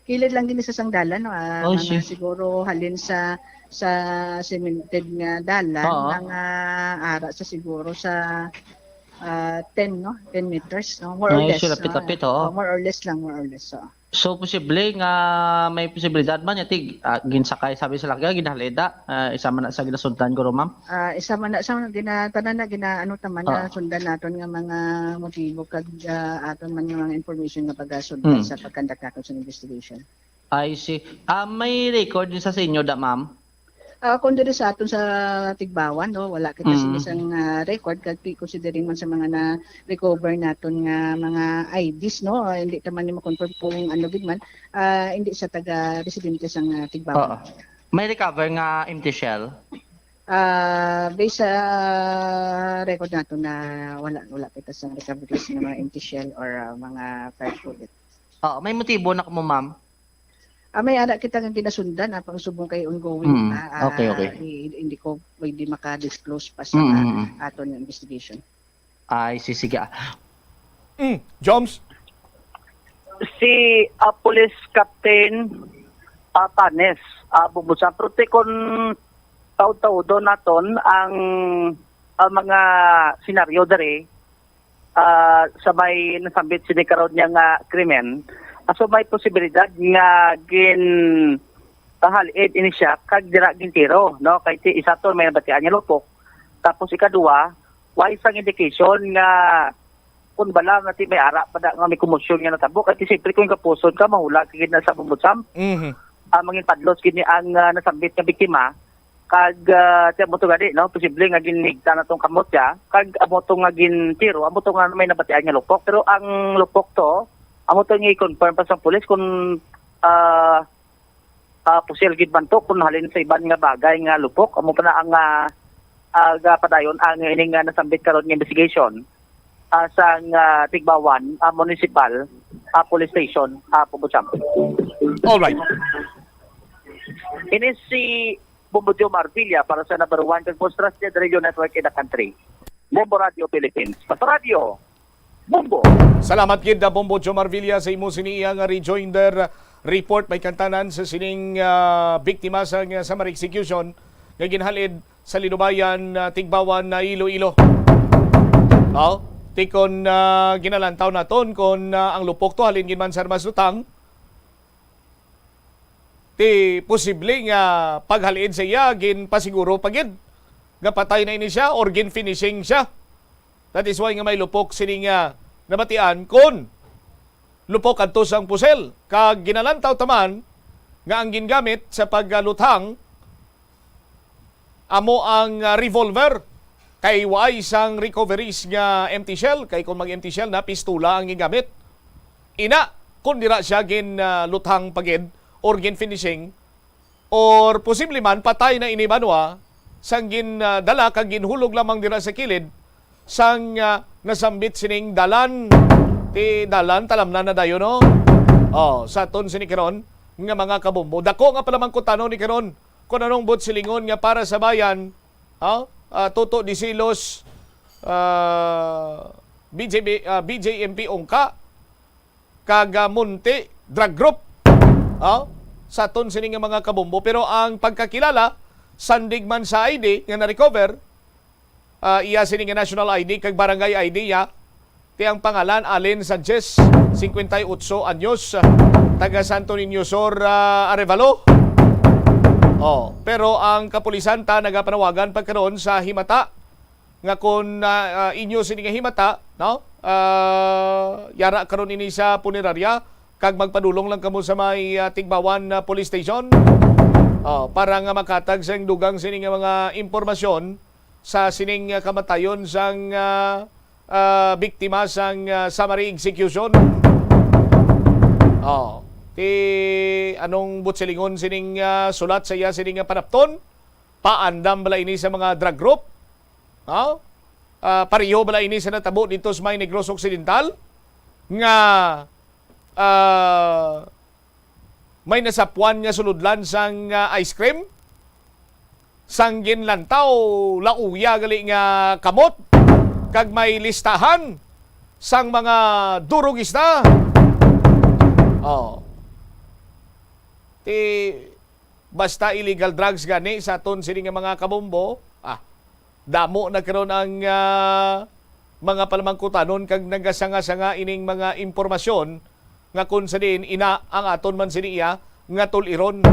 Kilid lang gid ni sa sang dalan, no? Ah, Oh, mga sige. siguro halin sa, sa cemented nga dalan, Oo. mga ara sa siguro sa, ah, ten, no? Ten meters, no? More or Ay, less, sila no? Pitapit, oo. Oh, more or less lang, more or less, oo. So, posible nga may posibilidad man, yati, ah, ginsakay, sabi sa laki, ginhalida, ah, isa man na sa ginasundan, guro, ma'am? Ah, isa man na sa gina-, tanan na gina-, ano, taman na Ah. sundan naton nga mga motibo kag, ah, aton man nga mga information nga pagasundan Mm. sa pag-conduct naton sa investigation. I see. Ah, may record din sa, sa inyo da, ma'am? Ah, kung diri sa aton sa Tigbawan, no, wala kita sa Mm. isang, ah, record, kag ti-, considering man sa mga na-recover naton nga mga I Ds, no, ah, hindi ta man ni ma-confirm kung ano gid man, ah, hindi sa taga residente sang, ah, Tigbawan. Oo. May recover nga empty shell? Ah, based sa record nato na wala, wala kita sa recoveries ng mga empty shell or, ah, mga fired bullet. Oo, may motibo na kamo, ma'am? Ah, may ara kita nga ginasundan, ah, pang subong kay ongoing Mm, pa, okay, ah, okay. i-, hindi ko pwede maka-disclose pa sa Mm, mm, mm. aton nga investigation. Ay, si-, sige, ah. Mm, Joms? Si, ah, Police Captain, ah, Panes, ah, Bumbusa, pero ti kon taud-taudon naton ang, ah, mga senaryo diri, ah, sa may nasambit sini karon niya nga krimen, ah, so may posibilidad nga gin-, ah, hal-id ini siya kag dira gintiro, no? Kay ti-, isa to may nabatian nga lupok. Tapos ikaduha, way sang indication nga kun bala nga ti may ara pa da nga may komosyon nga natabo. Kay ti siyempre kung kapuson ka, mahula ka gid na sa bumbutsam. Mhm. Ah, mangin padlos gid ni ang, ah, nasambit nga biktima. Kag, ah, ti amo to gani, no? Posible nga ginhigta na tong kamot siya. Kag amo to nga gintiro, amo to nga may nabatian nga lupok. Pero ang lupok to, amo to nga i-confirm pa sa pulis kung, ah, ah, pusil gid man to, kung halin sa iban nga bagay nga lupok. Amo pa na ang, ah, ah, gapadayon ang ining, ah, nasambit karon nga investigation, ah, sang, ah, Tigbawan, ah, Municipal, ah, Police Station, ah, Pumbutsam. All right. Ini si Bombo Jomar Villa para sa number one kag most trusted radio network in the country, Bombo Radio Philippines. Basta Radio, Bombo. Salamat gid, ah, Bombo Jomar Villa, sa imo sini iya nga rejoinder report. May kantanan sa sining, ah, biktima sa, sa Samar execution nga ginhalid sa Linubayan, ah, Tigbawan, na Iloilo. Oh, ti kon, ah, ginalantaw naton kon, ah, ang lupok to halin gid man sa armas lutang. Ti posible nga paghalid sa iya, ginpasiguro pa gid nga patay na ini siya or gin-finishing siya. That is why nga may lupok sini nga nabatian kon lupok adto sang pusil. Kag ginalantaw ta man nga ang gingamit sa pagluthang amo ang, ah, revolver, kay waay sang recoveries nga empty shell, kay kung mag-empty shell na, pistola ang gingamit. Ina, kung dira siya gin, ah, luthang pa gid or gin-finishing, or posible man patay na ini banwa sang gin, ah, dala kag ginhulog lamang dira sa kilid sang, ah, nasambit sining dalan. Ti dalan, talamnan na dayon, no? Oh, sa aton sini karon nga mga kabombo. Dako nga palamangkutanon ni karon kung anong buot silingon nga para sa bayan, Oh, ah, Toto Disilos, ah, B J B, ah, B J M P Ungka, kag, ah, Munti Drug Group. Oh, sa aton sini nga mga kabombo. Pero ang pagkakilala, sandig man sa I D nga na-recover, ah, iya sini nga national I D kag barangay I D niya, ti ang pangalan Allen Sanchez, singkwenta y otso anyos, ah, taga Santo Niño Sur, ah, Arevalo. Oh, pero ang kapulisan ta nagapanawagan pa karon sa himata nga kung, ah, ah, inyo sini nga himata, no? Ah, yara karon ini sa punerarya kag magpadulong lang kamo sa may, ah, Tigbawan, ah, Police Station. Oh, para nga makatag sa dugang sini nga mga impormasyon sa sining, ah, kamatayon sang, ah, ah, biktima sang, ah, summary execution. Oh, ti anong buot silingon sining, ah, sulat sa iya sining, ah, panapton? Paandam bala ini sa mga drug group? Ha? Ah, pareho bala ini sa natabo dito sa may Negros Occidental nga, ah, may nasapuan nga sulodlan sang, ah, ice cream? Sang ginlantaw, lauya gali nga kamot, kag may listahan sang mga durugista. Oh. Ti, basta illegal drugs gani sa aton sini nga mga kabombo, ah, damo na karon ang, ah, mga palamangkutanon kag nagasanga-sanga ining mga impormasyon nga kung sa diin ina ang aton man sini iya nga tul-iron.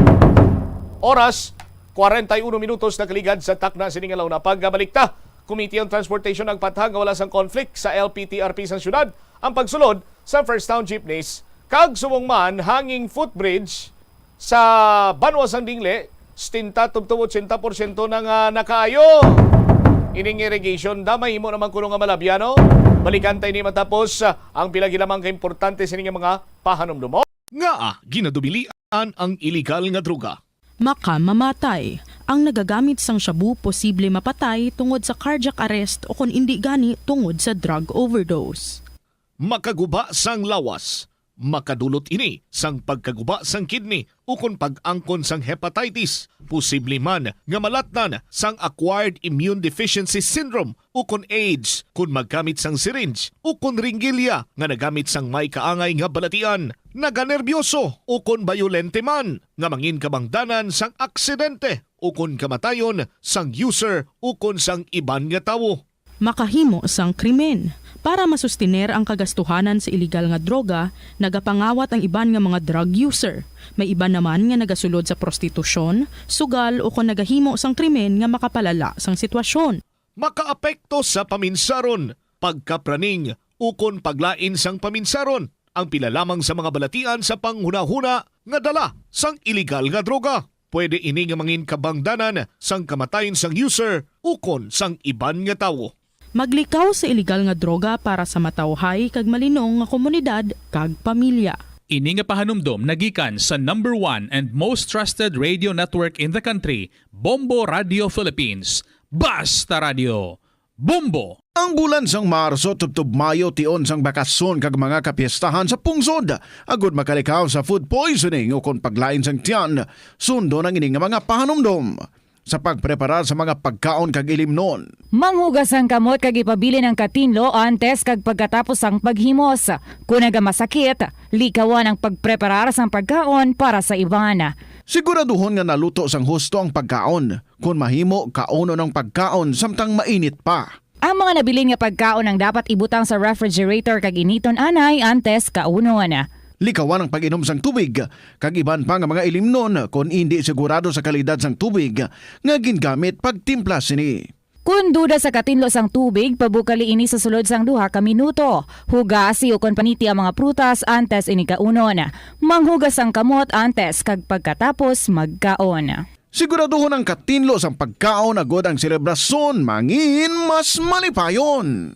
Oras, kwarenta y uno minutos nakaligad sa takna sini nga launa. Pagabalik ta, Committee on Transportation nagpathag nga wala sang conflict sa L P T R P sang syudad ang pagsulod sa First Town Jeepneys kag subong man hanging footbridge sa banwa sang Dingle, setenta tubtob ochenta porsyento na nga nakaayo. Ining irrigation dam mahimo naman kuno nga malabyan, no? Balikan ta ini matapos, ah, ang pila gilamang ka importante sini nga mga pahanumdom. Ngaa ginadubilian ang iligal nga droga? Makamamatay. Ang nagagamit sang shabu posible mapatay tungod sa cardiac arrest o kon indi gani tungod sa drug overdose. Makaguba sang lawas. Makadulot ini sang pagkaguba sang kidney ukon pag-angkon sang hepatitis, posible man nga malatnan sang acquired immune deficiency syndrome ukon AIDS kon maggamit sang syringe ukon ringgilya nga nagamit sang may kaangay nga balatian, naganerbyoso ukon bayolente man nga mangin kabangdanan sang aksidente ukon kamatayon sang user ukon sang iban nga tawo. Makahimo sang krimen. Para masustener ang kagastuhanan sa iligal nga droga, nagapangawat ang iban nga mga drug user. May iban naman nga nagasulod sa prostitusyon, sugal, o kon nagahimo sang krimen nga makapalala sang sitwasyon. Makaapekto sa paminsaron, pagkapraning, ukon paglain sang paminsaron ang pila lamang sa mga balatian sa panghunahuna nga dala sang iligal nga droga. Pwede ini nga mangin kabangdanan sang kamatayon sang user ukon sang iban nga tawo. Maglikaw sa iligal nga droga para sa matawhay kag malinong nga komunidad kag pamilya. Ini nga pahanumdom nagikan sa number one and most trusted radio network in the country, Bombo Radio Philippines. Basta Radio, Bombo! Ang bulan sang Marso tubtob Mayo tion sang bakasyon kag mga kapiestahan sa pungsod, agud makalikaw sa food poisoning ukon paglain sang tiyan. Sundon ang ini nga mga pahanumdom sa pagpreparar sa mga pagkaon kag ilimnon. Manghugas ang kamot kag ipabilin ang katinlo antes kag pagkatapos sang paghimos. Kon nagamasakit, likawan ang pagpreparar sang pagkaon para sa iban. Siguraduhon nga naluto sang husto ang pagkaon. Kon mahimo, kaunon ang pagkaon samtang mainit pa. Ang mga nabilin nga pagkaon ang dapat ibutang sa refrigerator kag initon anay antes kaunon. Likawan ang pag-inom sang tubig kag iban pa nga mga ilimnon kon indi sigurado sa kalidad sang tubig nga gingamit pagtimpla sini. Kon duda sa katinlo sang tubig, pabukali ini sa sulod sang duha ka minuto. Hugasi ukon paniti ang mga prutas antes ini kaunon. Manghugas ang kamot antes kag pagkatapos magkaon. Siguraduhon ang katinlo sang pagkaon agud ang selebrasyon mangin mas malipayon.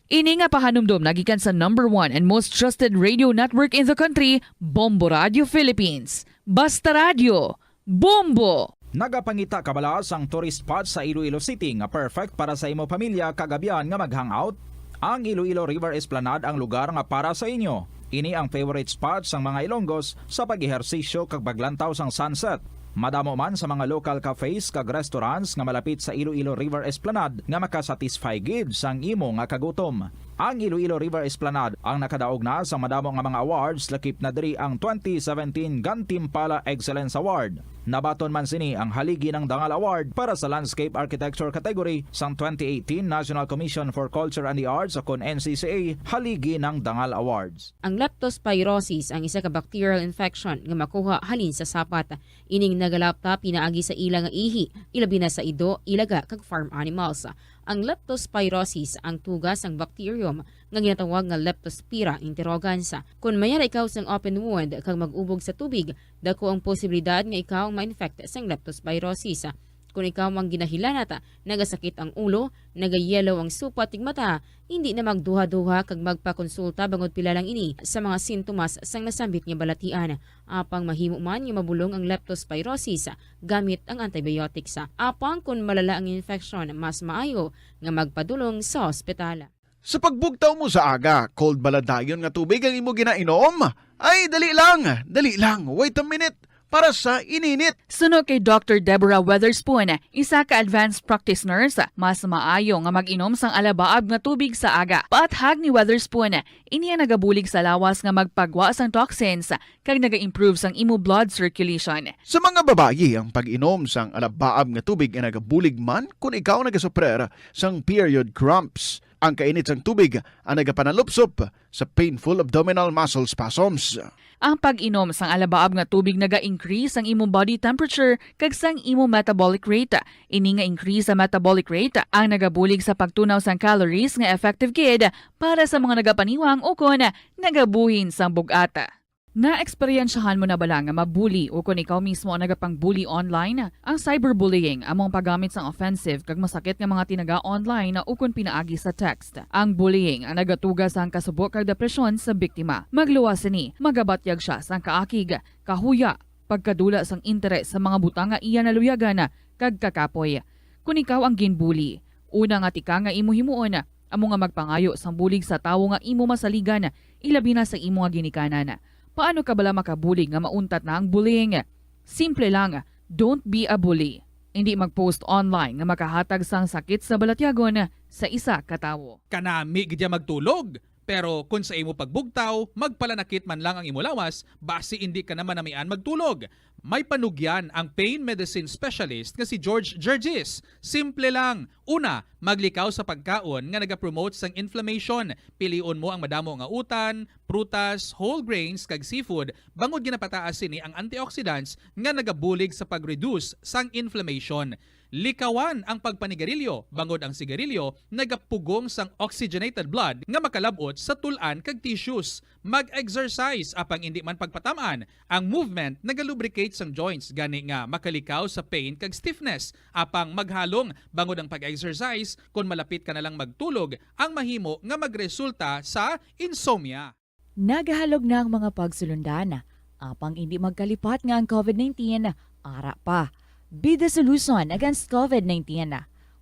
Ini nga pahanumdom nagikan sa number one and most trusted radio network in the country, Bombo Radio Philippines. Basta Radio, Bombo! Nagapangita ka bala sang tourist spot sa Iloilo City nga perfect para sa imo pamilya kag abyan nga mag-hangout? Ang Iloilo River Esplanade ang lugar nga para sa inyo. Ini ang favorite spot sang mga Ilonggos sa pag-ehersisyo kag paglantaw sang sunset. Madamo man sa mga local cafes kag restaurants nga malapit sa Iloilo River Esplanade nga makasatisfy gid sang imo nga kagutom. Ang Iloilo River Esplanade ang nakadaog na sa madamo nga mga awards, lakip na diri ang twenty seventeen Gantimpala Excellence Award. Nabaton man sini ang Haligi ng Dangal Award para sa Landscape Architecture category sang twenty eighteen National Commission for Culture and the Arts, o kon N C C A, Haligi ng Dangal Awards. Ang leptospirosis ang isa ka bacterial infection nga makuha halin sa sapat. Ining nagalapta pinaagi sa ila nga ihi, ilabi na sa ido, ilaga, kag farm animals. Ang leptospirosis ang tuga sang bacterium nga ginatawag nga Leptospira interrogans. Kon mayara ikaw sang open wound kag mag-ubog sa tubig, dako ang posibilidad nga ikaw ma-infect sang leptospirosis. Kon ikaw ang ginahilanat, nagasakit ang ulo, nagayellow ang supat ug mata, hindi na magduha-duha kag magpakonsulta bangod pila lang ini sa mga sintomas sang nasambit nga balatian. Apang mahimo man nga mabulong ang leptospirosis gamit ang antibiotics. Apang kon malala ang infeksyon, mas maayo nga magpadulong sa ospital. Sa pagbugtaw mo sa aga, cold bala dayon nga tubig ang imo ginainom? Ay, dali lang, dali lang, wait a minute, para sa ininit. Suno kay Doctor Deborah Weatherspoon, isa ka advanced practice nurse, mas maayo nga mag-inom sang alabaab nga tubig sa aga. Paathag ni Weatherspoon, ini ang nagabulig sa lawas nga magpagwa sang toxins kag naga-improve sang imo blood circulation. Sa mga babayi, ang pag-inom sang alabaab nga tubig ay nagabulig man kon ikaw nagasuprer sang period cramps. Ang kainit sang tubig ang nagapanalupsop sa painful abdominal muscle spasms. Ang pag-inom sang alabaab nga tubig naga-increase sang imo body temperature kag sang imo metabolic rate. Ini nga increase sa metabolic rate ang nagabulig sa pagtunaw sang calories nga effective gid para sa mga nagapaniwang ukon nagabuhin sang bug-at. Naeksperyensyahan mo na bala nga mabuli ukon ikaw mismo ang nagapangbuli online? Ang cyberbullying amo ang paggamit sang offensive kag masakit nga mga tinaga online ukon pinaagi sa text. Ang bullying ang nagatuga sang kasubo kag depresyon sa biktima. Magluwas sini, magabatyag sia sang kaakig, kahuya, pagkadula sang interes sa mga butang nga iya naluyagan kag kakapoy. Kon ikaw ang ginbuli, una nga tikang nga imo himuon amo nga magpangayo sang bulig sa tawo nga imo masaligan, ilabi na sa imo nga ginikanan. Paano ka bala makabulig nga mauntat na ang bullying? Simple lang, don't be a bully. Indi mag-post online nga makahatag sang sakit sa balatyagon sa isa ka tawo. Kanami gid ya magtulog, pero kon sa imo pagbugtaw, magpalanakit man lang ang imo lawas, basi indi ka na manamian magtulog. May panugyan ang pain medicine specialist nga si George Gergis. Simple lang. Una, maglikaw sa pagkaon nga nagapromote sang inflammation. Pilion mo ang madamo nga utan, prutas, whole grains, kag seafood, bangod ginapataas sini ang antioxidants nga nagabulig sa pag-reduce sang inflammation. Likawan ang pagpanigarilyo, bangod ang sigarilyo nagapugong sang oxygenated blood nga makalab-ot sa tul-an kag tissues. Mag-exercise, apang indi man pagpatam-an. Ang movement nagalubricate sang joints, gani nga makalikaw sa pain kag stiffness. Apang maghalong, bangod ang pag-exercise, kon malapit ka na lang magtulog, ang mahimo nga magresulta sa insomnia. Nagahalog na ang mga pagsulundan, apang indi magkalipat nga ang covid nineteen ara pa. Be the solution against covid nineteen.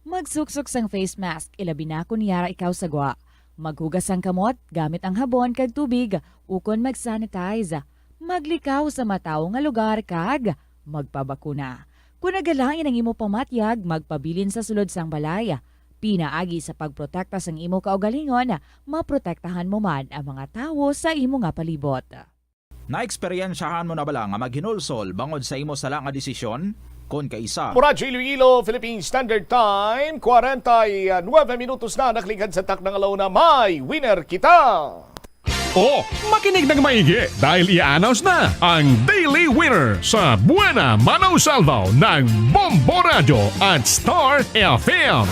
Magsuksok sang face mask, ilabi na kon yara ikaw sa gwa. Maghugas sang kamot gamit ang habon kag tubig ukon mag-sanitize. Maglikaw sa matawo nga lugar kag magpabakuna. Kon nagalain ang imo pamatyag, magpabilin sa sulod sang balay. Pinaagi sa pagprotekta sang imo kaugalingon, maprotektahan mo man ang mga tawo sa imo nga palibot. Naeksperyensyahan mo na bala nga maghinulsol bangod sa imo sala nga desisyon? Kon kaisa. Mura Radyo Iloilo, Philippine Standard Time, kwarenta y nuebe minutos na nakaligad sa takna nga alauna. May winner kita! O, makinig ng maigi dahil i-announce na ang Daily Winner sa Buena Mano Salvo ng Bombo Radyo at Star F M.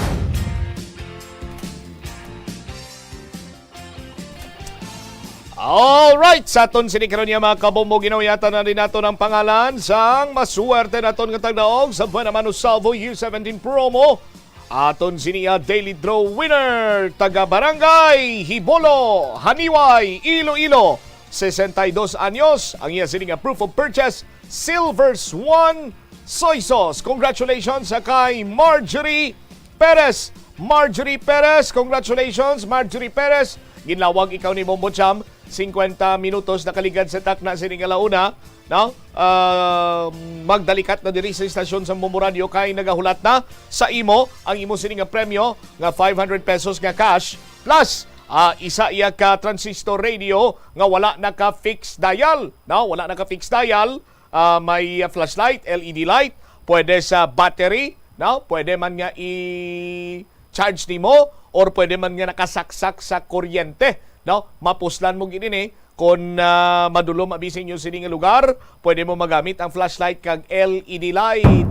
Alright, sa aton sini karon niya, mga kabombo, ginawayatan na rin nato ng pangalan sang maswerte naton nga tagdaog sa Buena Mano Salvo Year seventeen promo. Aton sini, ah, daily draw winner, taga Barangay Hibolo, Haniway, Iloilo, sesenta y dos anyos. Ang iya sini nga proof of purchase, Silver Swan Soy Sauce. Congratulations sa kay Marjorie Perez. Marjorie Perez, congratulations, Marjorie Perez. Ginlawag ikaw ni Bombo Cham Singkwenta minutos nakaligad sa takna sini nga ala una, no? Ah, magdalikat na diri sa istasyon sa Bombo Radio kay nagahulat na sa imo ang imo sini nga premyo nga five hundred pesos nga cash plus, ah, isa iya ka transistor radio nga wala naka fixed dial, no? Wala naka fixed dial, ah, may, ah, flashlight, L E D light, pwede sa battery, no? Pwede man nga i-charge nimo or pwede man nga nakasaksak sa kuryente, no? Mapuslan mo gid ini. Kon, ah, madulom abi sa inyo sini nga lugar, pwede mo magamit ang flashlight kag L E D light.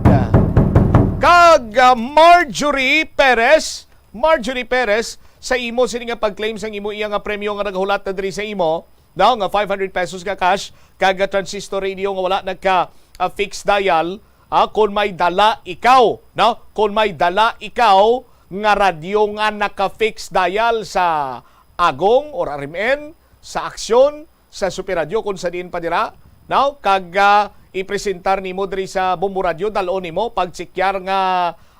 Kag, ah, Marjorie Perez, Marjorie Perez, sa imo sini nga pag-claim sang imo iya nga premyo nga nagahulat na diri sa imo, daw nga five hundred pesos nga cash, kag, ah, transistor radio nga wala nagka, ah, fixed dial, ah, kon may dala ikaw, no? Kon may dala ikaw nga radyo nga naka-fixed dial sa Agong or R M N, sa Aksyon, sa Super Radio, kung sa diin pa dira, no? Kag, ah, ipresentar nimo diri sa Bombo Radio, dal-on nimo, pagtsekyar nga,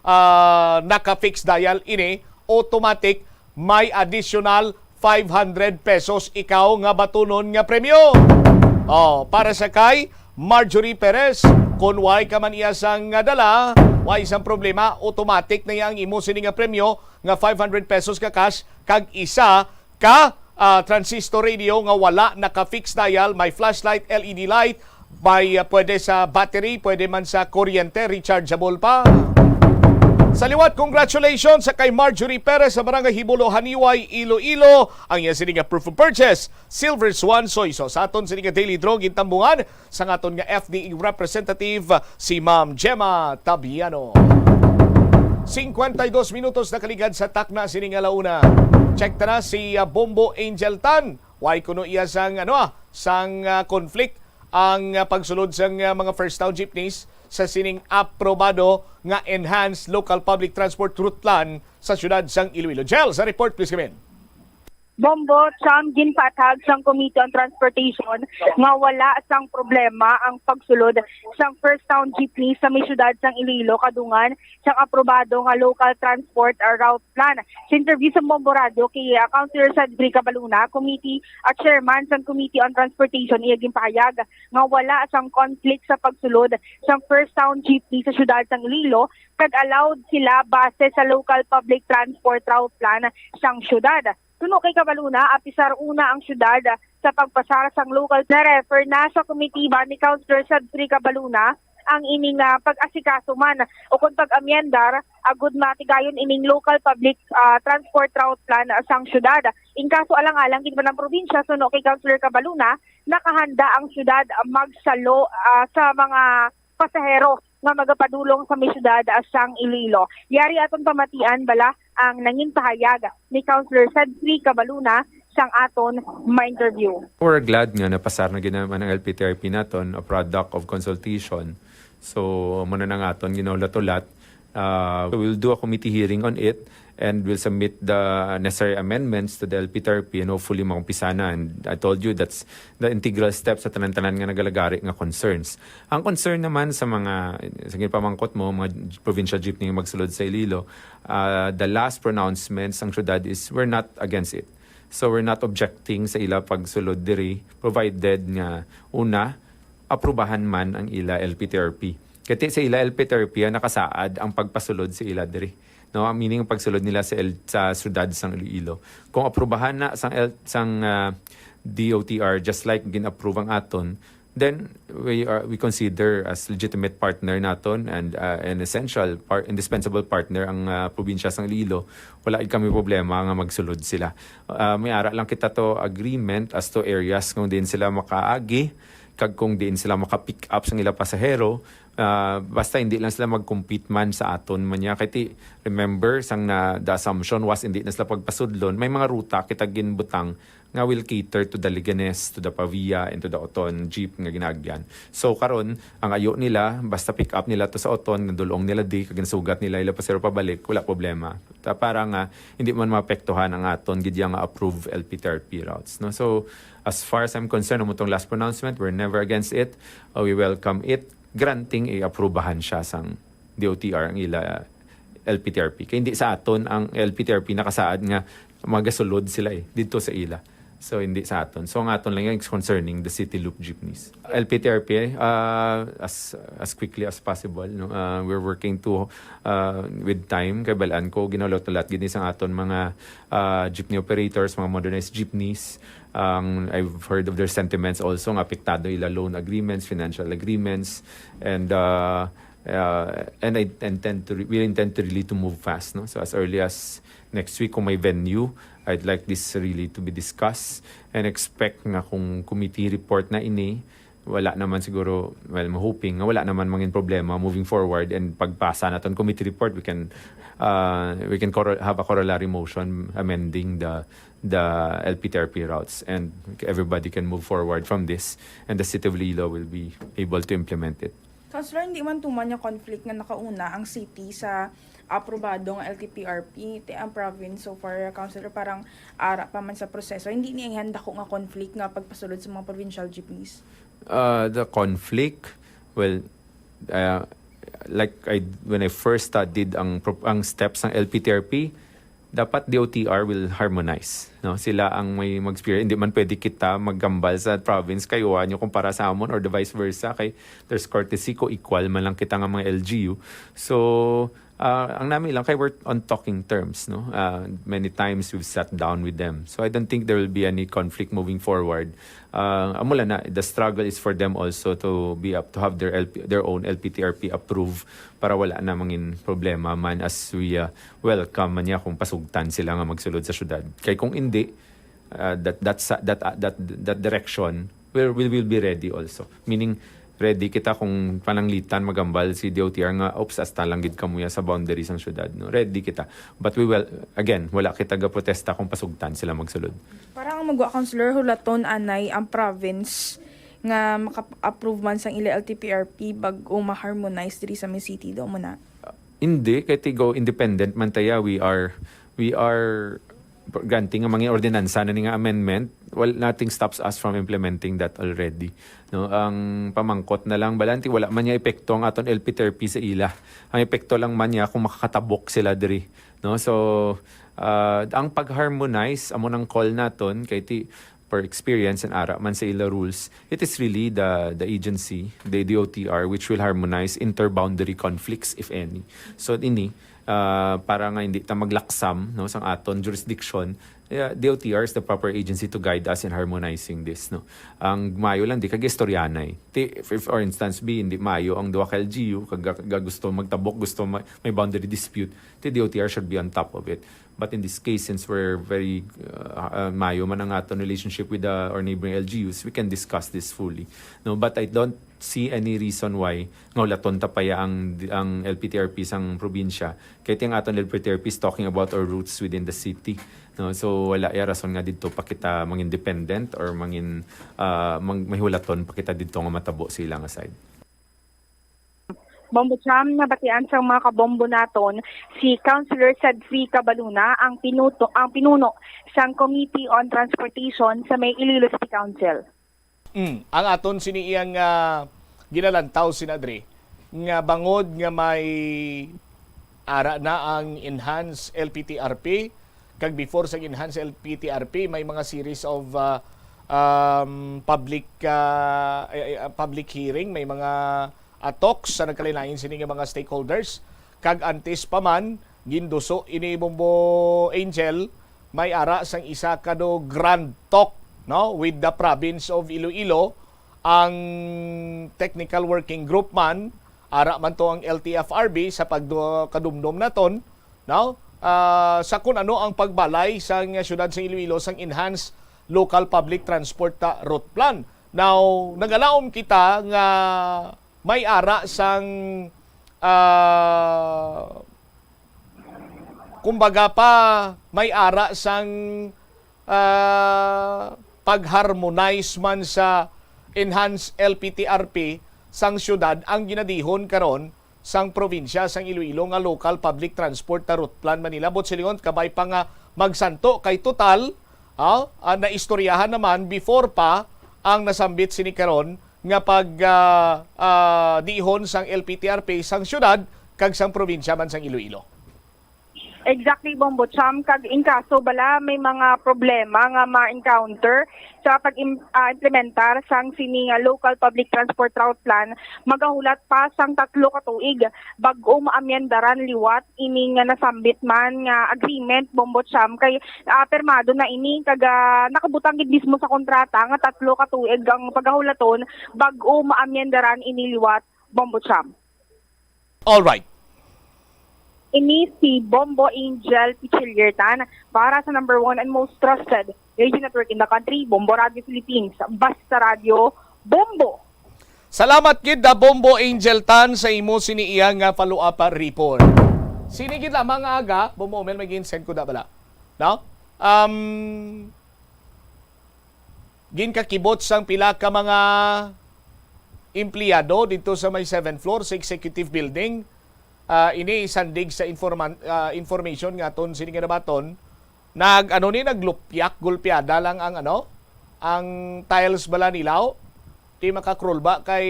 ah, naka-fixed dial ini, automatic, may additional five hundred pesos ikaw nga batunon nga premyo. Oh, para sa kay Marjorie Perez, kung way ka man iya sang, ah, dala, way sang problema, automatic na iya ang imo sini nga premyo nga five hundred pesos ka cash kag isa ka, ah, transistor radio nga wala naka-fixed dial, may flashlight, L E D light, may, ah, pwede sa battery, pwede man sa kuryente, rechargeable pa. Sa liwat, congratulations sa kay Marjorie Perez sa Barangay Hibulo, Haniway, Iloilo. Ang iya sini nga proof of purchase, Silver Swan Soy. So, sa aton sini nga daily draw, gintambungan sang aton nga F D A representative, si Ma'am Gemma Tabiano. Singkwenta y dos minutos nakaligad sa takna sini nga ala una. Check ta na si, ah, Bombo Angel Tan. Way kuno iya sang, ano, ah, sang, ah, conflict ang, ah, pagsulod sang, ah, mga first town jeepneys sa sining aprobado nga Enhanced Local Public Transport Route Plan sa siyudad sang Iloilo. Jel, sa report, please come in. Bombo, Cham, ginpatag sang Committee on Transportation nga wala sang problema ang pagsulod sang first town jeepney sa may siyudad sang Iloilo kadungan sang aprobado nga local transport, ah, route plan. Sa interview sa Bombo Radio kay, ah, Councilor Cedric Cabaluna, committee, ah, chairman sang Committee on Transportation, iya ginpahayag nga wala sang conflict sa pagsulod sang first town jeepney sa siyudad sang Iloilo kag allowed sila base sa local public transport route plan sang siyudad. Suno kay Cabaluna, apisar una ang siyudad sa pagpasar sang local, na-refer na sa komitiba ni Councilor Cedric Cabaluna ang ining, ah, pag-asikaso man o kon pag-amyendar agud matigayon ining local public, ah, transport route plan sang siyudad. In kaso alang-alang gid man ang probinsya, suno kay Councilor Cabaluna, nakahanda ang siyudad magsalo, ah, sa mga pasahero nga magapadulong sa may siyudad, ah, sang Iloilo. Yari aton pamatian bala ang nangin pahayag ni Councilor Cedric Cabaluna sang aton ma-interview. We're glad nga napasar na gid naman ang L P T R P naton, a product of consultation. So, amo na nang aton ginahulat-hulat. Uh, we'll do a committee hearing on it and we'll submit the necessary amendments to the L P T R P and hopefully makumpisahan. And I told you that's the integral step sa tanan-tanan nga nagalagari nga concerns. Ang concern naman sa mga, sa ginpamangkot mo, mga provincial jeepney nga magsulod sa Iloilo, ah, the last pronouncement sang syudad is we're not against it. So we're not objecting sa ila pagsulod diri, provided nga, una, aprubahan man ang ila L P T R P. Kati sa ila L P T R P, ah, nakasaad ang pagpasulod sa ila diri. No, ang meaning, ang pagsulod nila sa el-, sa syudad sang Iloilo. Kung aprubahan na sang el-, sang, ah, D O T R, just like gin-approve ang aton, then we are, we consider as legitimate partner naton and, ah, an essential par-, indispensable partner ang, ah, probinsya sang Iloilo. Wala gid kami problema nga magsulod sila. Ah, may ara lang kita to agreement as to areas kung diin sila makaagi, kag kung diin sila maka-pick up sang ila pasahero. Ah, basta hindi lang sila mag-compete man sa aton man niya. Kay ti, remember, sang na, the assumption was hindi na sila pagpasudlon. May mga ruta kita ginbutang nga will cater to the Leganes, to the Pavia, and to the Oton jeep nga ginaagyan. So, karon, ang ayo nila, basta pick up nila to sa Oton, nadul-ong nila di, kag nasugat nila ila pasero pabalik, wala problema. Ta-, para nga, hindi man maapektuhan ang aton gid yang approved L P T R P routes, no? So, as far as I'm concerned, amo tong last pronouncement, we're never against it. Uh, we welcome it. Granting, i-aprubahan siya sang D O T R ang ila L P T R P. Kay hindi sa aton ang L P T R P nakasaad nga magasulod sila, eh, didto sa ila. So, hindi sa aton. So, ang aton lang yan is concerning the City Loop jeepneys. L P T R P, uh, as as quickly as possible, no? Uh, we're working to, uh, with time. Kay balaan ko, ginaulat-ulat gid ni sa aton mga, uh, jeepney operators, mga modernized jeepneys. Ang, I've heard of their sentiments also, nga apektado ila loan agreements, financial agreements, and, uh, uh, and I intend to re-, we intend to really to move fast, no? So, as early as next week, kung may venue, I'd like this really to be discussed and expect nga kung committee report na ini, wala naman siguro, well, I'm hoping nga wala naman mangin problema moving forward, and pagpasa naton committee report, we can, uh, we can corro-, have a corollary motion amending the, the L P T R P routes, and everybody can move forward from this, and the City of Iloilo will be able to implement it. Councilor, hindi man tuman nga conflict nga nakauna ang city sa aprobado nga L T P R P, ti ang province so far, Councilor, parang ara pa man sa proseso. Hindi ni ay dako nga conflict nga pagpasulod sa mga provincial jeepneys? Uh, the conflict, well, uh, like I, when I first studied ang pro-, ang steps ng L P T R P, dapat D O T R will harmonize, no? Sila ang may mag-experience. Hindi man pwede kita maggambal sa province kay wa nyo kumpara sa amon, or the vice versa, kay there's courtesy, co-equal man lang kita nga mga L G U. So, ah, ang nami lang kay we're on talking terms, no? Ah, many times we've sat down with them. So, I don't think there will be any conflict moving forward. Ah, amo lang na, the struggle is for them also to be up, to have their L P, their own L P T R P approved para wala na mangin problema man, as we, ah, welcome man niya kung pasugtan sila nga magsulod sa syudad. Kay kung hindi, ah, that, that's, that, ah, that, that direction, we will, will be ready also. Meaning, ready kita kung pananglitan magambal si D O T R nga, "Oops, hasta lang gid kamo ya sa boundary sang syudad," no? Ready kita. But we will, again, wala kita gaprotesta kung pasugtan sila magsulod. Parang ang magwa, Councilor, hulaton anay ang province nga maka-approve man sang ila L T P R P bag-o ma-harmonize diri sa may city, do mo na? Hindi, kay ti go independent man taya. We are, we are granting nga mga ordinansa na ni nga amendment. Well, nothing stops us from implementing that already. No, ang pamangkot na lang, balanti wala man niya epekto ang aton L P T R P sa ila. Ang epekto lang man niya kung makakatabok sila diri. No, so, ah, ang pag-harmonize, amo nang call naton, kay ti, per experience and ara man sa ila rules, it is really the, the agency, the D O T R, which will harmonize inter-boundary conflicts, if any. So, ini, ah, para nga hindi ta maglaksam, no, sang aton jurisdiction, yeah, D O T R is the proper agency to guide us in harmonizing this, no. Ang mayo lang, di kag istoryanay. Ti, if, if, for instance, B, hindi mayo ang duha ka L G U, kag, kag gusto magtabok, gusto ma-, may boundary dispute, the D O T R should be on top of it. But in this case, since we're very, uh, uh, mayo man ang aton relationship with the, our neighboring L G Us, we can discuss this fully. No, but I don't see any reason why nga hulaton ta pa ya ang, ang L P T R P sang probinsya. Kay ti ang aton L P T R P is talking about our roots within the city. No, so wala ya rason nga didto pa kita mangin dependent or mangin, uh, mang-, may hulaton pa kita didto nga matabo sa ila nga side. Bombo Cham, nabatian sang mga kabombo naton, si Councilor Sadfi Cabaluna ang pinuto, ang pinuno sang Committee on Transportation sa may Iloilo City Council. Mm, ang aton sini iyang, ah, ginalantaw, Sen Adri, nga bangod nga may ara na ang enhanced L P T R P, kag before sa enhanced L P T R P, may mga series of, ah, um, public, ah, eh, eh, public hearing, may mga, ah, talks sa nagkalain-lain sini nga mga stakeholders. Kag antes pa man, ginduso ini, Bombo Angel, may ara sang isa ka do grand talk, no, with the province of Iloilo, ang technical working group man, ara man to ang L T F R B sa pagdo-, kadumdom naton, no? Ah, sa kun ano ang pagbalay sang siyudad sa Iloilo sang enhanced local public transport, ah, route plan. Now, nagalaom kita nga may ara sang, ah, kumbaga pa, may ara sang, ah, pag-harmonize man sa enhanced L P T R P sang siyudad ang ginadihon karon sang probinsya sang Iloilo nga local public transport na route plan man nila. Buot silingon, kabay pa nga magsanto kay total, ah, ah, naistoryahan naman before pa ang nasambit sini karon nga pag, ah, ah, dihon sang L P T R P sang siyudad kag sang probinsya man sang Iloilo. Exactly, Bombo Cham. Kag in kaso bala may mga problema nga ma-encounter sa pag-im-, ah, implementar sang sini nga local public transport route plan, magahulat pa sang tatlo ka tuig bag-o maamyendaran liwat ini nga nasambit man nga agreement, Bombo Cham, kay, ah, pirmado na ini kag, ah, nakabutang gid mismo sa kontrata nga tatlo ka tuig ang pagahulaton bag-o maamyendaran ini liwat, Bombo Cham. All right. Ini si Bombo Angel Pichiliertan para sa number one and most trusted radio network in the country, Bombo Radio Philippines. Basta Radio, Bombo! Salamat gid da Bombo Angel Tan sa imo sini iya nga follow-up report. Sini gid lamang nga aga, Bombo Omel, may gin-send ko da bala. No? Um, ginkakibot sang pila ka mga empleyado dito sa may seventh floor sa executive building. Ah, ini isandig sa informan-, ah, information nga aton sini nga nabaton. Nag, ano ni, naglupyak, gulpiada lang ang, ano, ang tiles bala nila, oh. Di makakrol ba kay,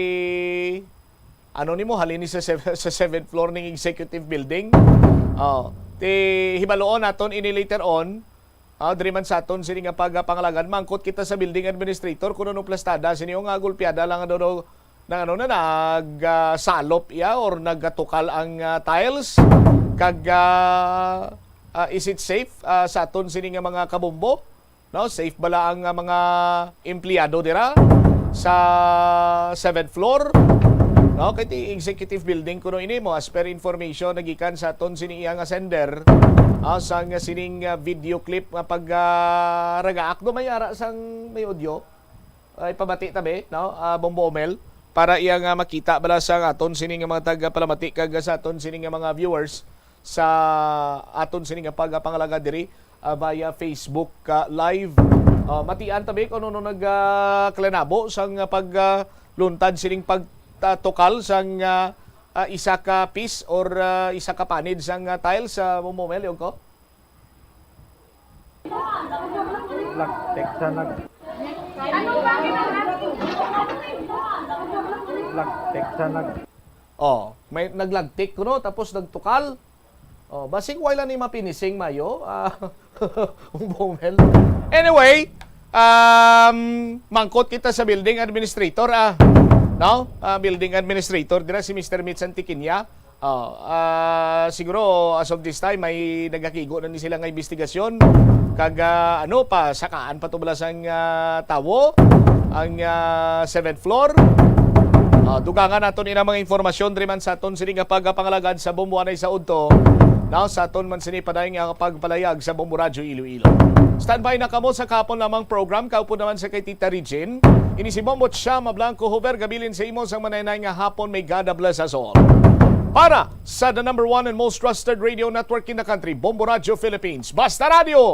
ano ni mo, halin ni sa sev-, sa seventh floor ning executive building. Oh, ti hibaluon naton ini later on. Ah, diri man sa aton sini nga pagpangalagan, mangkot kita sa building administrator kung ano plastada sini nga gulpiada lang daw, daw nang, ano na, nag, ah, salop iya or nagtukal ang, ah, tiles. Kag, ah, ah, is it safe, ah, sa aton sini nga mga kabombo? No, safe bala ang, ah, mga empleyado dira sa seventh floor? No, kay ti executive building kuno ini mo, as per information nagikan sa aton sini iya nga sender, ah, sang sining, ah, video clip nga pag, ah, ragaak do may ara sang may audio. Ay, pabati tabi, no? Ah, Bombo Omel, para iya nga makita bala sa aton sini nga mga tagapalamati kag sa aton sini nga mga viewers sa aton sini nga pagpangalagad diri, ah, via Facebook, ah, Live. Ah, matian tabi kung ano nagkalanabo sang pag, ah, luntad sining pagtukal sang, ah, ah, isa ka piece or, ah, isa ka panid sang, ah, tiles sa Bombo Omel, yun ko? Lagtik sa nag... Lagtik sa nag... Oh, may naglagtik kuno tapos nagtukal. Oh, basig wala ni mapinising mayo. Ah, Bombo Omel. Anyway, um, mangkot kita sa building administrator, ah. No? Ah, building administrator dira si Mister Mitch Antiquiña. Oh, ah, siguro as of this time may nagakigo na ni sila nga investigasyon. Kag, ah, ano pa, sakaan pa to bala sang, ah, tawo ang, ah, seventh floor. Ah, dugangan naton ina mga informasyon diri man sa aton sini nga pagpangalagad sa Bombo anay sa udto. Now sa aton man sini padayon nga pagpalayag sa Bombo Radyo Iloilo. Standby na kamo sa kahapon lamang program, kaupod naman sa kay Tita Regine. Ini si Bombo Chama Blanco Hover, gabilin sa imo sang manay-nay nga hapon. May God bless us all. Para sa the number one and most trusted radio network in the country, Bombo Radio Philippines. Basta Radio,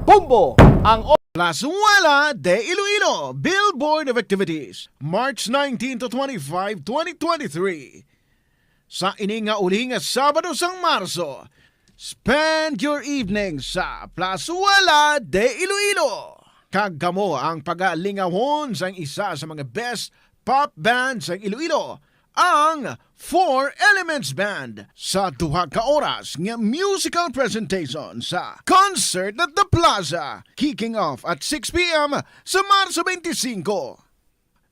Bombo ang o- Plazuela de Iloilo, Billboard of Activities, March nineteen to twenty-five, twenty twenty-three. Sa ini nga uli nga Sabado sang Marso, spend your evening sa Plazuela de Iloilo. Kag kamo ang pagalingawon sang isa sa mga best pop band sang Iloilo, ang Four Elements Band, sa duha ka oras nga musical presentation sa Concert at the Plaza, kicking off at six p m sa Marso twenty-five.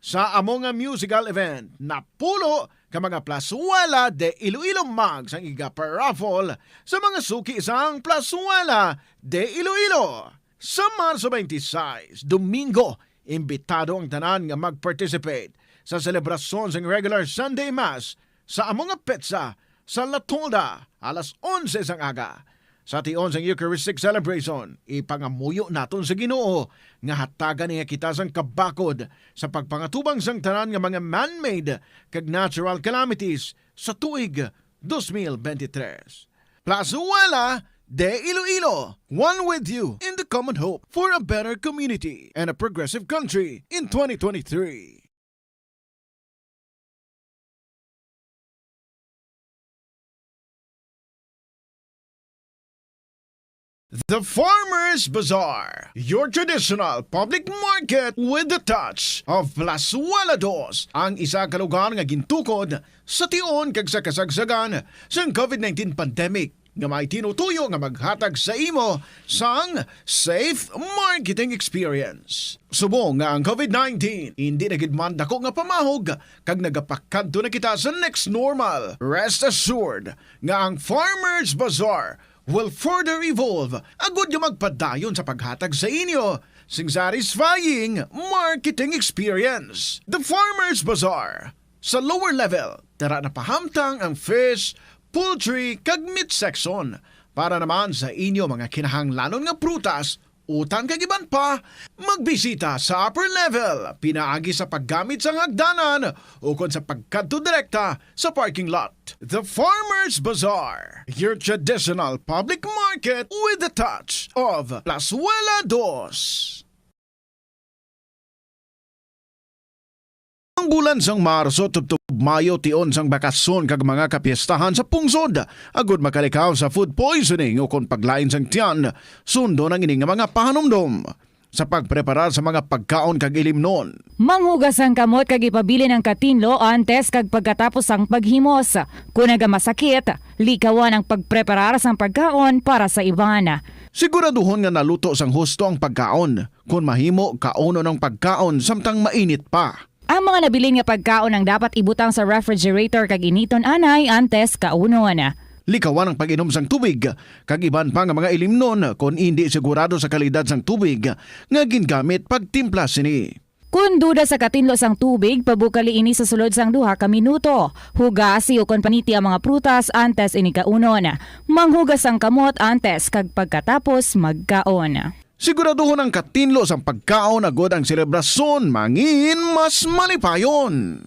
Sa amo nga musical event, napulo ka mga Plazuela de Iloilo mugs ang iga-raffle sa mga suki sang Plazuela de Iloilo. Sa Marso twenty-six, Domingo, imbitado ang tanan nga mag-participate sa selebrasyon sang regular Sunday Mass sa amo nga petsa sa La Tolda alas onse sang aga. Sa tion sang Eucharistic celebration, ipangamuyo naton sa Ginoo nga hatagan niya kita sang kabakod sa pagpangatubang sang tanan nga mga man-made kag natural calamities sa tuig dos mil bente tres. Plazuela de Iloilo, one with you in the common hope for a better community and a progressive country in twenty twenty-three. The Farmers Bazaar, your traditional public market with the touch of Plazuela Dos, ang isa ka lugar nga gintukod sa tion kag sa kasagsagan sang COVID nineteen pandemic. nga may tinutuyo nga maghatag sa imo sang safe marketing experience. Subong nga ang COVID nineteen indi na gid man dako nga pamahog kag nagapakadto na kita sa next normal, rest assured nga ang Farmers Bazaar will further evolve agud nga magpadayon sa paghatag sa inyo sing satisfying marketing experience. The Farmers Bazaar. Sa lower level, dara na pahamtang ang fish, poultry, kag meat section. Para naman sa inyo mga kinahanglanon nga prutas, utan kag iban pa, magbisita sa upper level pinaagi sa paggamit sang hagdanan ukon sa pagkadto direkta sa parking lot. The Farmers Bazaar, your traditional public market with a touch of Plazuela Dos. Ang bulan sang Marso tubtob Mayo tion sang bakasyon kag mga kapiestahan sa pungsod, agud makalikaw sa food poisoning ukon paglain sang tiyan. Sundon ang ini nga mga pahanumdom sa pagpreparar sa mga pagkaon kag ilimnon. Manghugas ang kamot kag ipabilin ang katinlo antes kag pagkatapos sang paghimos. Kon nagamasakit, likawan ang pagpreparar sang pagkaon para sa iban. Siguraduhon nga naluto sang husto ang pagkaon. Kon mahimo, kaunon ang pagkaon samtang mainit pa. Ang mga nabilin nga pagkaon ang dapat ibutang sa refrigerator kag initon anay antes kaunon. Likawan ang pag-inom sang tubig kag iban pa nga mga ilimnon kon indi sigurado sa kalidad sang tubig nga gingamit pagtimpla sini. Kon duda sa katinlo sang tubig, pabukali ini sa sulod sang duha ka minuto. Hugasi ukon paniti ang mga prutas antes ini kaunon. Manghugas ang kamot antes kag pagkatapos magkaon. Siguraduhon ang katinlo sang pagkaon agud ang selebrasyon mangin mas malipayon.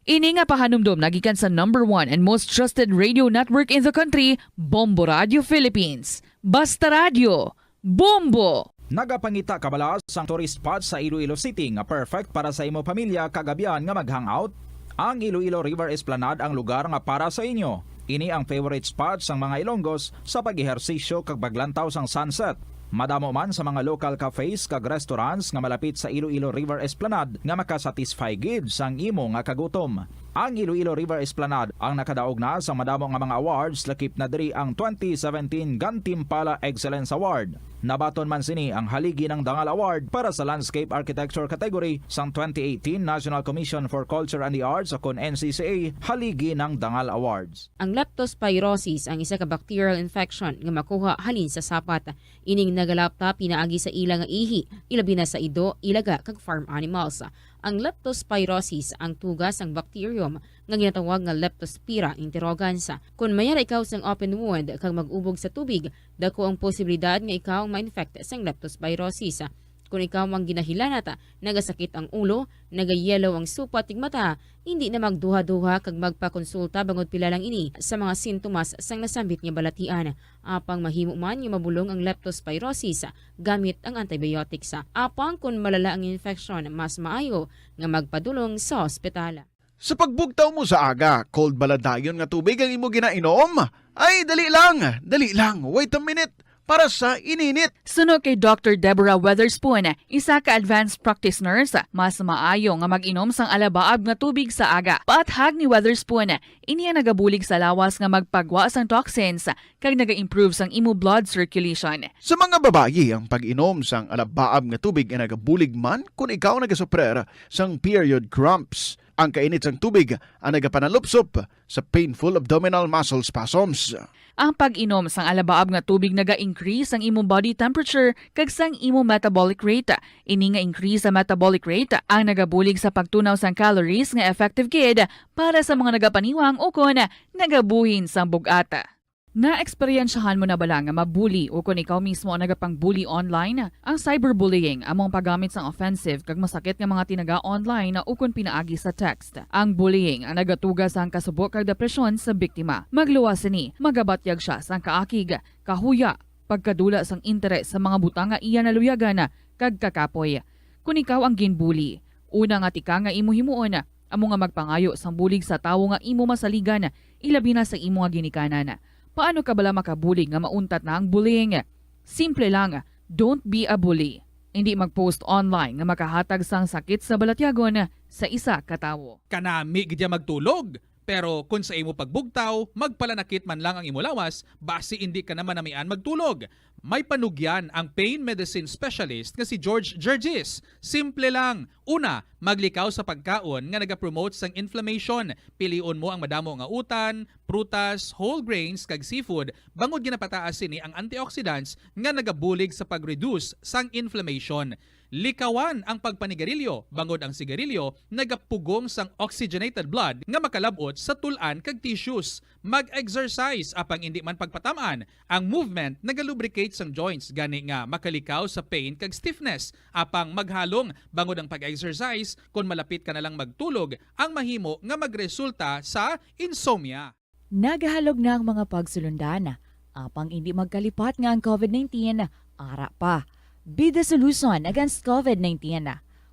Ini nga pahanumdom nagikan sa number one and most trusted radio network in the country, Bombo Radio Philippines. Basta Radyo, Bombo! Nagapangita ka bala sang tourist spot sa Iloilo City nga perfect para sa imo pamilya kag abyan nga mag-hangout? Ang Iloilo River Esplanade ang lugar nga para sa inyo. Ini ang favorite spot sang mga Ilonggos sa pag-ehersisyo kag paglantaw sang sunset. Madamo man sa mga local cafes kag restaurants nga malapit sa Iloilo River Esplanade nga makasatisfy gid sang imo nga kagutom. Ang Iloilo River Esplanade ang nakadaog na sa madamo nga mga awards, lakip na diri ang twenty seventeen Gantimpala Excellence Award. Nabaton man sini ang Haligi ng Dangal Award para sa Landscape Architecture category sang twenty eighteen National Commission for Culture and the Arts o kon N C C A Haligi ng Dangal Awards. Ang leptospirosis ang isa ka bacterial infection nga makuha halin sa sapat. Ining nagalapta pinaagi sa ila nga ihi, ilabi na sa ido, ilaga, kag farm animals. Ang leptospirosis ang tuga sang bacterium nga ginatawag nga Leptospira interrogans. Kon mayara ikaw sang open wound kag mag-ubog sa tubig, dako ang posibilidad nga ikaw ma-infect sang leptospirosis. Kon ikaw ang ginahilanat, nagasakit ang ulo, nagayellow ang supat kag mata, indi na magduha-duha kag magpakonsulta bangod pila lang ini sa mga sintomas sang nasambit nga balatian. Apang mahimo man nga mabulong ang leptospirosis gamit ang antibiotics. Apang kon malala ang infeksyon, mas maayo nga magpadulong sa ospital. Sa pagbugtaw mo sa aga, cold bala dayon nga tubig ang imo ginainom? Ay, dali lang, dali lang, wait a minute, para sa ininit. Suno kay Doctor Deborah Weatherspoon, isa ka advanced practice nurse, mas maayo nga mag-inom sang alabaab nga tubig sa aga. Paathag ni Weatherspoon, ini ang nagabulig sa lawas nga magpagwa sang toxins kag naga-improve sang imo blood circulation. Sa mga babayi, ang pag-inom sang alabaab nga tubig ay nagabulig man kon ikaw nagasuprer sang period cramps. Ang kainit sang tubig ang nagapanalupsop sa painful abdominal muscle spasms. Ang pag-inom sang alabaab nga tubig naga-increase sang imong body temperature kag sang imong metabolic rate. Ini nga increase sa metabolic rate ang nagabulig sa pagtunaw sang calories nga effective gid para sa mga nagapaniwang ukon nagabuhin sang bug-at. Naeksperyensyahan mo na bala nga mabuli ukon ikaw mismo ang nagapang-bully online? Ang cyberbullying amo ang paggamit sang offensive kag masakit nga mga tinaga online ukon pinaagi sa text. Ang bullying ang nagatuga sang kasubo kag depresyon sa biktima. Magluwas sini, magabatyag sia sang kaakig, kahuya, pagkadula sang interes sa mga butang nga iya naluyagan, kag kakapoy. Kon ikaw ang ginbully, una nga tikang nga imo himuon amo nga magpangayo sang bulig sa tawo nga imo masaligan, ilabi na sa imo nga ginikanan. Paano ka bala makabulig nga mauntat na ang bullying? Simple lang, don't be a bully. Indi mag-post online nga makahatag sang sakit sa balatyagon sa isa ka tawo. Kanami gid ya magtulog. Pero kon sa imo pagbugtaw, magpalanakit man lang ang imo lawas, basi indi ka na manamian magtulog. May panugyan ang pain medicine specialist nga si George Gergis. Simple lang. Una, maglikaw sa pagkaon nga nagapromote sang inflammation. Pilion mo ang madamo nga utan, prutas, whole grains, kag seafood, bangod ginapataas sini ang antioxidants nga nagabulig sa pag-reduce sang inflammation. Likawan ang pagpanigarilyo, bangod ang sigarilyo nagapugong sang oxygenated blood nga makalab-ot sa tul-an kag tissues. Mag-exercise, apang indi man pagpatam-an. Ang movement nagalubricate sang joints, gani nga makalikaw sa pain kag stiffness. Apang maghalong, bangod ang pag-exercise, kon malapit ka na lang magtulog, ang mahimo nga magresulta sa insomnia. Nagahalog na ang mga pagsulundan, apang indi magkalipat nga ang covid nineteen ara pa. Be the solution against covid nineteen.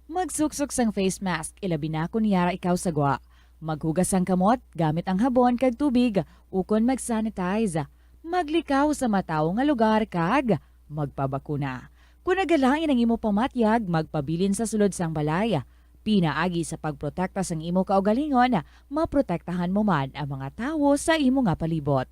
Magsuksok sang face mask, ilabi na kon yara ikaw sa gwa. Maghugas sang kamot gamit ang habon kag tubig, ukon mag-sanitize. Maglikaw sa matawo nga lugar kag magpabakuna. Kon nagalain ang imo pamatyag, magpabilin sa sulod sang balay. Pinaagi sa pagprotekta sang imo kaugalingon, maprotektahan mo man ang mga tawo sa imo nga palibot.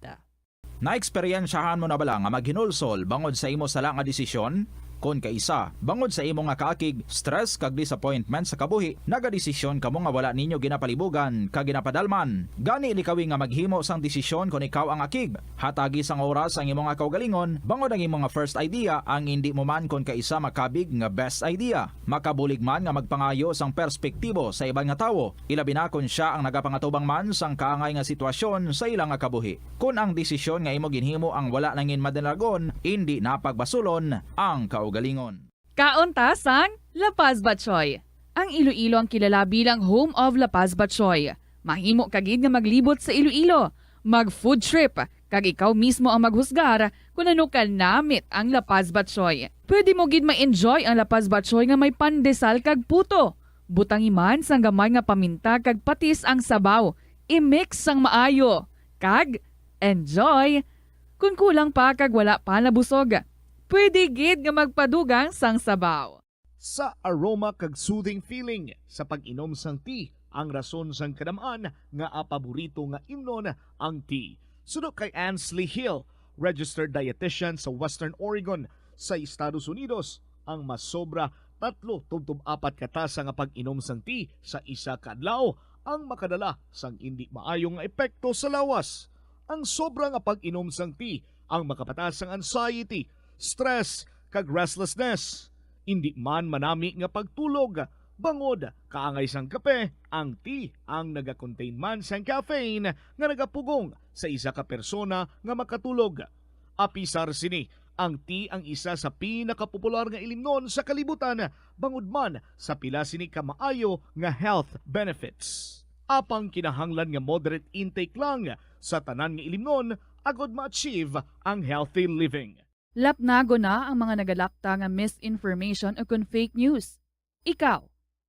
Naeksperyensyahan mo na bala nga maghinulsol bangod sa imo sala nga desisyon? Kon kaisa, bangod sa imo nga kaakig, stress, kag disappointment sa kabuhi, nagadesisyon kamo nga wala ninyo ginapalibugan kag ginapadalman. Gani, likawi nga maghimo sang desisyon kon ikaw ang akig. Hatagi sang oras ang imo nga kaugalingon, bangod ang imo nga first idea ang indi mo man kon kaisa makabig nga best idea. Makabulig man nga magpangayo sang perspektibo sa iban nga tawo, ilabi na kon sia ang nagapangatubang man sang kaangay nga sitwasyon sa ila nga kabuhi. Kon ang desisyon nga imo ginhimo ang wala nangin madalagon, indi na pagbasulon ang kaugalingon. Kaon ta sang La Paz Batchoy. Ang Iloilo ang kilala bilang home of La Paz Batchoy. Mahimo ka gid nga maglibot sa Iloilo, mag-food trip, kag ikaw mismo ang maghusgar kon ano ka namit ang La Paz Batchoy. Pwede mo gid ma-enjoy ang La Paz Batchoy nga may pandesal kag puto. Butangi man sang gamay nga paminta kag patis ang sabaw. I-mix sang maayo. Kag enjoy! Kon kulang pa kag wala pa nabusog, pwede gid nga magpadugang sang sabaw. Sa aroma kag soothing feeling sa pag-inom sang tea ang rason sang kadam-an nga paborito nga imnon ang tea. Suno kay Ansley Hill, registered dietitian sa Western Oregon sa Estados Unidos, ang masobra tatlo tubtob apat ka tasa nga pag-inom sang tea sa isa ka adlaw ang makadala sang indi maayo nga epekto sa lawas. Ang sobra nga pag-inom sang tea ang makapataas sang anxiety, stress, kag restlessness. Indi man manami nga pagtulog, bangod kaangay sang kape, ang tea ang nagakontain man sang caffeine nga nagapugong sa isa ka persona nga makatulog. Apisar sini, ang tea ang isa sa pinakapopular nga ilimnon sa kalibutan, bangod man sa pila sini ka maayo nga health benefits. Apang kinahanglan nga moderate intake lang sa tanan nga ilimnon agod ma-achieve ang healthy living. Lapnagon na ang mga nagalakta nga misinformation o kon fake news. Ikaw,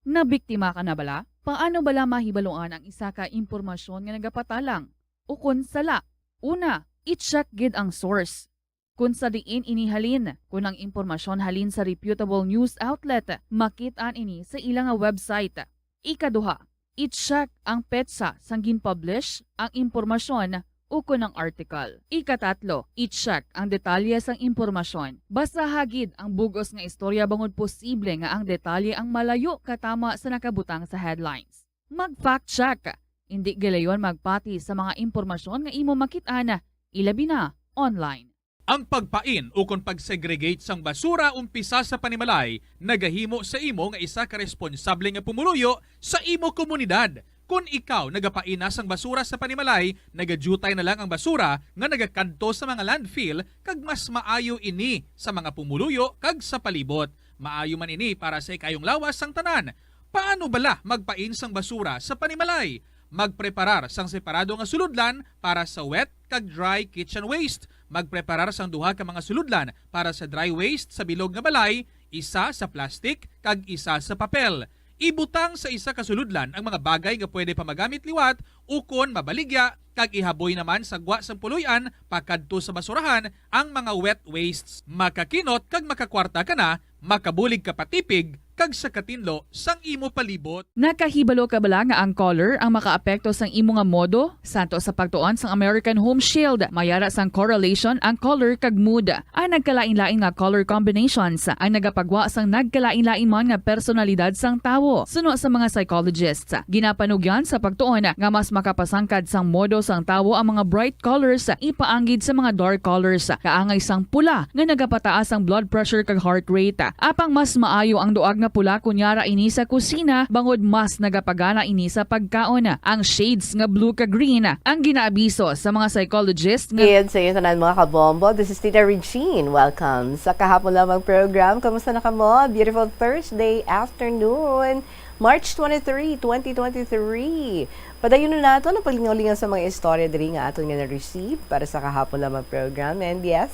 nabiktima ka na bala? Paano bala mahibaluan ang isa ka impormasyon nga nagapatalang o kon sala? Una, i-check gid ang source. Kon sa diin ini halin, kon ang impormasyon halin sa reputable news outlet, makit-an ini sa ila nga website. Ikaduha, i-check ang petsa sang gin-publish ang impormasyon ukon ang article. Ikatatlo, i-check ang detalye sang impormasyon. Basaha gid ang bug-os nga istorya bangod posible nga ang detalye ang malayo katama sa nakabutang sa headlines. Mag-fact check. Indi gilayon magpati sa mga impormasyon nga imo makit-an, ilabi na online. Ang pagpain ukon pag-segregate sang basura umpisa sa panimalay nagahimo sa imo nga isa ka responsable nga pumuluyo sa imo komunidad. Kon ikaw nagapain na sang basura sa panimalay, nagadyutay na lang ang basura nga nagakadto sa mga landfill, kag mas maayo ini sa mga pumuluyo kag sa palibot. Maayo man ini para sa ikayong lawas sang tanan. Paano bala magpain sang basura sa panimalay? Magpreparar sang separado nga sulodlan para sa wet kag dry kitchen waste. Magpreparar sang duha ka mga sulodlan para sa dry waste sa bilog nga balay, isa sa plastic kag isa sa papel. Ibutang sa isa ka sulodlan ang mga bagay nga pwede pa magamit liwat ukon mabaligya, kag ihaboy naman sa gwa sang puloy-an pakadto sa basurahan ang mga wet wastes. Makakinot kag makakwarta ka na, makabulig ka pa tipig kag sa katinlo sang imo palibot. Nakahibalo ka bala nga ang color ang makaapekto sang imo nga modo? Santo sa pagtuon sang American Home Shield, may ara sang correlation ang color kag mood. Ang nagkalain-lain nga color combinations ang nagapagwa sang nagkalain-lain man nga personalidad sang tawo. Suno sa mga psychologists, ginapanugyan sa pagtuon nga mas makapasangkad sang modo sang tawo ang mga bright colors ipaanggid sa mga dark colors, kaangay sang pula nga nagapataas ang blood pressure kag heart rate. Apang mas maayo ang duag nga pula kon yara ini sa kusina, bangod mas nagapagana ini sa pagkaon. Ang shades nga blue kag green ang ginaabiso sa mga psychologist nga Ayan sa inyo tanan, mga kabombo. This is Tita Regine. Welcome sa Kahapon Lamang program. Kamusta na kamo? Beautiful Thursday afternoon, March twenty-three, twenty twenty-three. Padayon na naton ang paglingaw-lingaw sa mga istorya diri nga aton nga na-receive para sa Kahapon Lamang program. And yes,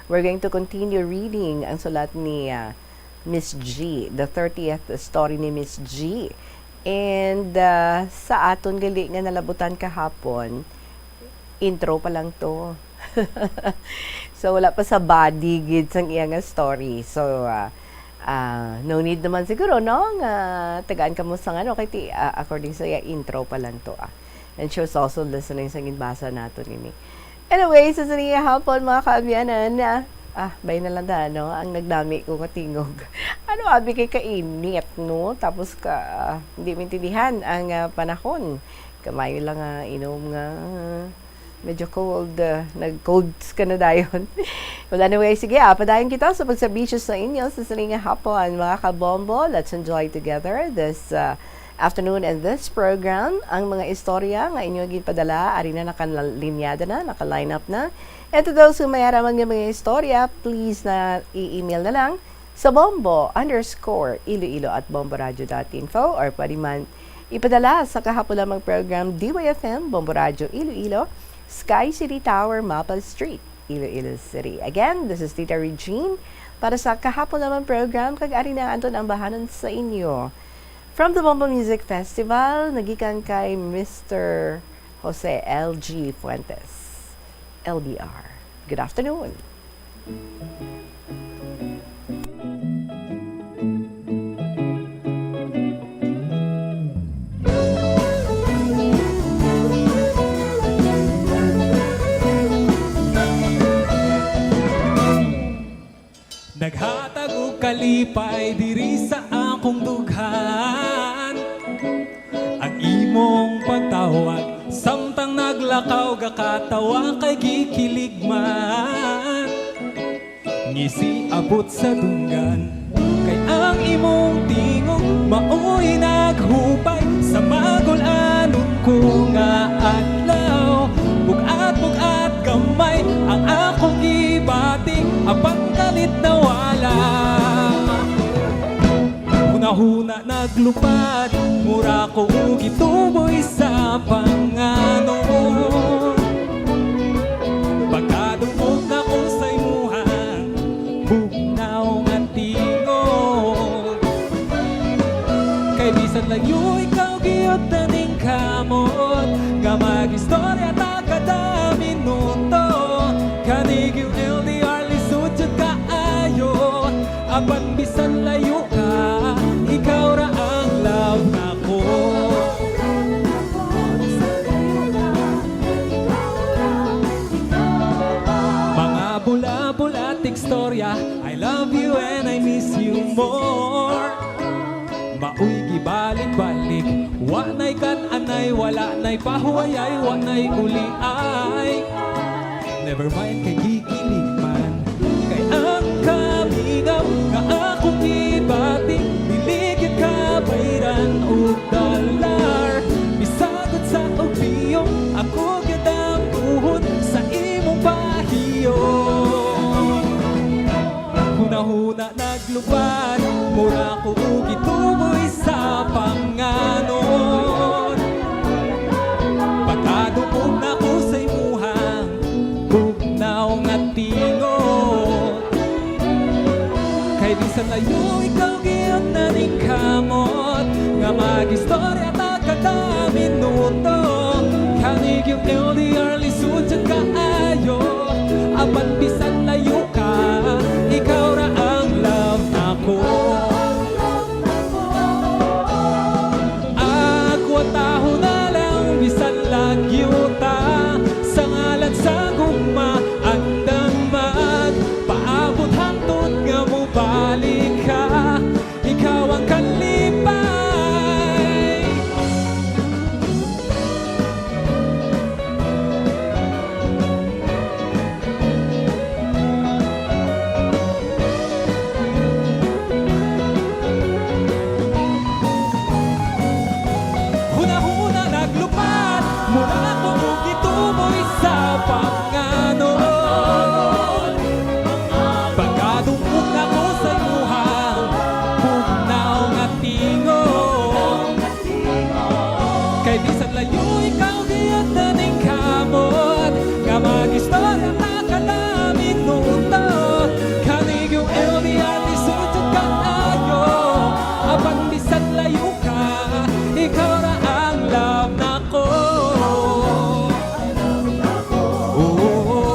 we're going to continue reading ang sulat ni, ah, Miss G, the thirtieth story ni Miss G. And, ah, sa aton gali nga nalabutan kahapon, intro pa lang to. So, wala pa sa body gid sang iya nga story. So, ah, ah, no need naman siguro, no, nga tagaan kamo sang ano, kay ti-, ah, according sa iya, intro pa lang to, ah. And she was also listening sa ginbasa nato nini. Anyway, sa sining hapon, mga kaabyanan, ah, ah, bay na lang ta, no? Ang nagdami ko nga tingog. Ano, abi kay kainit, no? Tapos ka, ah, hindi maintindihan ang, ah, panahon. Kamay lang nga inom nga, ah, medyo cold, ah, nag-colds ka na dayon. Well, anyway, sige, ah, padayon kita sa pagsabisyo sa inyo sa sining hapon, mga kabombo. Let's enjoy together this, ah, afternoon and this program. Ang mga istorya nga inyo ginpadala, ari na, nakalinyada na, naka-line up na. And to those who may ara man nga mga istorya, please na i-email na lang sa bombo underscore iloilo at bomboradio dot info, or pwede man ipadala sa Kahapon Lamang program, D Y F M, Bombo Radio Iloilo, Sky City Tower, Maple Street, Iloilo City. Again, this is Tita Regine para sa Kahapon Lamang program, kag ari na ang aton ambahanon sa inyo. From the Bombo Music Festival, nagikan kay Mister Jose L G Fuentes, L B R. Good afternoon. Naghatag og kalipay diri sa akong dughan. Ang imong pagtawag, samtang naglakaw, gakatawa kay gikilig man. Ngisi abot sa dunggan, kay ang imong tingog maoy naghupay sa magul-anon ko nga adlaw. Bug-at-bug-at gamay ang akong gibati, apan kalit nawala. Hunahuna naglupad, mura ko gituboy sa panganon. Pagkadungog nako sa imuha, bugnaw nga tingog. Kay bisan layo ikaw, gihapon ning kamot nga mag-istorya ta kada minuto. Kani gyud L D R, lisod jud kaayo. Apan bisan layo ka, ikaw ra ang love nako. Mga bula-bula, tigstorya, I love you and I miss you more. Maoy gibalik-balik, wa na'y kan-anay, wala na'y pahuwayay, wa na'y uliay. Never mind kay gikilig man, kay ang kamingaw nga akong gibati, dili gyud kabayran og dollar. Bisag unsa og biyong, ako gyud ang tuhod sa imong pahiyom. Hunahuna naglupad, mura ko gituboy sa panganon. Pagkadungog nako sa imuhang bugnaw nga tingog. Kay bisan layo ikaw, gihapon ning kamot nga mag-istorya ta kada minuto. Kani gyud L D R, lisod jud kaayo. Apan bisan layo ka, ikaw ra ang love nako. Hunahuna naglupad, mura ko og gituboy sa panganod. Pagkadungog nako sa imuha, bugnaw nga tingog. Kay bisan layo ikaw, di ta ning kamot, nga mag-istorya ta kada minuto. Kani yung L D R, lisod kaayo, apan bisan layo ka, ikaw ra ang love nako. Oh, oh, oh. Oh, oh, oh.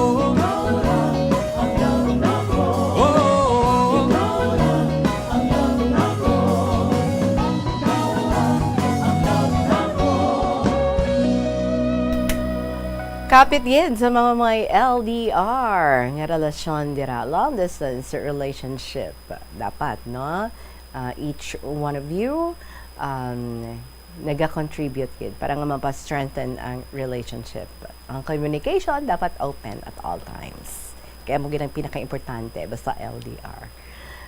Kapit gid sa mga may L D R nga relasyon dira, long distance relationship. Dapat, no? Ah, each one of you, um, naga-contribute gid para nga mapa-strengthen ang relationship. Ang communication dapat open at all times. Kaya mo gid ang pinaka-importante basta L D R.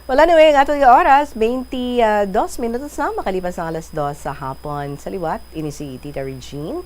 Well, anyway, ang aton nga oras, twenty-dos minutos na makalipas ang alas dos sa hapon. Sa liwat, ini si Tita Regine.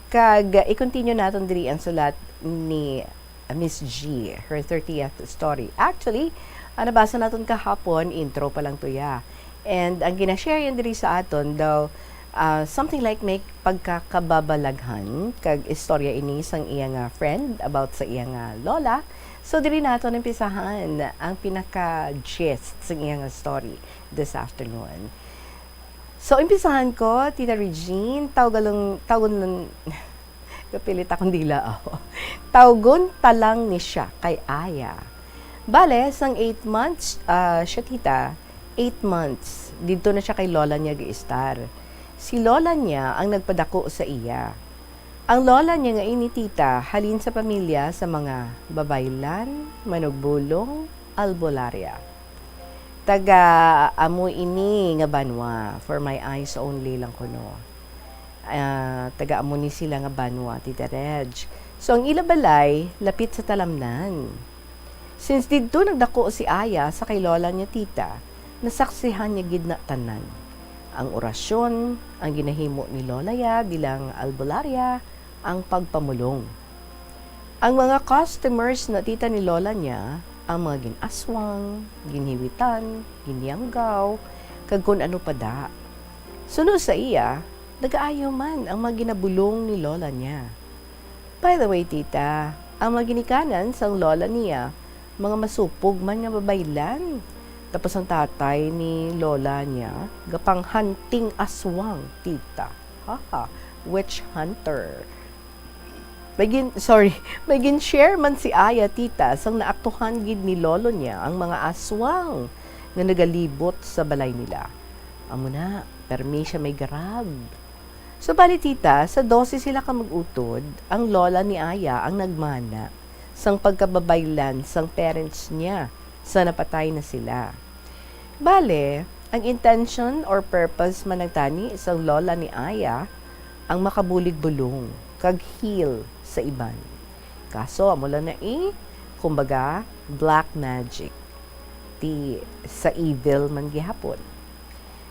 Kag, uh, i-continue naton diri ang sulat ni, uh, Miss G, her thirtieth story. Actually, ang nabasa naton kahapon, intro pa lang to ya. And ang ginashare yan diri sa aton daw, uh, something like may pagkakababalaghan kag istorya ini sang iya nga friend about sa iya nga lola. So, diri naton umpisahan ang pinaka-gist sang iya nga story this afternoon. So, umpisahan ko, Tita Regine, tawgalong, tawgon lang, kapilit akong dila, oh. Tawgon ta lang ni siya kay Aya. Bale, sang eight months, ah, siya, tita, eight months, didto na siya kay lola niya giistar. Si lola niya ang nagpadako sa iya. Ang lola niya nga ini, tita, halin sa pamilya sa mga Babaylan, Manugbulong, Albularya. Taga amo ini nga banwa, for my eyes only lang kuno. Ah, taga amo ni sila nga banwa, Tita Reg. So, ang ila balay lapit sa talamnan. Since didto nagdako si Aya sa kay lola niya, tita, nasaksihan niya gid na tanan. Ang orasyon, ang ginahimo ni lola ya bilang albularya, ang pagpamulong. Ang mga customers na, tita, ni lola niya, ang mga gin-aswang, ginhiwitan, ginyanggaw, kag kun ano pa da. Suno sa iya, nagaayo man ang mga ginabulong ni lola niya. By the way, tita, ang mga ginikanan sang lola niya, mga masupog man nga babaylan. Tapos ang tatay ni lola niya, gapang-hunting aswang, tita. Haha, witch hunter. May gin-, sorry, may gin-share man si Aya, tita, sang naaktuhan gid ni lolo niya ang mga aswang nga nagalibot sa balay nila. Amo na, permi siya may garab. So, bali, tita, sa dose sila ka mag-utod, ang lola ni Aya ang nagmana sang pagkababaylan sang parents niya sa napatay na sila. Bale, ang intention or purpose man nagtani sang lola ni Aya ang makabulig bulong kag heal sa iban. Kaso, amo lang na i, kumbaga, black magic. Ti sa evil man gihapon.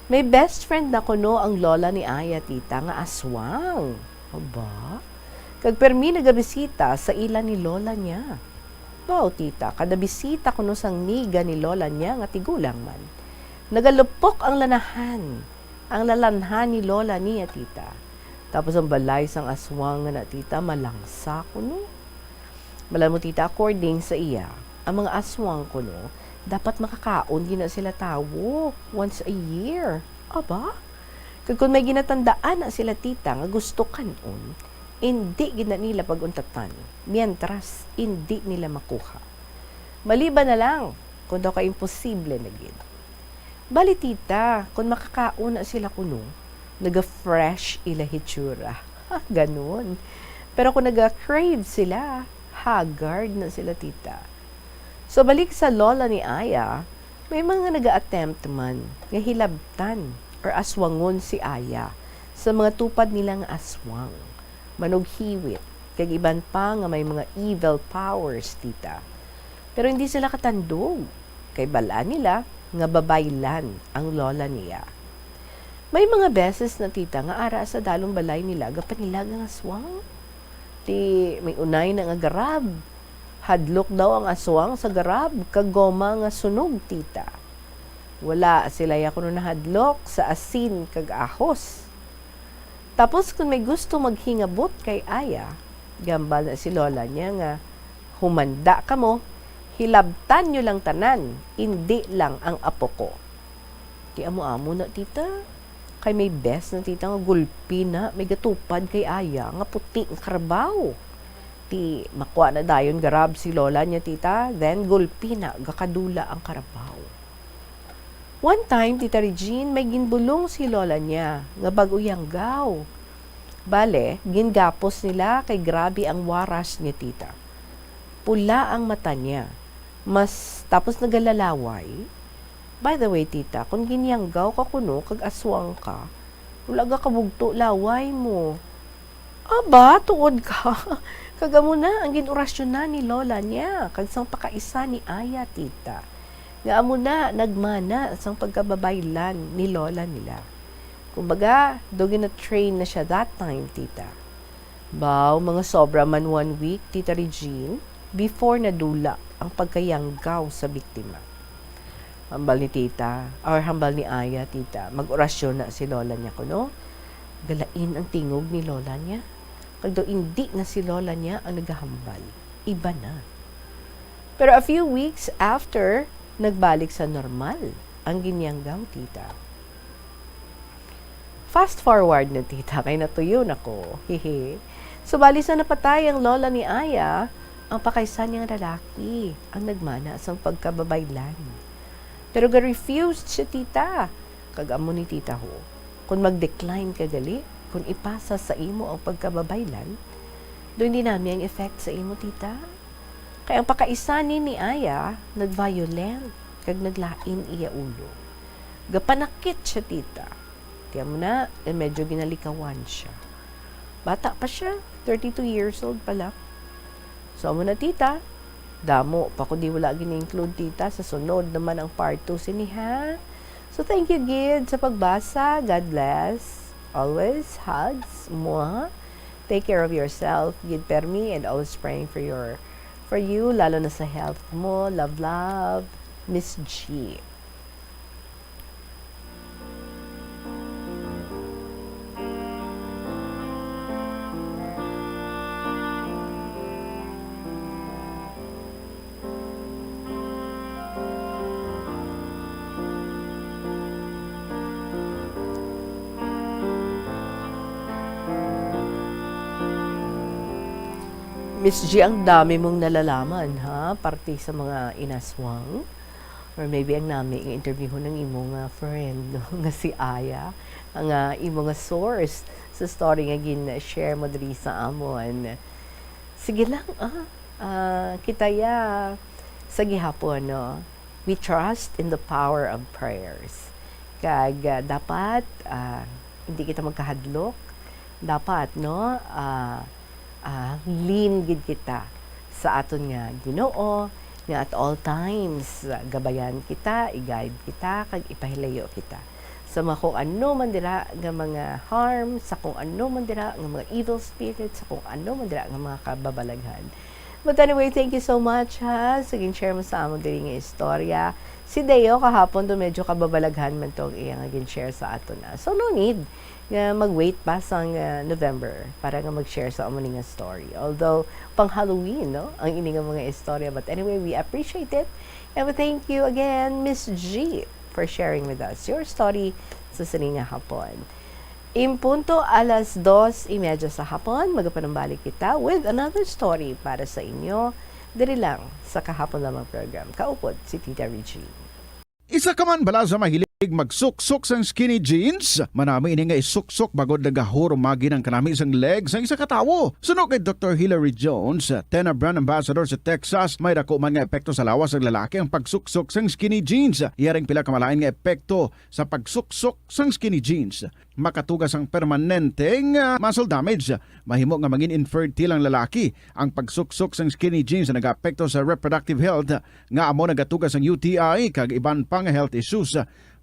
May best friend na kuno ang lola ni Aya, tita, nga aswang. Aba? Kag permi nagabisita sa ila ni lola niya. Wow, tita, kada bisita kuno sang niga ni lola niya nga tigulang man, nagalupok ang lanahan, ang lalanhan ni lola niya, tita. Tapos ang balay sang aswang nga na, tita, malangsa kuno. Bal-an mo, tita, according sa iya, ang mga aswang kuno, dapat makakaon gid na sila tawo once a year. Aba? Kag kung may ginatandaan na sila, tita, nga gusto kan-on, indi gid na nila pag-untatan, mientras indi nila makuha. Maliban na lang kung daw ka imposible na gid. Bali, tita, kung makakaon na sila kuno, naga-fresh ila hitsura. Ha, ganun. Pero kung naga-crave sila, haggard na sila, tita. So, balik sa lola ni Aya, may mga naga-attempt man nga hilabtan or aswangon si Aya sa mga tupad nila nga aswang, manughiwit, kag iban pa nga may mga evil powers, tita. Pero hindi sila katandog, kay bal-an nila nga babaylan ang lola niya. May mga beses na, tita, nga ara sa dalong balay nila gapanilag ang aswang. Ti may unay na nga garab. Hadlok daw ang aswang sa garab kag goma nga sunog, tita. Wala sila ya kuno nahadlok sa asin kag ahos. Tapos, kon may gusto maghingabot kay Aya, gambal na si lola niya nga, "Humanda kamo, hilabtan nyo lang tanan, indi lang ang apo ko." Ti amo-amo na, tita. Kay may bes na, tita, nga gulpi na may gatupad kay Aya nga puti nga karabaw. Ti makwa na dayon garab si lola niya, tita, then gulpi na gakadula ang karabaw. One time, Tita Regine, may ginbulong si lola niya nga bag-o yanggaw. Bale, gingapos nila kay grabe ang waras niya, tita. Pula ang mata niya. Mas, tapos nagalalaway. By the way, tita, kung ginyanggaw ka kuno kag aswang ka, wala ga kabugto laway mo. Aba, tuod ka? Kag amo na ang gin-orasyonan ni lola niya, kag sang pakaisa ni Aya, tita, nga amo na nagmana sang pagkababaylan ni lola nila. Kumbaga, do gina-train na siya that time, tita. Baw, mga sobra man one week, Tita Regine, before nadula ang pagkayanggaw sa biktima. Hambal ni tita, or hambal ni Aya, tita, mag-orasyon na si lola niya kuno. Galain ang tingog ni lola niya. Kag daw indi na si lola niya ang nagahambal. Iba na. Pero a few weeks after, nagbalik sa normal ang ginyanggaw, tita. Fast forward na, tita, kay natuyo na ko. Hehe. Subali sa napatay ang lola ni Aya, ang pakaisan niyang lalaki ang nagmana sang pagkababaylan. Pero ga-refused siya, tita. Kag amo ni tita ho, kung mag-decline ka gali, kung ipasa sa imo ang pagkababaylan, do hindi nami ang effect sa imo, tita. Kay ang pakaisan ni ni Aya nag-violent kag naglain iya ulo. Gapanakit siya, tita. Tiyan mo na, eh, medyo ginalikawan siya. Bata pa siya, thirty-two years old pa lang. So, amo na, tita. Damo pa kundi wala gini-include, tita. Sa sunod naman ang part two sini, ha? So, thank you, gid, sa pagbasa. God bless. Always, hugs, mwah. Take care of yourself, gid, permi, and always praying for your, for you, lalo na sa health mo. Love, love, Miss G. Miss G, ang dami mong nalalaman, ha? Parte sa mga inaswang. Or maybe ang nami nga interviewon ang imo nga friend, no? Nga si Aya, ang, ah, imo nga source sa story nga gin-share mo diri sa amon. Sige lang, ah. Ah, kita ya sa gihapon, no? We trust in the power of prayers. Kag, ah, dapat, ah, hindi kita magkahadlok. Dapat, no? Ah, ah, lean gid kita sa aton nga Ginoo, nga at all times, ah, gabayan kita, i-guide kita, kag ipahilayo kita sa mga kung ano man dira nga mga harm, sa kung ano man dira nga mga evil spirits, sa kung ano man dira nga mga kababalaghan. But anyway, thank you so much, ha, sa gin-share mo sa amon diri nga istorya. Si Deo kahapon do medyo kababalaghan man tong iya nga gin-share sa aton, ha. So, no need nga mag-wait pa sang, ah, November para nga mag-share sa amo ni nga story. Although, pang Halloween, no, ang ini nga mga istorya. But anyway, we appreciate it. And we thank you again, Miss G, for sharing with us your story sa sini nga hapon. In punto alas dos y media sa hapon, magapanumbalik kita with another story para sa inyo, diri lang sa Kahapon Lamang program. Kaupod si Tita Regine. Isa ka man bala sa mahilig magsuksok sang skinny jeans? Manami ini nga isuksok bangod nagahurumagi ang kanami sang leg sang isa ka tawo. Suno kay Doktor Hilary Jones, Tena Brand Ambassador sa Texas, may dako man nga epekto sa lawas sang lalaki ang pagsuksok sang skinny jeans. Iya ring pila ka malain nga epekto sa pagsuksok sang skinny jeans. Makatuga sang permanente nga muscle damage. Mahimo nga mangin infertile ang lalaki. Ang pagsuksok sang skinny jeans nagaapekto sa reproductive health, nga amo nagatuga sang U T I kag iban pa nga health issues.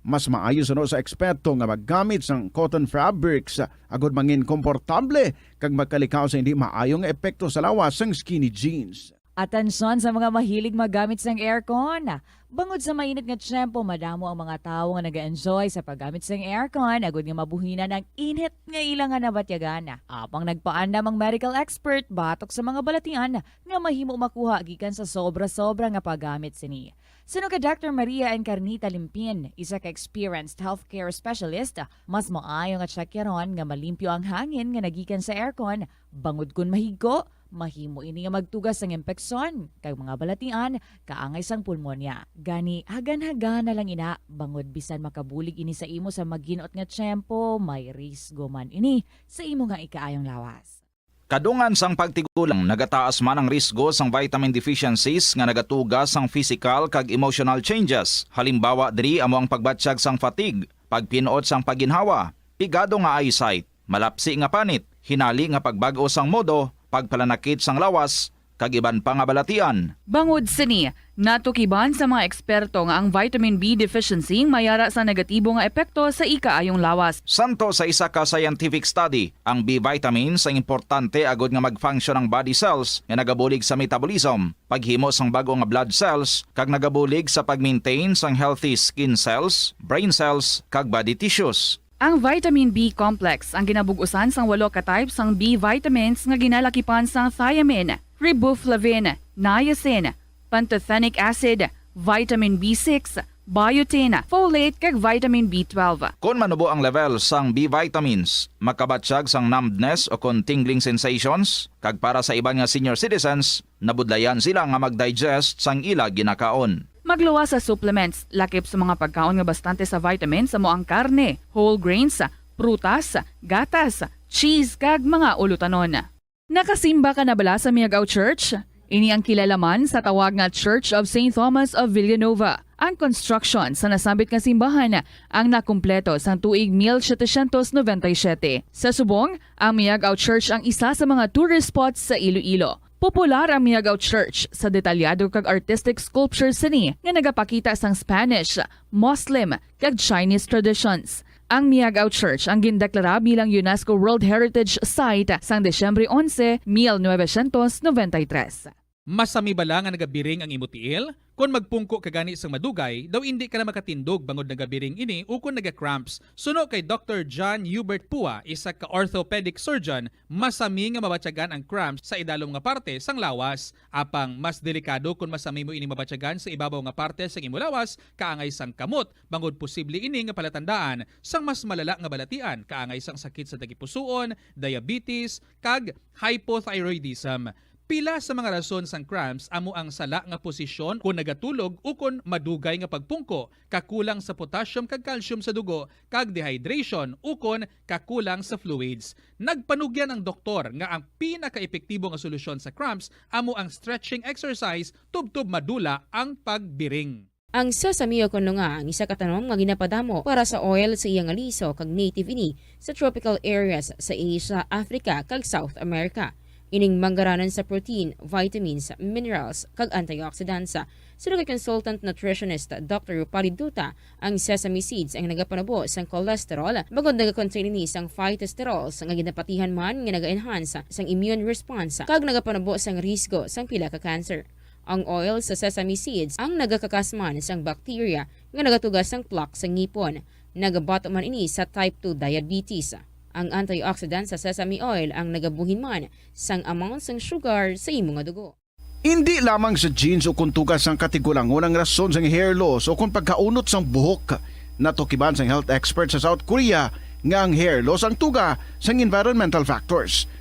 Mas maayo suno sa eksperto nga maggamit sang cotton fabrics agod mangin komportable kag makalikaw sa hindi maayo nga epekto sa lawas sang skinny jeans. Atensyon sa mga mahilig maggamit sang aircon. Bangod sa mainit nga tiyempo, madamo ang mga tawo nga nag-enjoy sa paggamit sang aircon agod nga mabuhinan ang init nga ila nga nabatyagan. Apang nagpaandam ang medical expert batok sa mga balatian nga mahimo makuha gikan sa sobra-sobra nga paggamit sini. Suno kay Doctor Maria Encarnita Limpin, isa ka experienced healthcare specialist, mas maayo nga tsakyaron nga malimpyo ang hangin nga nagikan sa aircon, bangod kon mahigko, mahimo ini nga magtuga sang impeksyon kag mga balatian kaangay sang pulmonya. Gani, hagan-hagana lang ina, bangod bisan makabulig ini sa imo sa maginot nga tiyempo, may risgo man ini sa imo nga ikaayong lawas. Kadungan sang pagtigulang, nagataas man ang risgo sang vitamin deficiencies nga nagatuga sang physical kag emotional changes. Halimbawa diri amo ang pagbatyag sang fatigue, pagpin-ot sang pagginhawa, pigado nga eyesight, malapsi nga panit, hinali nga pagbag-o sang modo, pagpalanakit sang lawas, kag iban pa nga balatian. Bangod sini, natukiban sa mga eksperto nga ang vitamin B deficiency may ara sa negatibo nga epekto sa ikaayong lawas. Santo sa isa ka scientific study, ang B vitamins ang importante agud nga mag-function ang body cells nga nagabulig sa metabolism, paghimo sang bag-o nga blood cells, kag nagabulig sa pag-maintain sang healthy skin cells, brain cells, kag body tissues. Ang vitamin B complex ang ginabug-usan sang walo ka type sang B vitamins nga ginalakipan sang thiamine, riboflavin, niacin, pantothenic acid, vitamin B six, biotin, folate, kag vitamin B twelve. Kon manubo ang level sang B vitamins, makabatyag sang numbness o kon tingling sensations, kag para sa iban nga senior citizens, nabudlayan sila nga mag-digest sang ila ginakaon. Magluwas sa supplements, lakip sa mga pagkaon nga bastante sa vitamins amo ang karne, whole grains, prutas, gatas, cheese, kag mga ulutanon. Nakasimba ka na bala sa Miagao Church? Ini ang kilala man sa tawag nga Church of Saint Thomas of Villanova. Ang construction sa nasambit nga simbahan ang nakumpleto sang tuig mil setecientos noventa y siete. Sa subong, ang Miagao Church ang isa sa mga tourist spots sa Iloilo. Popular ang Miagao Church sa detalyado kag artistic sculptures sini nga nagapakita sang Spanish, Muslim, kag Chinese traditions. Ang Miagao Church ang gindeklara bilang UNESCO World Heritage Site sang Disyembre onse, mil novecientos noventa y tres. Masami bala nga nagabiring ang imo tiil? Kon magpungko ka gani sang madugay, daw indi ka na makatindog bangod nagabiring ini ukon naga-cramps. Suno kay Doctor John Hubert Pua, isa ka orthopedic surgeon, masami nga mabatyagan ang cramps sa idalom nga parte sang lawas. Apang mas delikado kon masami mo ini mabatyagan sa ibabaw nga parte sang imo lawas, kaangay sang kamot, bangod posible ini nga palatandaan sang mas malala nga balatian, kaangay sang sakit sa tagipusoon, diabetes, kag hypothyroidism. Pila sa mga rason sang cramps amo ang sala nga posisyon kon nagatulog ukon madugay nga pagpungko, kakulang sa potassium kag calcium sa dugo, kag dehydration ukon kakulang sa fluids. Nagpanugyan ang doktor nga ang pinakaepektibo nga solusyon sa cramps amo ang stretching exercise tubtob madula ang pagbiring. Ang sesame o kon lunga ang isa ka tanom nga ginapadamo para sa oil sa iya nga liso kag native ini sa tropical areas sa Asia, Africa, kag South America. Ining manggaranon sa protein, vitamins, minerals, kag antioxidants. Suno kay consultant nutritionist Doctor Rupali Duta, ang sesame seeds ang nagapanubo sang cholesterol, bangod nagakontain ini sang phytosterols nga ginapatihan man nga naga-enhance sang immune response kag nagapanubo sang risgo sang pila ka cancer. Ang oil sa sesame seeds ang nagakakasman sang bacteria nga nagatuga sang plaque sa ngipon. Nagabato man ini sa type two diabetes. Ang antioxidant sa sesame oil ang nagabuhin man sang amount sang sugar sa imo nga dugo. Indi lamang sa genes o kon tuga sang katigulangon ang rason sang hair loss o kon pagkaunot sang buhok. Natukiban sang health expert sa South Korea nga ang hair loss ang tuga sang environmental factors.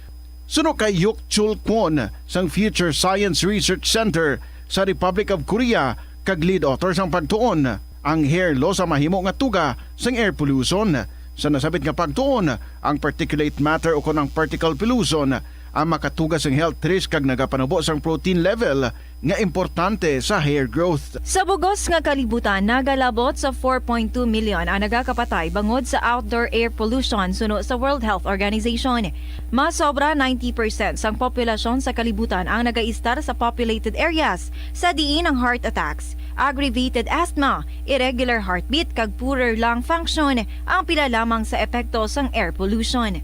Suno kay Hyuk Chul Kwon sang Future Science Research Center sa Republic of Korea kag lead author sang pagtuon, ang hair loss ang mahimo nga tuga sang air pollution. Sa nasabit nga pagtuon, ang particulate matter o kon ang particle pollution ang makatuga sang health risk kag nagapanubo sang protein level nga importante sa hair growth. Sa bugos nga kalibutan, nagalabot sa four point two million ang nagakapatay bangod sa outdoor air pollution suno sa World Health Organization. Mas sobra ninety percent sang populasyon sa kalibutan ang nagaistar sa populated areas, sa diin ang heart attacks, Aggravated asthma, irregular heartbeat kag poorer lung function ang pila lamang sa epekto sang air pollution.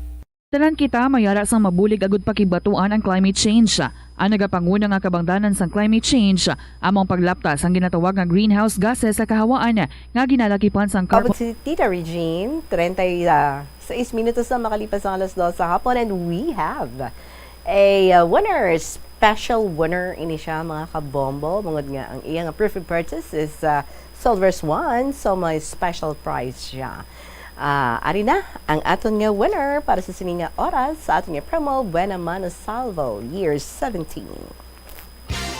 Tanan kita may ara sang mabulig agud pakigbatuan ang climate change. Ang nagapanguna nga kabangdanan sang climate change amo ang paglapta sang ginatawag nga greenhouse gases sa kahawaan nga ginalakipan sang Abot carbon. Si Tita Regine, treinta y seis minutos na makalipas ang alas dos sa hapon, and we have a uh, winner, special winner ini siya, mga kabombo, bangod nga ang iya nga proof of purchase is uh, Silver Swan, so may special prize siya. Ah, ari na ang aton nga winner para sa sini nga oras sa aton nga promo, Buena Mano Salvo, Year seventeen.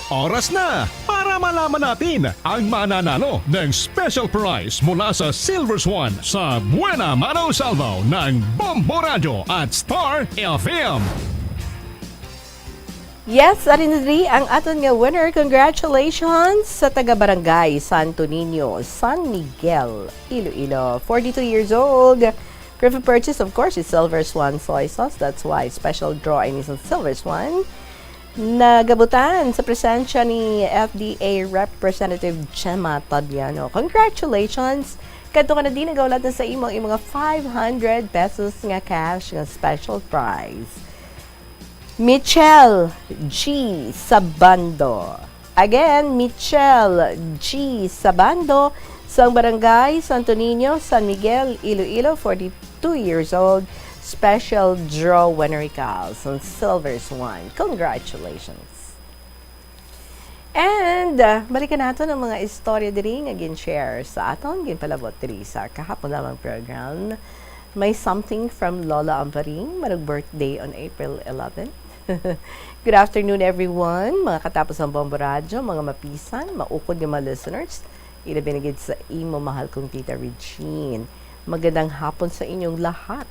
Oras na para malaman natin ang mananalo ng special prize mula sa Silver Swan sa Buena Mano Salvo ng Bombo Radyo at Star F M. Yes, ari na diri ang aton nga winner. Congratulations sa taga Barangay Santo Niño, San Miguel, Iloilo. Forty-two years old. Proof of purchase, of course, is Silver Swan Soy Sauce. That's why special draw ini sa Silver Swan. Nagabutan sa presensya ni F D A Representative Gemma Todiano. Congratulations! Kadto ka na din nagaulat na sa imo ang mga five hundred pesos nga cash nga special prize. Michelle G Sabando. Again, Michelle G Sabando, sang Barangay Santo Niño, San Miguel, Iloilo, forty-two years old, special draw winner ikaw sang Silver Swan. Congratulations! And uh, balikan nato ang mga istorya diri nga gin-share sa aton, ginpalabot diri sa kahapon lamang program. May something from Lola Amparing, marag birthday on April eleven. Good afternoon, everyone. Mga katapos ng Bombo Radyo, mga mapisan, maukod nga mga listeners, ilabi na gid sa imo, mahal kong Tita Regine. Magandang hapon sa inyong lahat,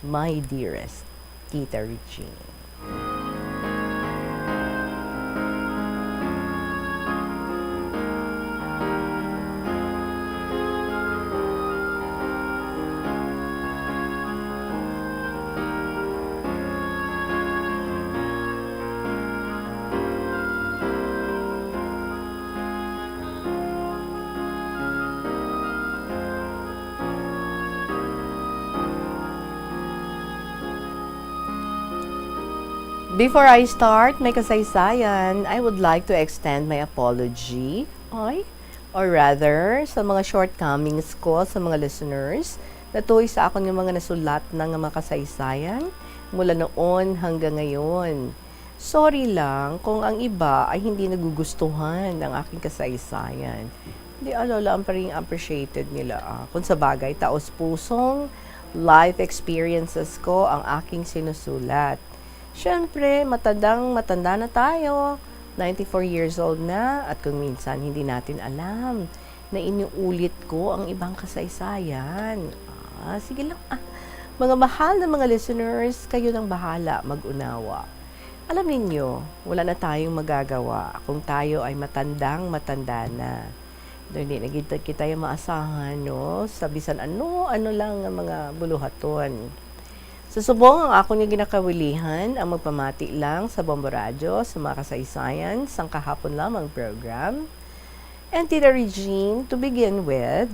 my dearest Tita Regine. Before I start my kasaysayan, I would like to extend my apology, ay, or rather, sa mga shortcomings ko sa mga listeners, natuhoy sa akon nga mga nasulat na nga mga kasaysayan mula noon hanggang ngayon. Sorry lang kung ang iba ay hindi nagugustuhan ang aking kasaysayan. Di alala ang paring appreciated nila, ah. Kung sa bagay, taos pusong life experiences ko ang aking sinusulat. Siyempre, matandang matanda na tayo. Ninety-four years old na, at kung minsan hindi natin alam na inuulit ko ang ibang kasaysayan. Ah, sige lang, ah. Mga mahal na mga listeners, kayo nang bahala mag-unawa. Alam ninyo, wala na tayong magagawa kung tayo ay matandang matanda na. Hindi na gid kita yung maasahan, no? Sa bisan ano-ano lang nga mga buluhaton. Sa subong, ang akon nga ginakawilihan ang magpamati lang sa Bombo Radyo sa mga kasaysayan sang kahapon lamang program. And Tita Regine, to begin with,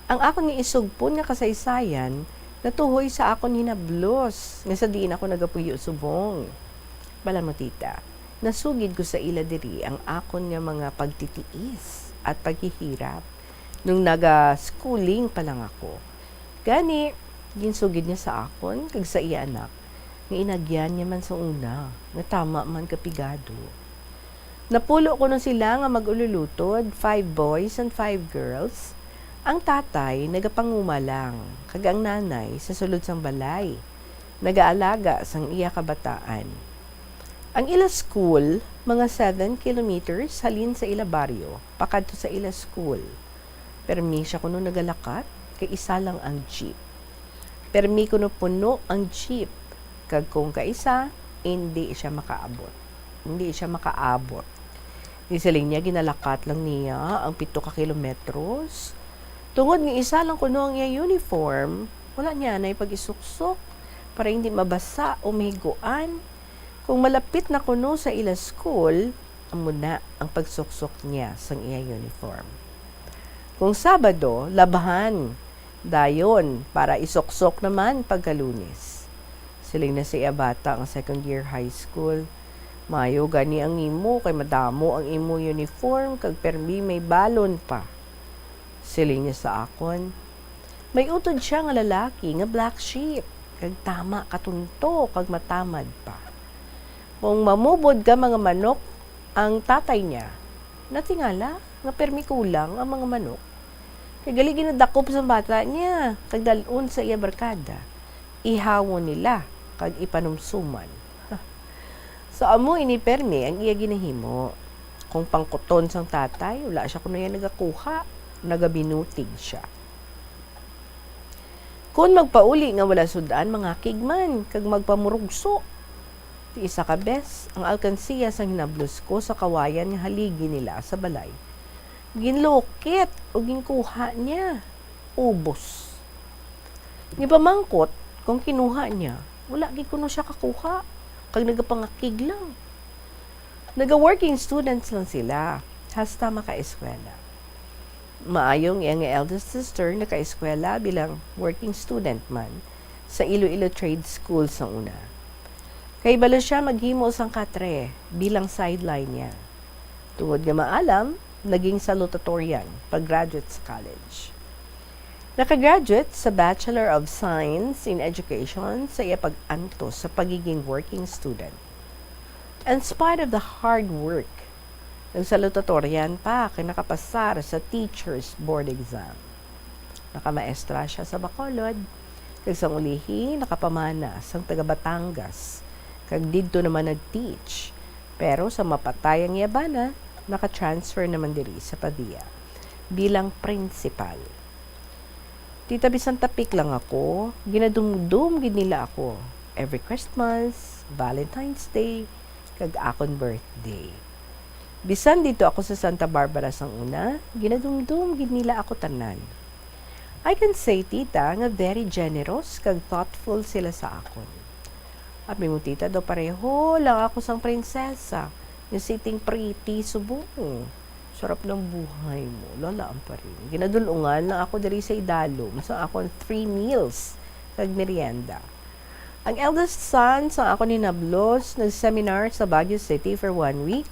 ang akon nga isugpon nga kasaysayan natuhoy sa akon hinablos nga sa diin ako nagapuyo subong. Balan mo, tita, nasugid ko sa ila diri ang akon nga mga pagtitiis at paghihirap nung naga-schooling pa lang ako. Gani, ginsugid niya sa akon kag sa iya anak nga inagyan niya man sa una nga tama man kapigado. Napulo kuno sila nga mag-ululutod, five boys and five girls. Ang tatay nagapanguma lang, kag ang nanay sa sulod sang balay, nagaalaga sang iya kabataan. Ang ila school, mga seven kilometers halin sa ila baryo, pakadto sa ila school. Permi siya kuno nagalakat, kay isa lang ang jeep. Permi kuno puno ang jeep, kag kung kaisa, indi siya makaabot. Indi siya makaabot. Gisiling niya, ginalakat lang niya ang pito ka kilometros. Tungod nga isa lang kuno ang iya uniform, wala niya anay pag-isuksok para hindi mabasa o mahiguan. Kung malapit na kuno sa ila school, Amo na ang pagsuksok niya sang iya uniform. Kung Sabado, labhan dayon para isuksok naman pagka-Lunes. Siling na sa iya bata nga second year high school, "Maayo gani ang imo kay madamo ang imo uniform kag permi may balon pa." Siling niya sa akon, "May utod sia nga lalaki nga black sheep, kag tama katunto kag matamad pa. Kung mamubod ka mga manok ang tatay niya, natingala nga permi kulang ang mga manok. Kay gali ginadakop sang bata niya kag dal-on sa iya barkada, ihawon nila kag ipanumsuman." So, amo ini permi ang iya ginahimo. Kung pangkuton sang tatay, wala sia kuno iya nagakuha, nagabinutig sia. Kun magpauli nga wala sud-an, mangakig man kag magpamurugso. Ti isa ka bes, ang alkansiya sang hinablos ko sa kawayan nga haligi nila sa balay, ginlukit o ginkuha niya. Ubos. Gipamangkot kung kinuha niya, wala gid kuno siya kakuha, kag nagapangakig lang. Naga-working students lang sila, hasta makaeskwela. Maayo nga ang eldest sister nakaeskwela bilang working student man sa Iloilo Trade School sang una. Kahibalo sia maghimo sang katre bilang sideline niya. Tungod nga maalam, naging salutatorian pag-graduate sa college. Nakagraduate sa Bachelor of Science in Education sa iya pag-antos sa pagiging working student. In spite of the hard work, nagsalutatorian pa kag nakapasar sa Teachers Board exam. Nakamaestra sia sa Bacolod, kag sang ulihi nakapamana sang taga Batangas, kag didto naman nag-teach. Pero sa mapatay ang iya bana, naka-transfer naman diri sa Pavia bilang principal. Tita, bisan tapik lang ako, ginadumdom gid nila ako every Christmas, Valentine's Day, kag akon birthday. Bisan didto ako sa Santa Barbara sang una, ginadumdom gid nila ako tanan. I can say, tita, nga very generous kag thoughtful sila sa akon. Abi mo, tita, daw pareho lang ako sang prinsesa nga sitting pretty subong. Sarap ng buhay mo, Lola Amparing. Ginadulungan lang ako diri sa idalom sa akon three meals kag merienda. Ang eldest son sa akon hinablos nag-seminar sa Baguio City for one week,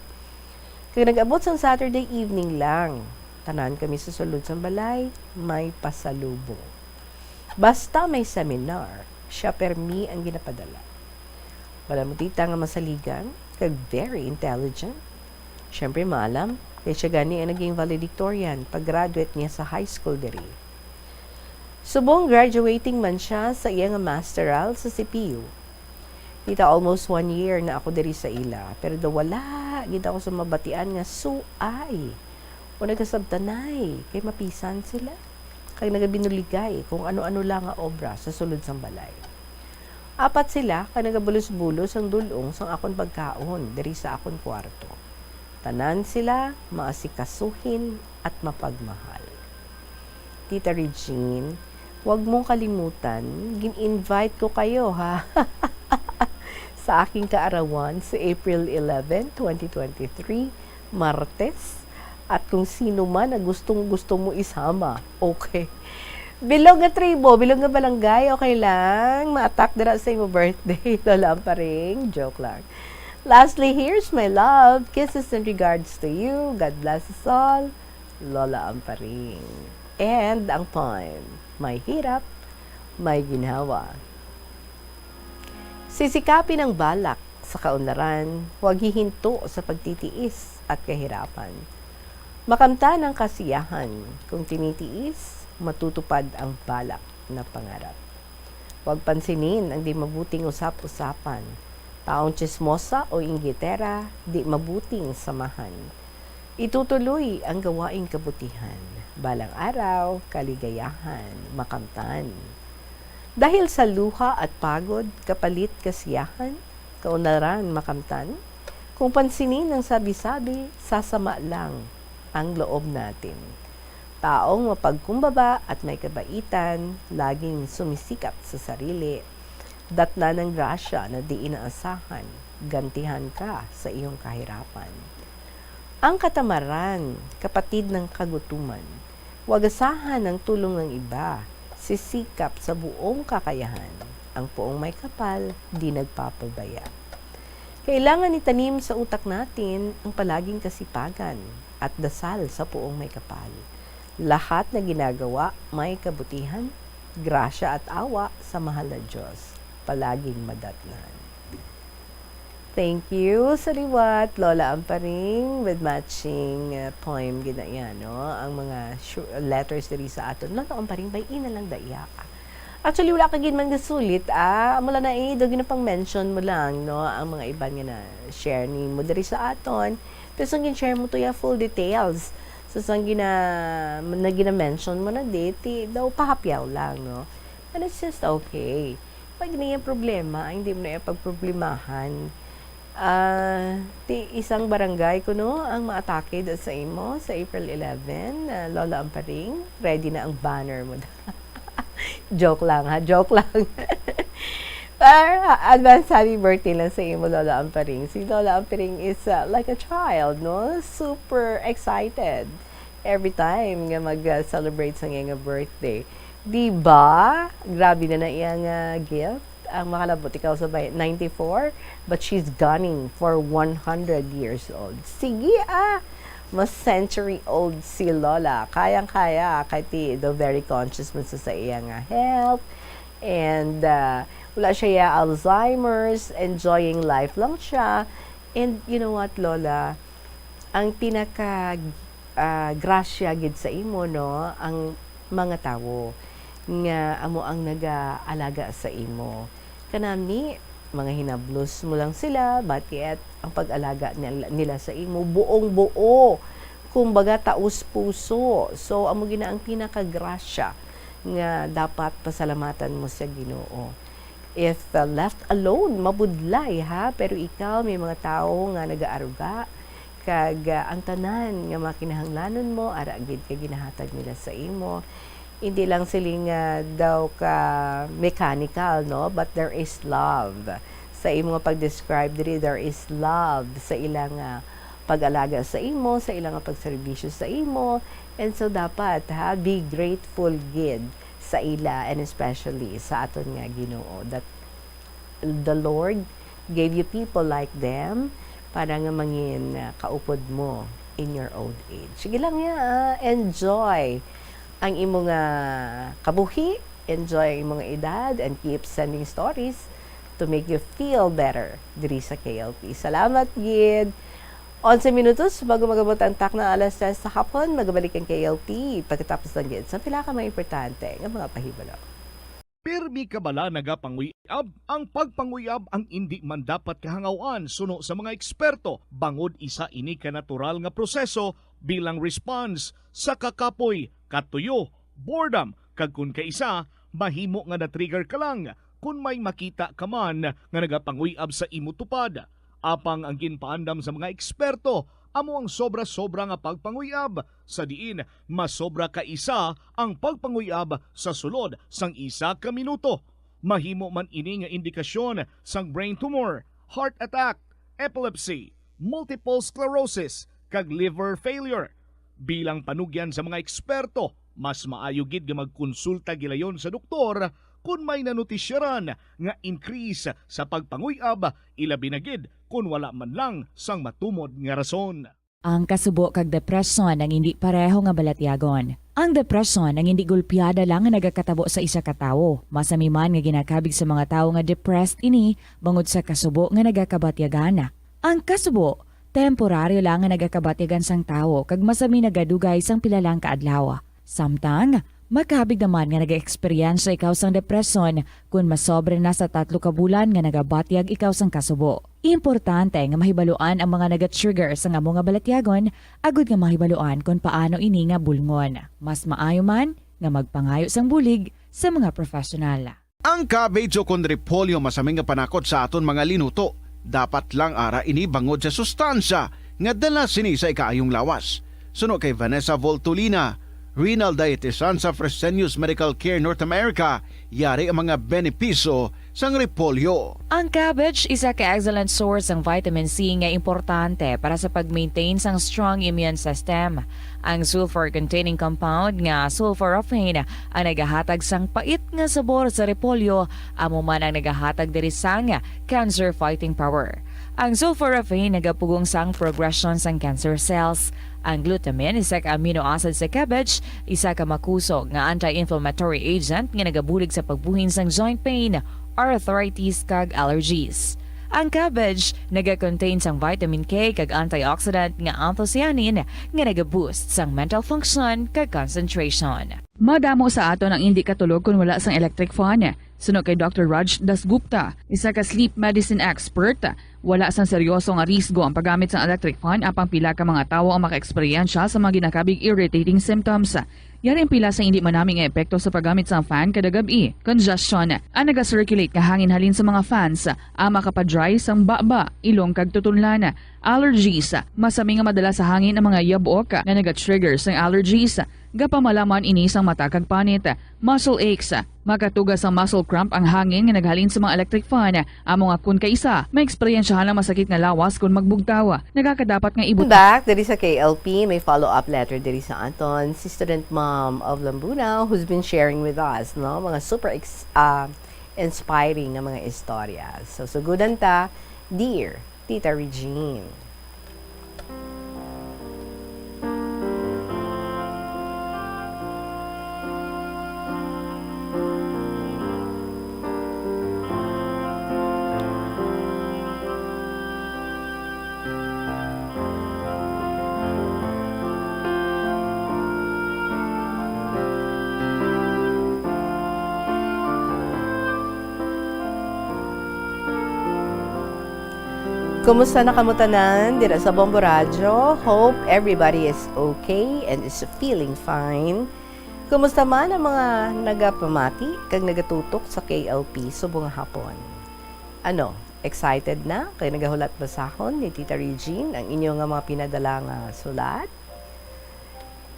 kag nag-abot sang Saturday evening lang. Tanan kami sa sulod sang balay may pasalubong. Basta may seminar, sia permi ang ginapadala. Wala mo, tita, nga masaligan, kag very intelligent. Siyempre, maalam, kay sia gani ang naging valedictorian pag-graduate niya sa high school diri. Subong graduating man sia sa iya nga masteral sa C P U. Tita, almost one year na ako diri sa ila, pero daw wala gid ako sa mabatian nga suay o nagkasabtanay kay mapisan sila kag nagabinuligay kung ano-ano lang nga obra sa sulod sang balay. Apat sila ka nagabulos-bulos ang dul-ong sang akon pagkaon diri sa akon kwarto. Tanan sila maasikasuhin at mapagmahal. Tita Regine, wag mong kalimutan, gin-invite ko kayo, ha? Sa aking kaarawan sa April eleven, twenty twenty-three, Martes, at kung sino man na gustong-gusto mo isama, okay? Bilog nga tribo, bilog nga barangay, okay lang. Ma-attack dira sa imo birthday, Lola Amparing. Joke lang. Lastly, here's my love. Kisses and regards to you. God bless us all. Lola Amparing. And ang poem, May Hirap, May Ginhawa. Sisikapin ang balak sa kaunlaran, huwag hihinto sa pagtitiis at kahirapan. Makamtan ang kasiyahan kung tinitiis, matutupad ang balak na pangarap. Huwag pansinin ang di mabuting usap-usapan. Taong tsismosa o inggitera, di mabuting samahan. Itutuloy ang gawaing kabutihan. Balang araw, kaligayahan, makamtan. Dahil sa luha at pagod, kapalit kasiyahan, kaunlaran makamtan. Kung pansinin ang sabi-sabi, sasama lang ang loob natin. Taong mapagkumbaba at may kabaitan, laging sumisikap sa sarili. Datnan ang grasya na di inaasahan, gantihan ka sa iyong kahirapan. Ang katamaran, kapatid ng kagutuman. Wagasahan ang tulong ng iba, sisikap sa buong kakayahan. Ang puong may kapal, di nagpapabaya. Kailangan itanim sa utak natin ang palaging kasipagan at dasal sa puong may kapal. Lahat na ginagawa may kabutihan, grasya at awa sa mahal na Diyos. Palaging madatnan. Thank you sa liwat, Lola Amparing, with matching, uh, poem gid na iya, no? Ang mga shu-, letters diri sa aton. Lola Amparing, bay-i na lang daya. Actually, wala ka gid man gasulit, ah. Amo lang na, eh, daw ginapang-mention mo lang, no? Ang mga iban nga na-share nimo diri sa aton. Pero sang gin-share mo to ya full details. So, sang gina-, na gina-mention mo na di, ti daw pahapyaw lang, no? And it's just okay. Pag niya problema, hindi mo na iya pagproblemahan. Ah, ti isang barangay kuno ang maatake do sa imo sa April eleven, ah, Lola Amparing. Ready na ang banner mo. Joke lang, ha? Joke lang. Pero, ah, advance happy birthday lang sa imo, Lola Amparing. Si Lola Amparing is, ah, like a child, no? Super excited every time nga mag, ah, celebrate sa iya nga birthday. Di ba? Grabe na na iya nga gift. Ang makalabot ikaw sa bay-, ninety-four, but she's gunning for one hundred years old. Sige, ah! Mas century old si Lola. Kayang-kaya, kay ti, do very conscious man sa, sa iya nga health. And, ah, wala siya ya Alzheimer's, enjoying life lang siya. And you know what, Lola? Ang pinaka, ah, grasya gid sa imo, no, ang mga tawo nga amo ang nagaalaga sa imo. Kanami, mga hinablos mo lang sila, but yet ang pag-alaga nil-, nila sa imo, buong-buo, kumbaga, taos-puso. So, amo gina ang pinakagrasya nga dapat pasalamatan mo sa Ginoo. If, uh, left alone, mabudlay, ha? Pero ikaw, may mga tawo nga nagaaruga, kag, uh, ang tanan nga mga kinahanglanon mo, ara gid kay ginahatag nila sa imo. Hindi lang sila nga daw ka mechanical, no? But there is love. Sa imo nga pag-describe diri, there is love sa ila nga pag-alaga sa imo, sa ila nga pagserbisyo sa imo. And so dapat, ha, be grateful gid sa ila, and especially sa aton nga Ginoo, that the Lord gave you people like them para nga mangin, ah, kaupod mo in your old age. Sige lang ya, ah, enjoy ang imo nga kabuhi, enjoy ang imo nga edad, and keep sending stories to make you feel better diri sa K L P. Salamat gid. Onse minutos bago mag-abot ang takna alas tres sa hapon, magabalik ang K L P pagkatapos lang gid sa pila ka mga importante nga mga pahibalo. Pirmi ka bala nagapanguy-ab? Ang pagpanguy-ab ang indi man dapat kahangaw-an suno sa mga eksperto, bangod isa ini ka natural nga proseso bilang response sa kakapoy, katuyo, boredom, kag kon kaisa, mahimo nga na-trigger ka lang kon may makita ka man nga nagapanguy-ab sa imo tupad. Apang ang ginpaandam sa mga eksperto amo ang sobra-sobra nga pagpanguy-ab, sa diin masobra ka isa ang pagpanguy-ab sa sulod sang isa ka minuto. Mahimo man ini nga indikasyon sang brain tumor, heart attack, epilepsy, multiple sclerosis, kag liver failure. Bilang panugyan sa mga eksperto, mas maayo gid nga magkonsulta gilayon sa doktor kon may nanutisyaran nga increase sa pagpanguy-ab, ilabi na gid kon wala man lang sang matumod nga rason. Ang kasubo kag depresyon ang indi pareho nga balatyagon. Ang depresyon ang indi gulpiada lang nga nagakatabo sa isa ka tawo. Masami man nga ginakabig sa mga tawo nga depressed ini bangod sa kasubo nga nagakabatyagan. Ang kasubo, temporaryo lang nga nagakabatyagan sang tawo kag masami nagadugay sang pila lang ka adlaw. Samtang, makabig naman nga nagaeksperyensya ikaw sang depresyon kon masobra na sa tatlo ka bulan nga nagabatyag ikaw sang kasubo. Importante nga mahibaluan ang mga nagatrigger sang amo nga balatyagon agud nga mahibaluan kon paano ini nga bulngon. Mas maayo man nga magpangayo sang bulig sa mga professional. Ang cabbage ukon repolyo masami nga panakot sa aton mga linuto. Dapat lang ara ini bangod sa sustansya nga dala sini sa ikaayong lawas. Suno kay Vanessa Voltolina, renal dietitian sa Fresenius Medical Care North America, yari ang mga benepisyo sang repolyo. Ang cabbage isa ka excellent source sang vitamin C nga importante para sa pag-maintain sang strong immune system. Ang sulfur-containing compound nga sulforaphane ang nagahatag sang pait nga sabor sa repolyo, amo man ang nagahatag diri sang cancer-fighting power. Ang sulforaphane nagapugong sang progression sang cancer cells. Ang glutamine, isa ka amino acid sa cabbage, isa ka makusog nga anti-inflammatory agent nga nagabulig sa pagbuhin sang joint pain, arthritis, kag allergies. Ang cabbage naga-contain sang vitamin K kag antioxidant nga anthocyanin nga naga-boost sang mental function kag concentration. Madamo sa aton ang indi katulog kon wala sang electric fan. Suno kay Doctor Raj Dasgupta, isa ka sleep medicine expert, wala sang seryoso nga risgo ang paggamit sang electric fan, apang pila ka mga tawo ang makaeksperyensya sa mga ginakabig irritating symptoms. Yari ang pila sa indi manami nga epekto sa paggamit sang fan kada gab-i. Congestion, ang naga-circulate nga hangin halin sa mga fans, ang makapa-dry sang baba, ilong kag tutunlan. Allergies, masami nga madala sa hangin ang mga yabok nga naga-trigger sang allergies. Gapamalaman ini sang mata kag panit. Muscle aches, makatuga sang muscle cramp ang hangin nga naghalin sa mga electric fan. Amo nga kun kaisa, maeksperiensyahan ang masakit nga lawas kon magbugtaw. Nagakadapat nga ibutang. Back diri sa K L P, may follow-up letter diri sa aton si student mom of Lambunao who's been sharing with us, no, mga super ex-, ah, inspiring nga mga istorya. So, sugudan ta, dear Tita Regine. Kumusta na kamo tanan dira sa Bombo Radyo? Hope everybody is okay and is feeling fine. Kumusta man ang mga nagapamati kag nagatutok sa K L P subong nga hapon? Ano, excited na kay nagahulat basahon ni Tita Regine ang inyo nga mga pinadala nga sulat?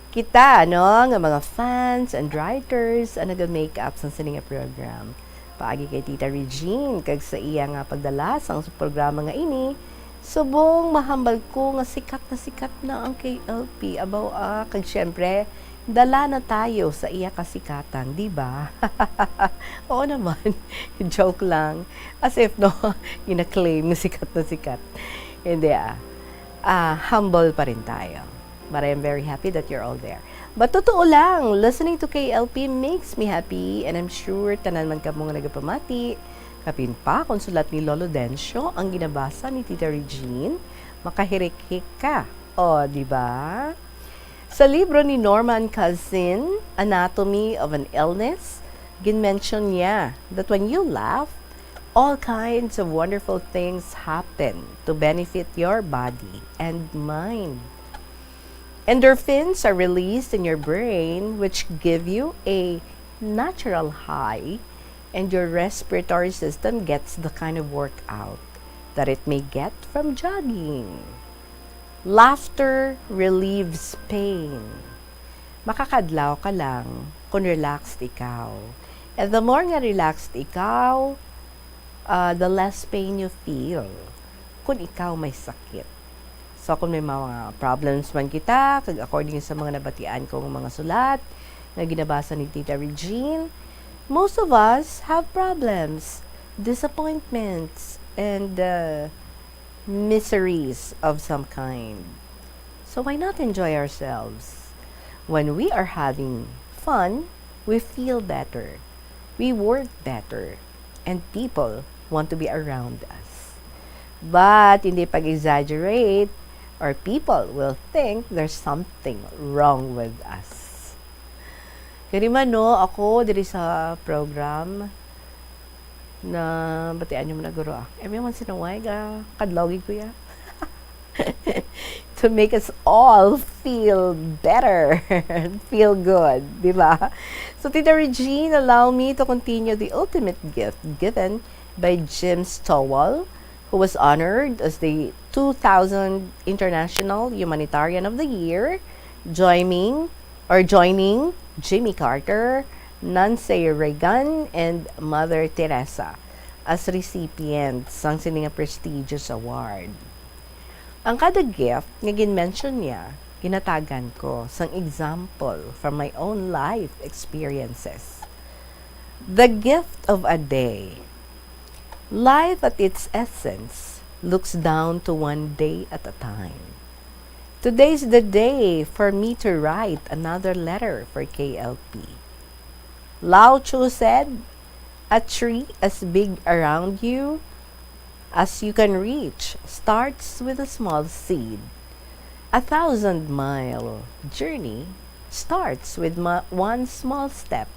Kita, ano, nga mga fans and writers ang naga-make up sang sini nga program. Paagi kay Tita Regine kag sa iya nga pagdala sang programa nga ini, subong mahambal ko nga sikat na sikat na ang K L P. Abaw, ah, kag syempre, dala na tayo sa iya kasikatan, di ba? Oo naman. Joke lang. As if, no, gina-claim na sikat na sikat. Hindi, ah. Ah, humble pa rin tayo. But I am very happy that you're all there. But totoo lang, listening to K L P makes me happy, and I'm sure tanan man kamo nga nagapamati, kapin pa kon sulat ni Lolo Dencio ang ginabasa ni Tita Regine, makahirik-hik ka. O, di ba? Sa libro ni Norman Kazin, Anatomy of an Illness, ginmention niya that when you laugh, all kinds of wonderful things happen to benefit your body and mind. Endorphins are released in your brain, which give you a natural high, and your respiratory system gets the kind of workout that it may get from jogging. Laughter relieves pain. Makakadlaw ka lang kung relaxed ikaw. And the more nga relaxed ikaw, ah, the less pain you feel kung ikaw may sakit. So, kung may mga problems man kita, kag according sa mga nabatian kong mga sulat nga ginabasa ni Tita Regine, most of us have problems, disappointments, and, uh, miseries of some kind. So why not enjoy ourselves? When we are having fun, we feel better, we work better, and people want to be around us. But hindi pag-exaggerate, or people will think there's something wrong with us. Kani man, no, ako diri sa program, na batian niyo man na guro, ah. Every once in a while, ah, kadlawgi ko ya. To make us all feel better, feel good, di ba? So, Tita Regine, allow me to continue the ultimate gift given by Jim Stowell, who was honored as the two thousand International Humanitarian of the Year, joining, or joining Jimmy Carter, Nancy Reagan, and Mother Teresa. as recipient sang sini nga prestigious award. Ang kada gift nga gin-mention niya, ginhatagan ko sang example from my own life experiences. The gift of a day. Life at its essence looks down to one day at a time. Today's the day for me to write another letter for K L P. Lao Tzu said, "A tree as big around you as you can reach starts with a small seed. A thousand mile journey starts with ma- one small step."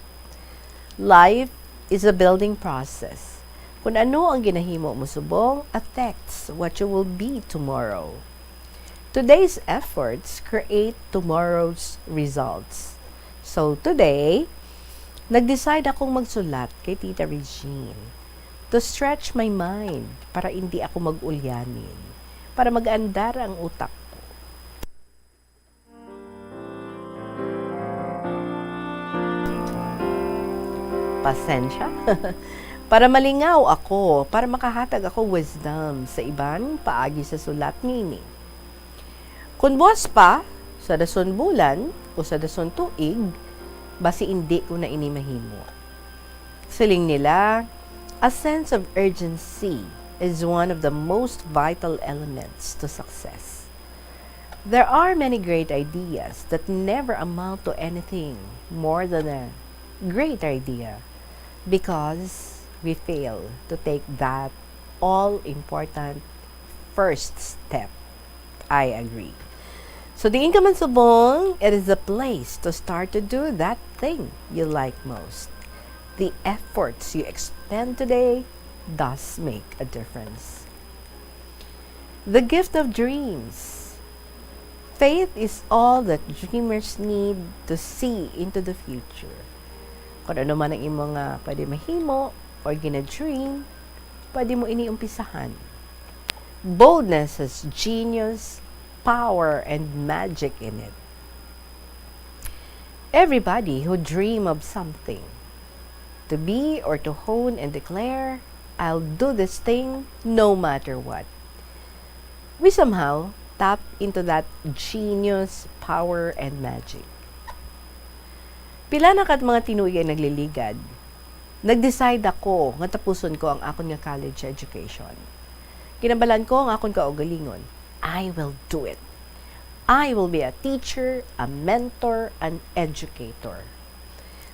Life is a building process. Kung ano ang ginahimo mo subong affects what you will be tomorrow. Today's efforts create tomorrow's results. So today, nag-decide akong magsulat kay Tita Regine to stretch my mind para hindi ako mag-ulyanin, para mag-andar ang utak ko. Pasensya. Para malingaw ako, para makahatag ako wisdom sa iban paagi sa sulat nini. Kung buas pa, sa dason bulan o sa dason tuig, basi indi ko na ini mahimo. Siling nila, a sense of urgency is one of the most vital elements to success. There are many great ideas that never amount to anything more than a great idea because we fail to take that all-important first step. I agree. So, diin ka man subong, it is the place to start to do that thing you like most. The efforts you expend today does make a difference. The gift of dreams. Faith is all that dreamers need to see into the future. Kung ano man ang imo nga pwede mahimo or gina-dream, pwede mo ini umpisahan. Boldness has genius, power, and magic in it. Everybody who dream of something to be or to hone and declare, "I'll do this thing no matter what." We somehow tap into that genius, power, and magic. Pila na kat mga tinuig ang nagliligad, nag-decide ako nga tapuson ko ang akon nga college education. Ginabalan ko ang akon kaugalingon, "I will do it. I will be a teacher, a mentor, an educator."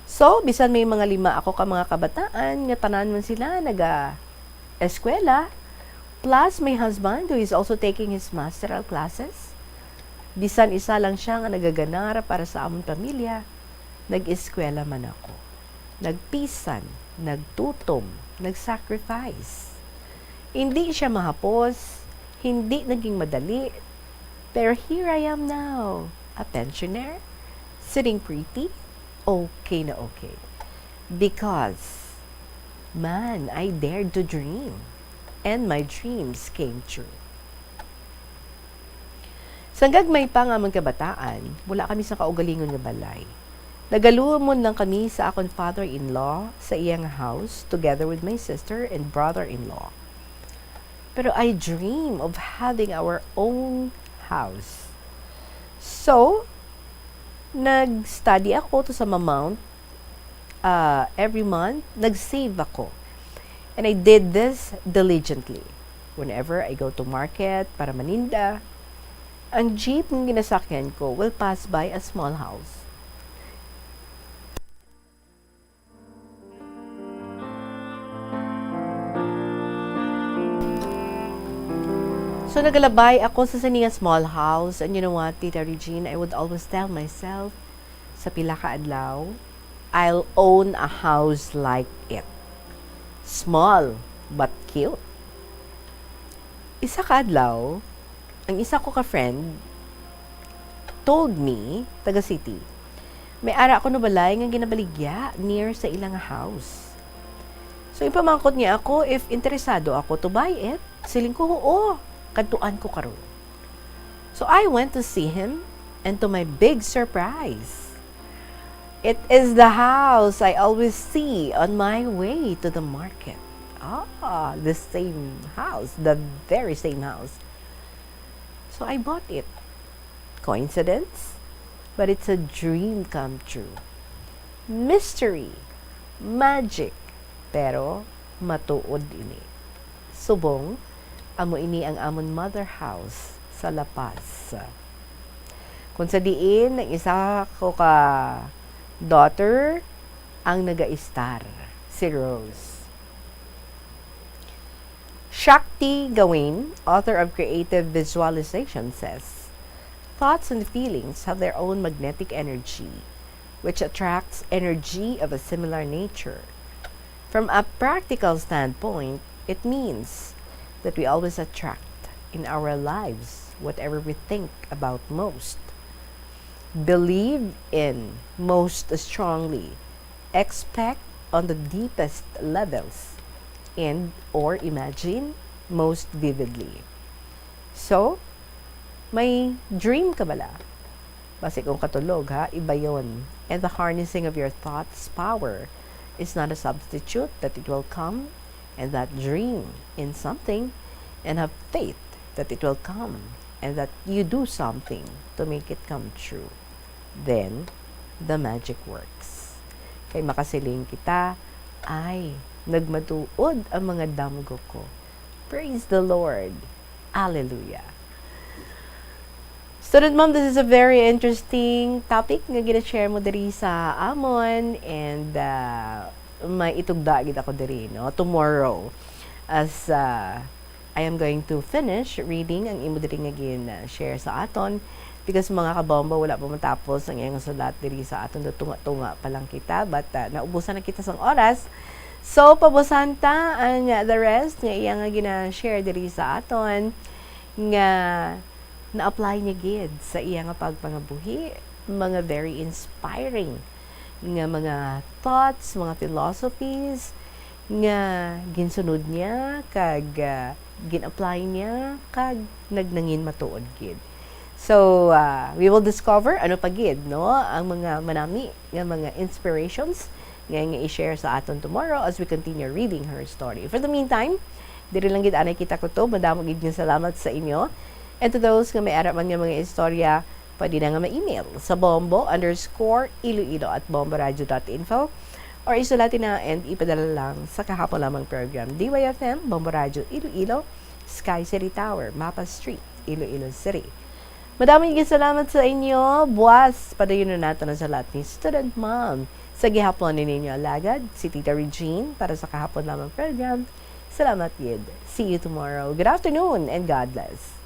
So, bisan may mga lima ako ka mga kabataan nga tanan man sila naga-eskwela, plus my husband who is also taking his masteral classes, bisan isa lang siya nga nagaganar para sa amon pamilya, nag-eskwela man ako. Nagpisan, nagtutom, nag-sacrifice. Hindi siya mahapos, hindi naging madali, pero here I am now, a pensioner, sitting pretty, okay na okay. Because, man, I dared to dream, and my dreams came true. Sa gagmay pa nga amon kabataan, wala kami sa kaugalingon nga balay. Nagalumon lang kami sa akon father-in-law sa iya nga house together with my sister and brother-in-law. Pero I dream of having our own house. So, nag-study ako to some amount, uh, every month, nag-save ako. And I did this diligently. Whenever I go to market para maninda, ang jeep nga ginasakyan ko will pass by a small house. So, nagalabay ako sa sini nga small house. And you know what, Tita Regine, I would always tell myself, "Sa pila ka adlaw, I'll own a house like it. Small, but cute." Isa ka adlaw, ang isa ko ka friend told me, taga city, may ara ako na balay nga ginabaligya near sa ilang house. So, ipamangkot niya ako if interesado ako to buy it. Siling ko, "Oo, kadtuan ko karon." So, I went to see him, and to my big surprise, it is the house I always see on my way to the market. Ah, the same house, the very same house. So I bought it. Coincidence? But it's a dream come true. Mystery, magic, pero matuod ini. Subong, amo ini ang amon mother house sa La Paz. Kung sa diin, ang isa ko ka daughter ang nagaistar, si Rose. Shakti Gawain, author of Creative Visualization, says, "Thoughts and feelings have their own magnetic energy, which attracts energy of a similar nature." From a practical standpoint, it means that we always attract in our lives whatever we think about most, believe in most strongly, expect on the deepest levels, and or imagine most vividly. So, may dream ka bala? Basi kung katulog, ha, iba yon. And the harnessing of your thoughts' power is not a substitute that it will come, and that dream in something and have faith that it will come, and that you do something to make it come true. Then, the magic works. Kay makasiling kita, "Ay, nagmatuod ang mga damgo ko." Praise the Lord. Alleluia. Student mom, this is a very interesting topic nga gina-share mo diri sa amon, and, ah, may itugda gid ako diri, no? Tomorrow, as, ah, I am going to finish reading ang imo diri nga gin-share sa aton, because, mga kabombo, wala pa matapos ang iyang sulat diri sa aton, tunga-tunga pa lang kita, but, ah, naubusan na kita sang oras. So, pabusan ta ang, ah, the rest nga iya nga gina-share diri sa aton, nga na-apply niya gid sa iya nga pagpangabuhi, mga very inspiring nga mga thoughts, mga philosophies nga ginsunod niya kag, ah, gin-apply niya kag nagnangin matuod gid. So, ah, we will discover ano pa gid, no, ang mga manami nga mga inspirations nga, nga i-share sa aton tomorrow as we continue reading her story. For the meantime, diri lang gid anay kita kutob. Madamo gid nga salamat sa inyo. And to those nga may ara man nga mga istorya, pwede na nga ma-email sa bombo underscore iloilo at bomboradio dot info, or isulat na and ipadala lang sa kahapon lamang program, D Y F M, Bombo Radio Iloilo, Sky City Tower, Mapa Street, Iloilo City. Madamo nga salamat sa inyo. Buwas, padayon na nato na sa lahat ni Student Mom. Sa gihapon ni ninyo alagad, si Tita Regine para sa kahapon lamang program. Salamat gid. See you tomorrow. Good afternoon and God bless.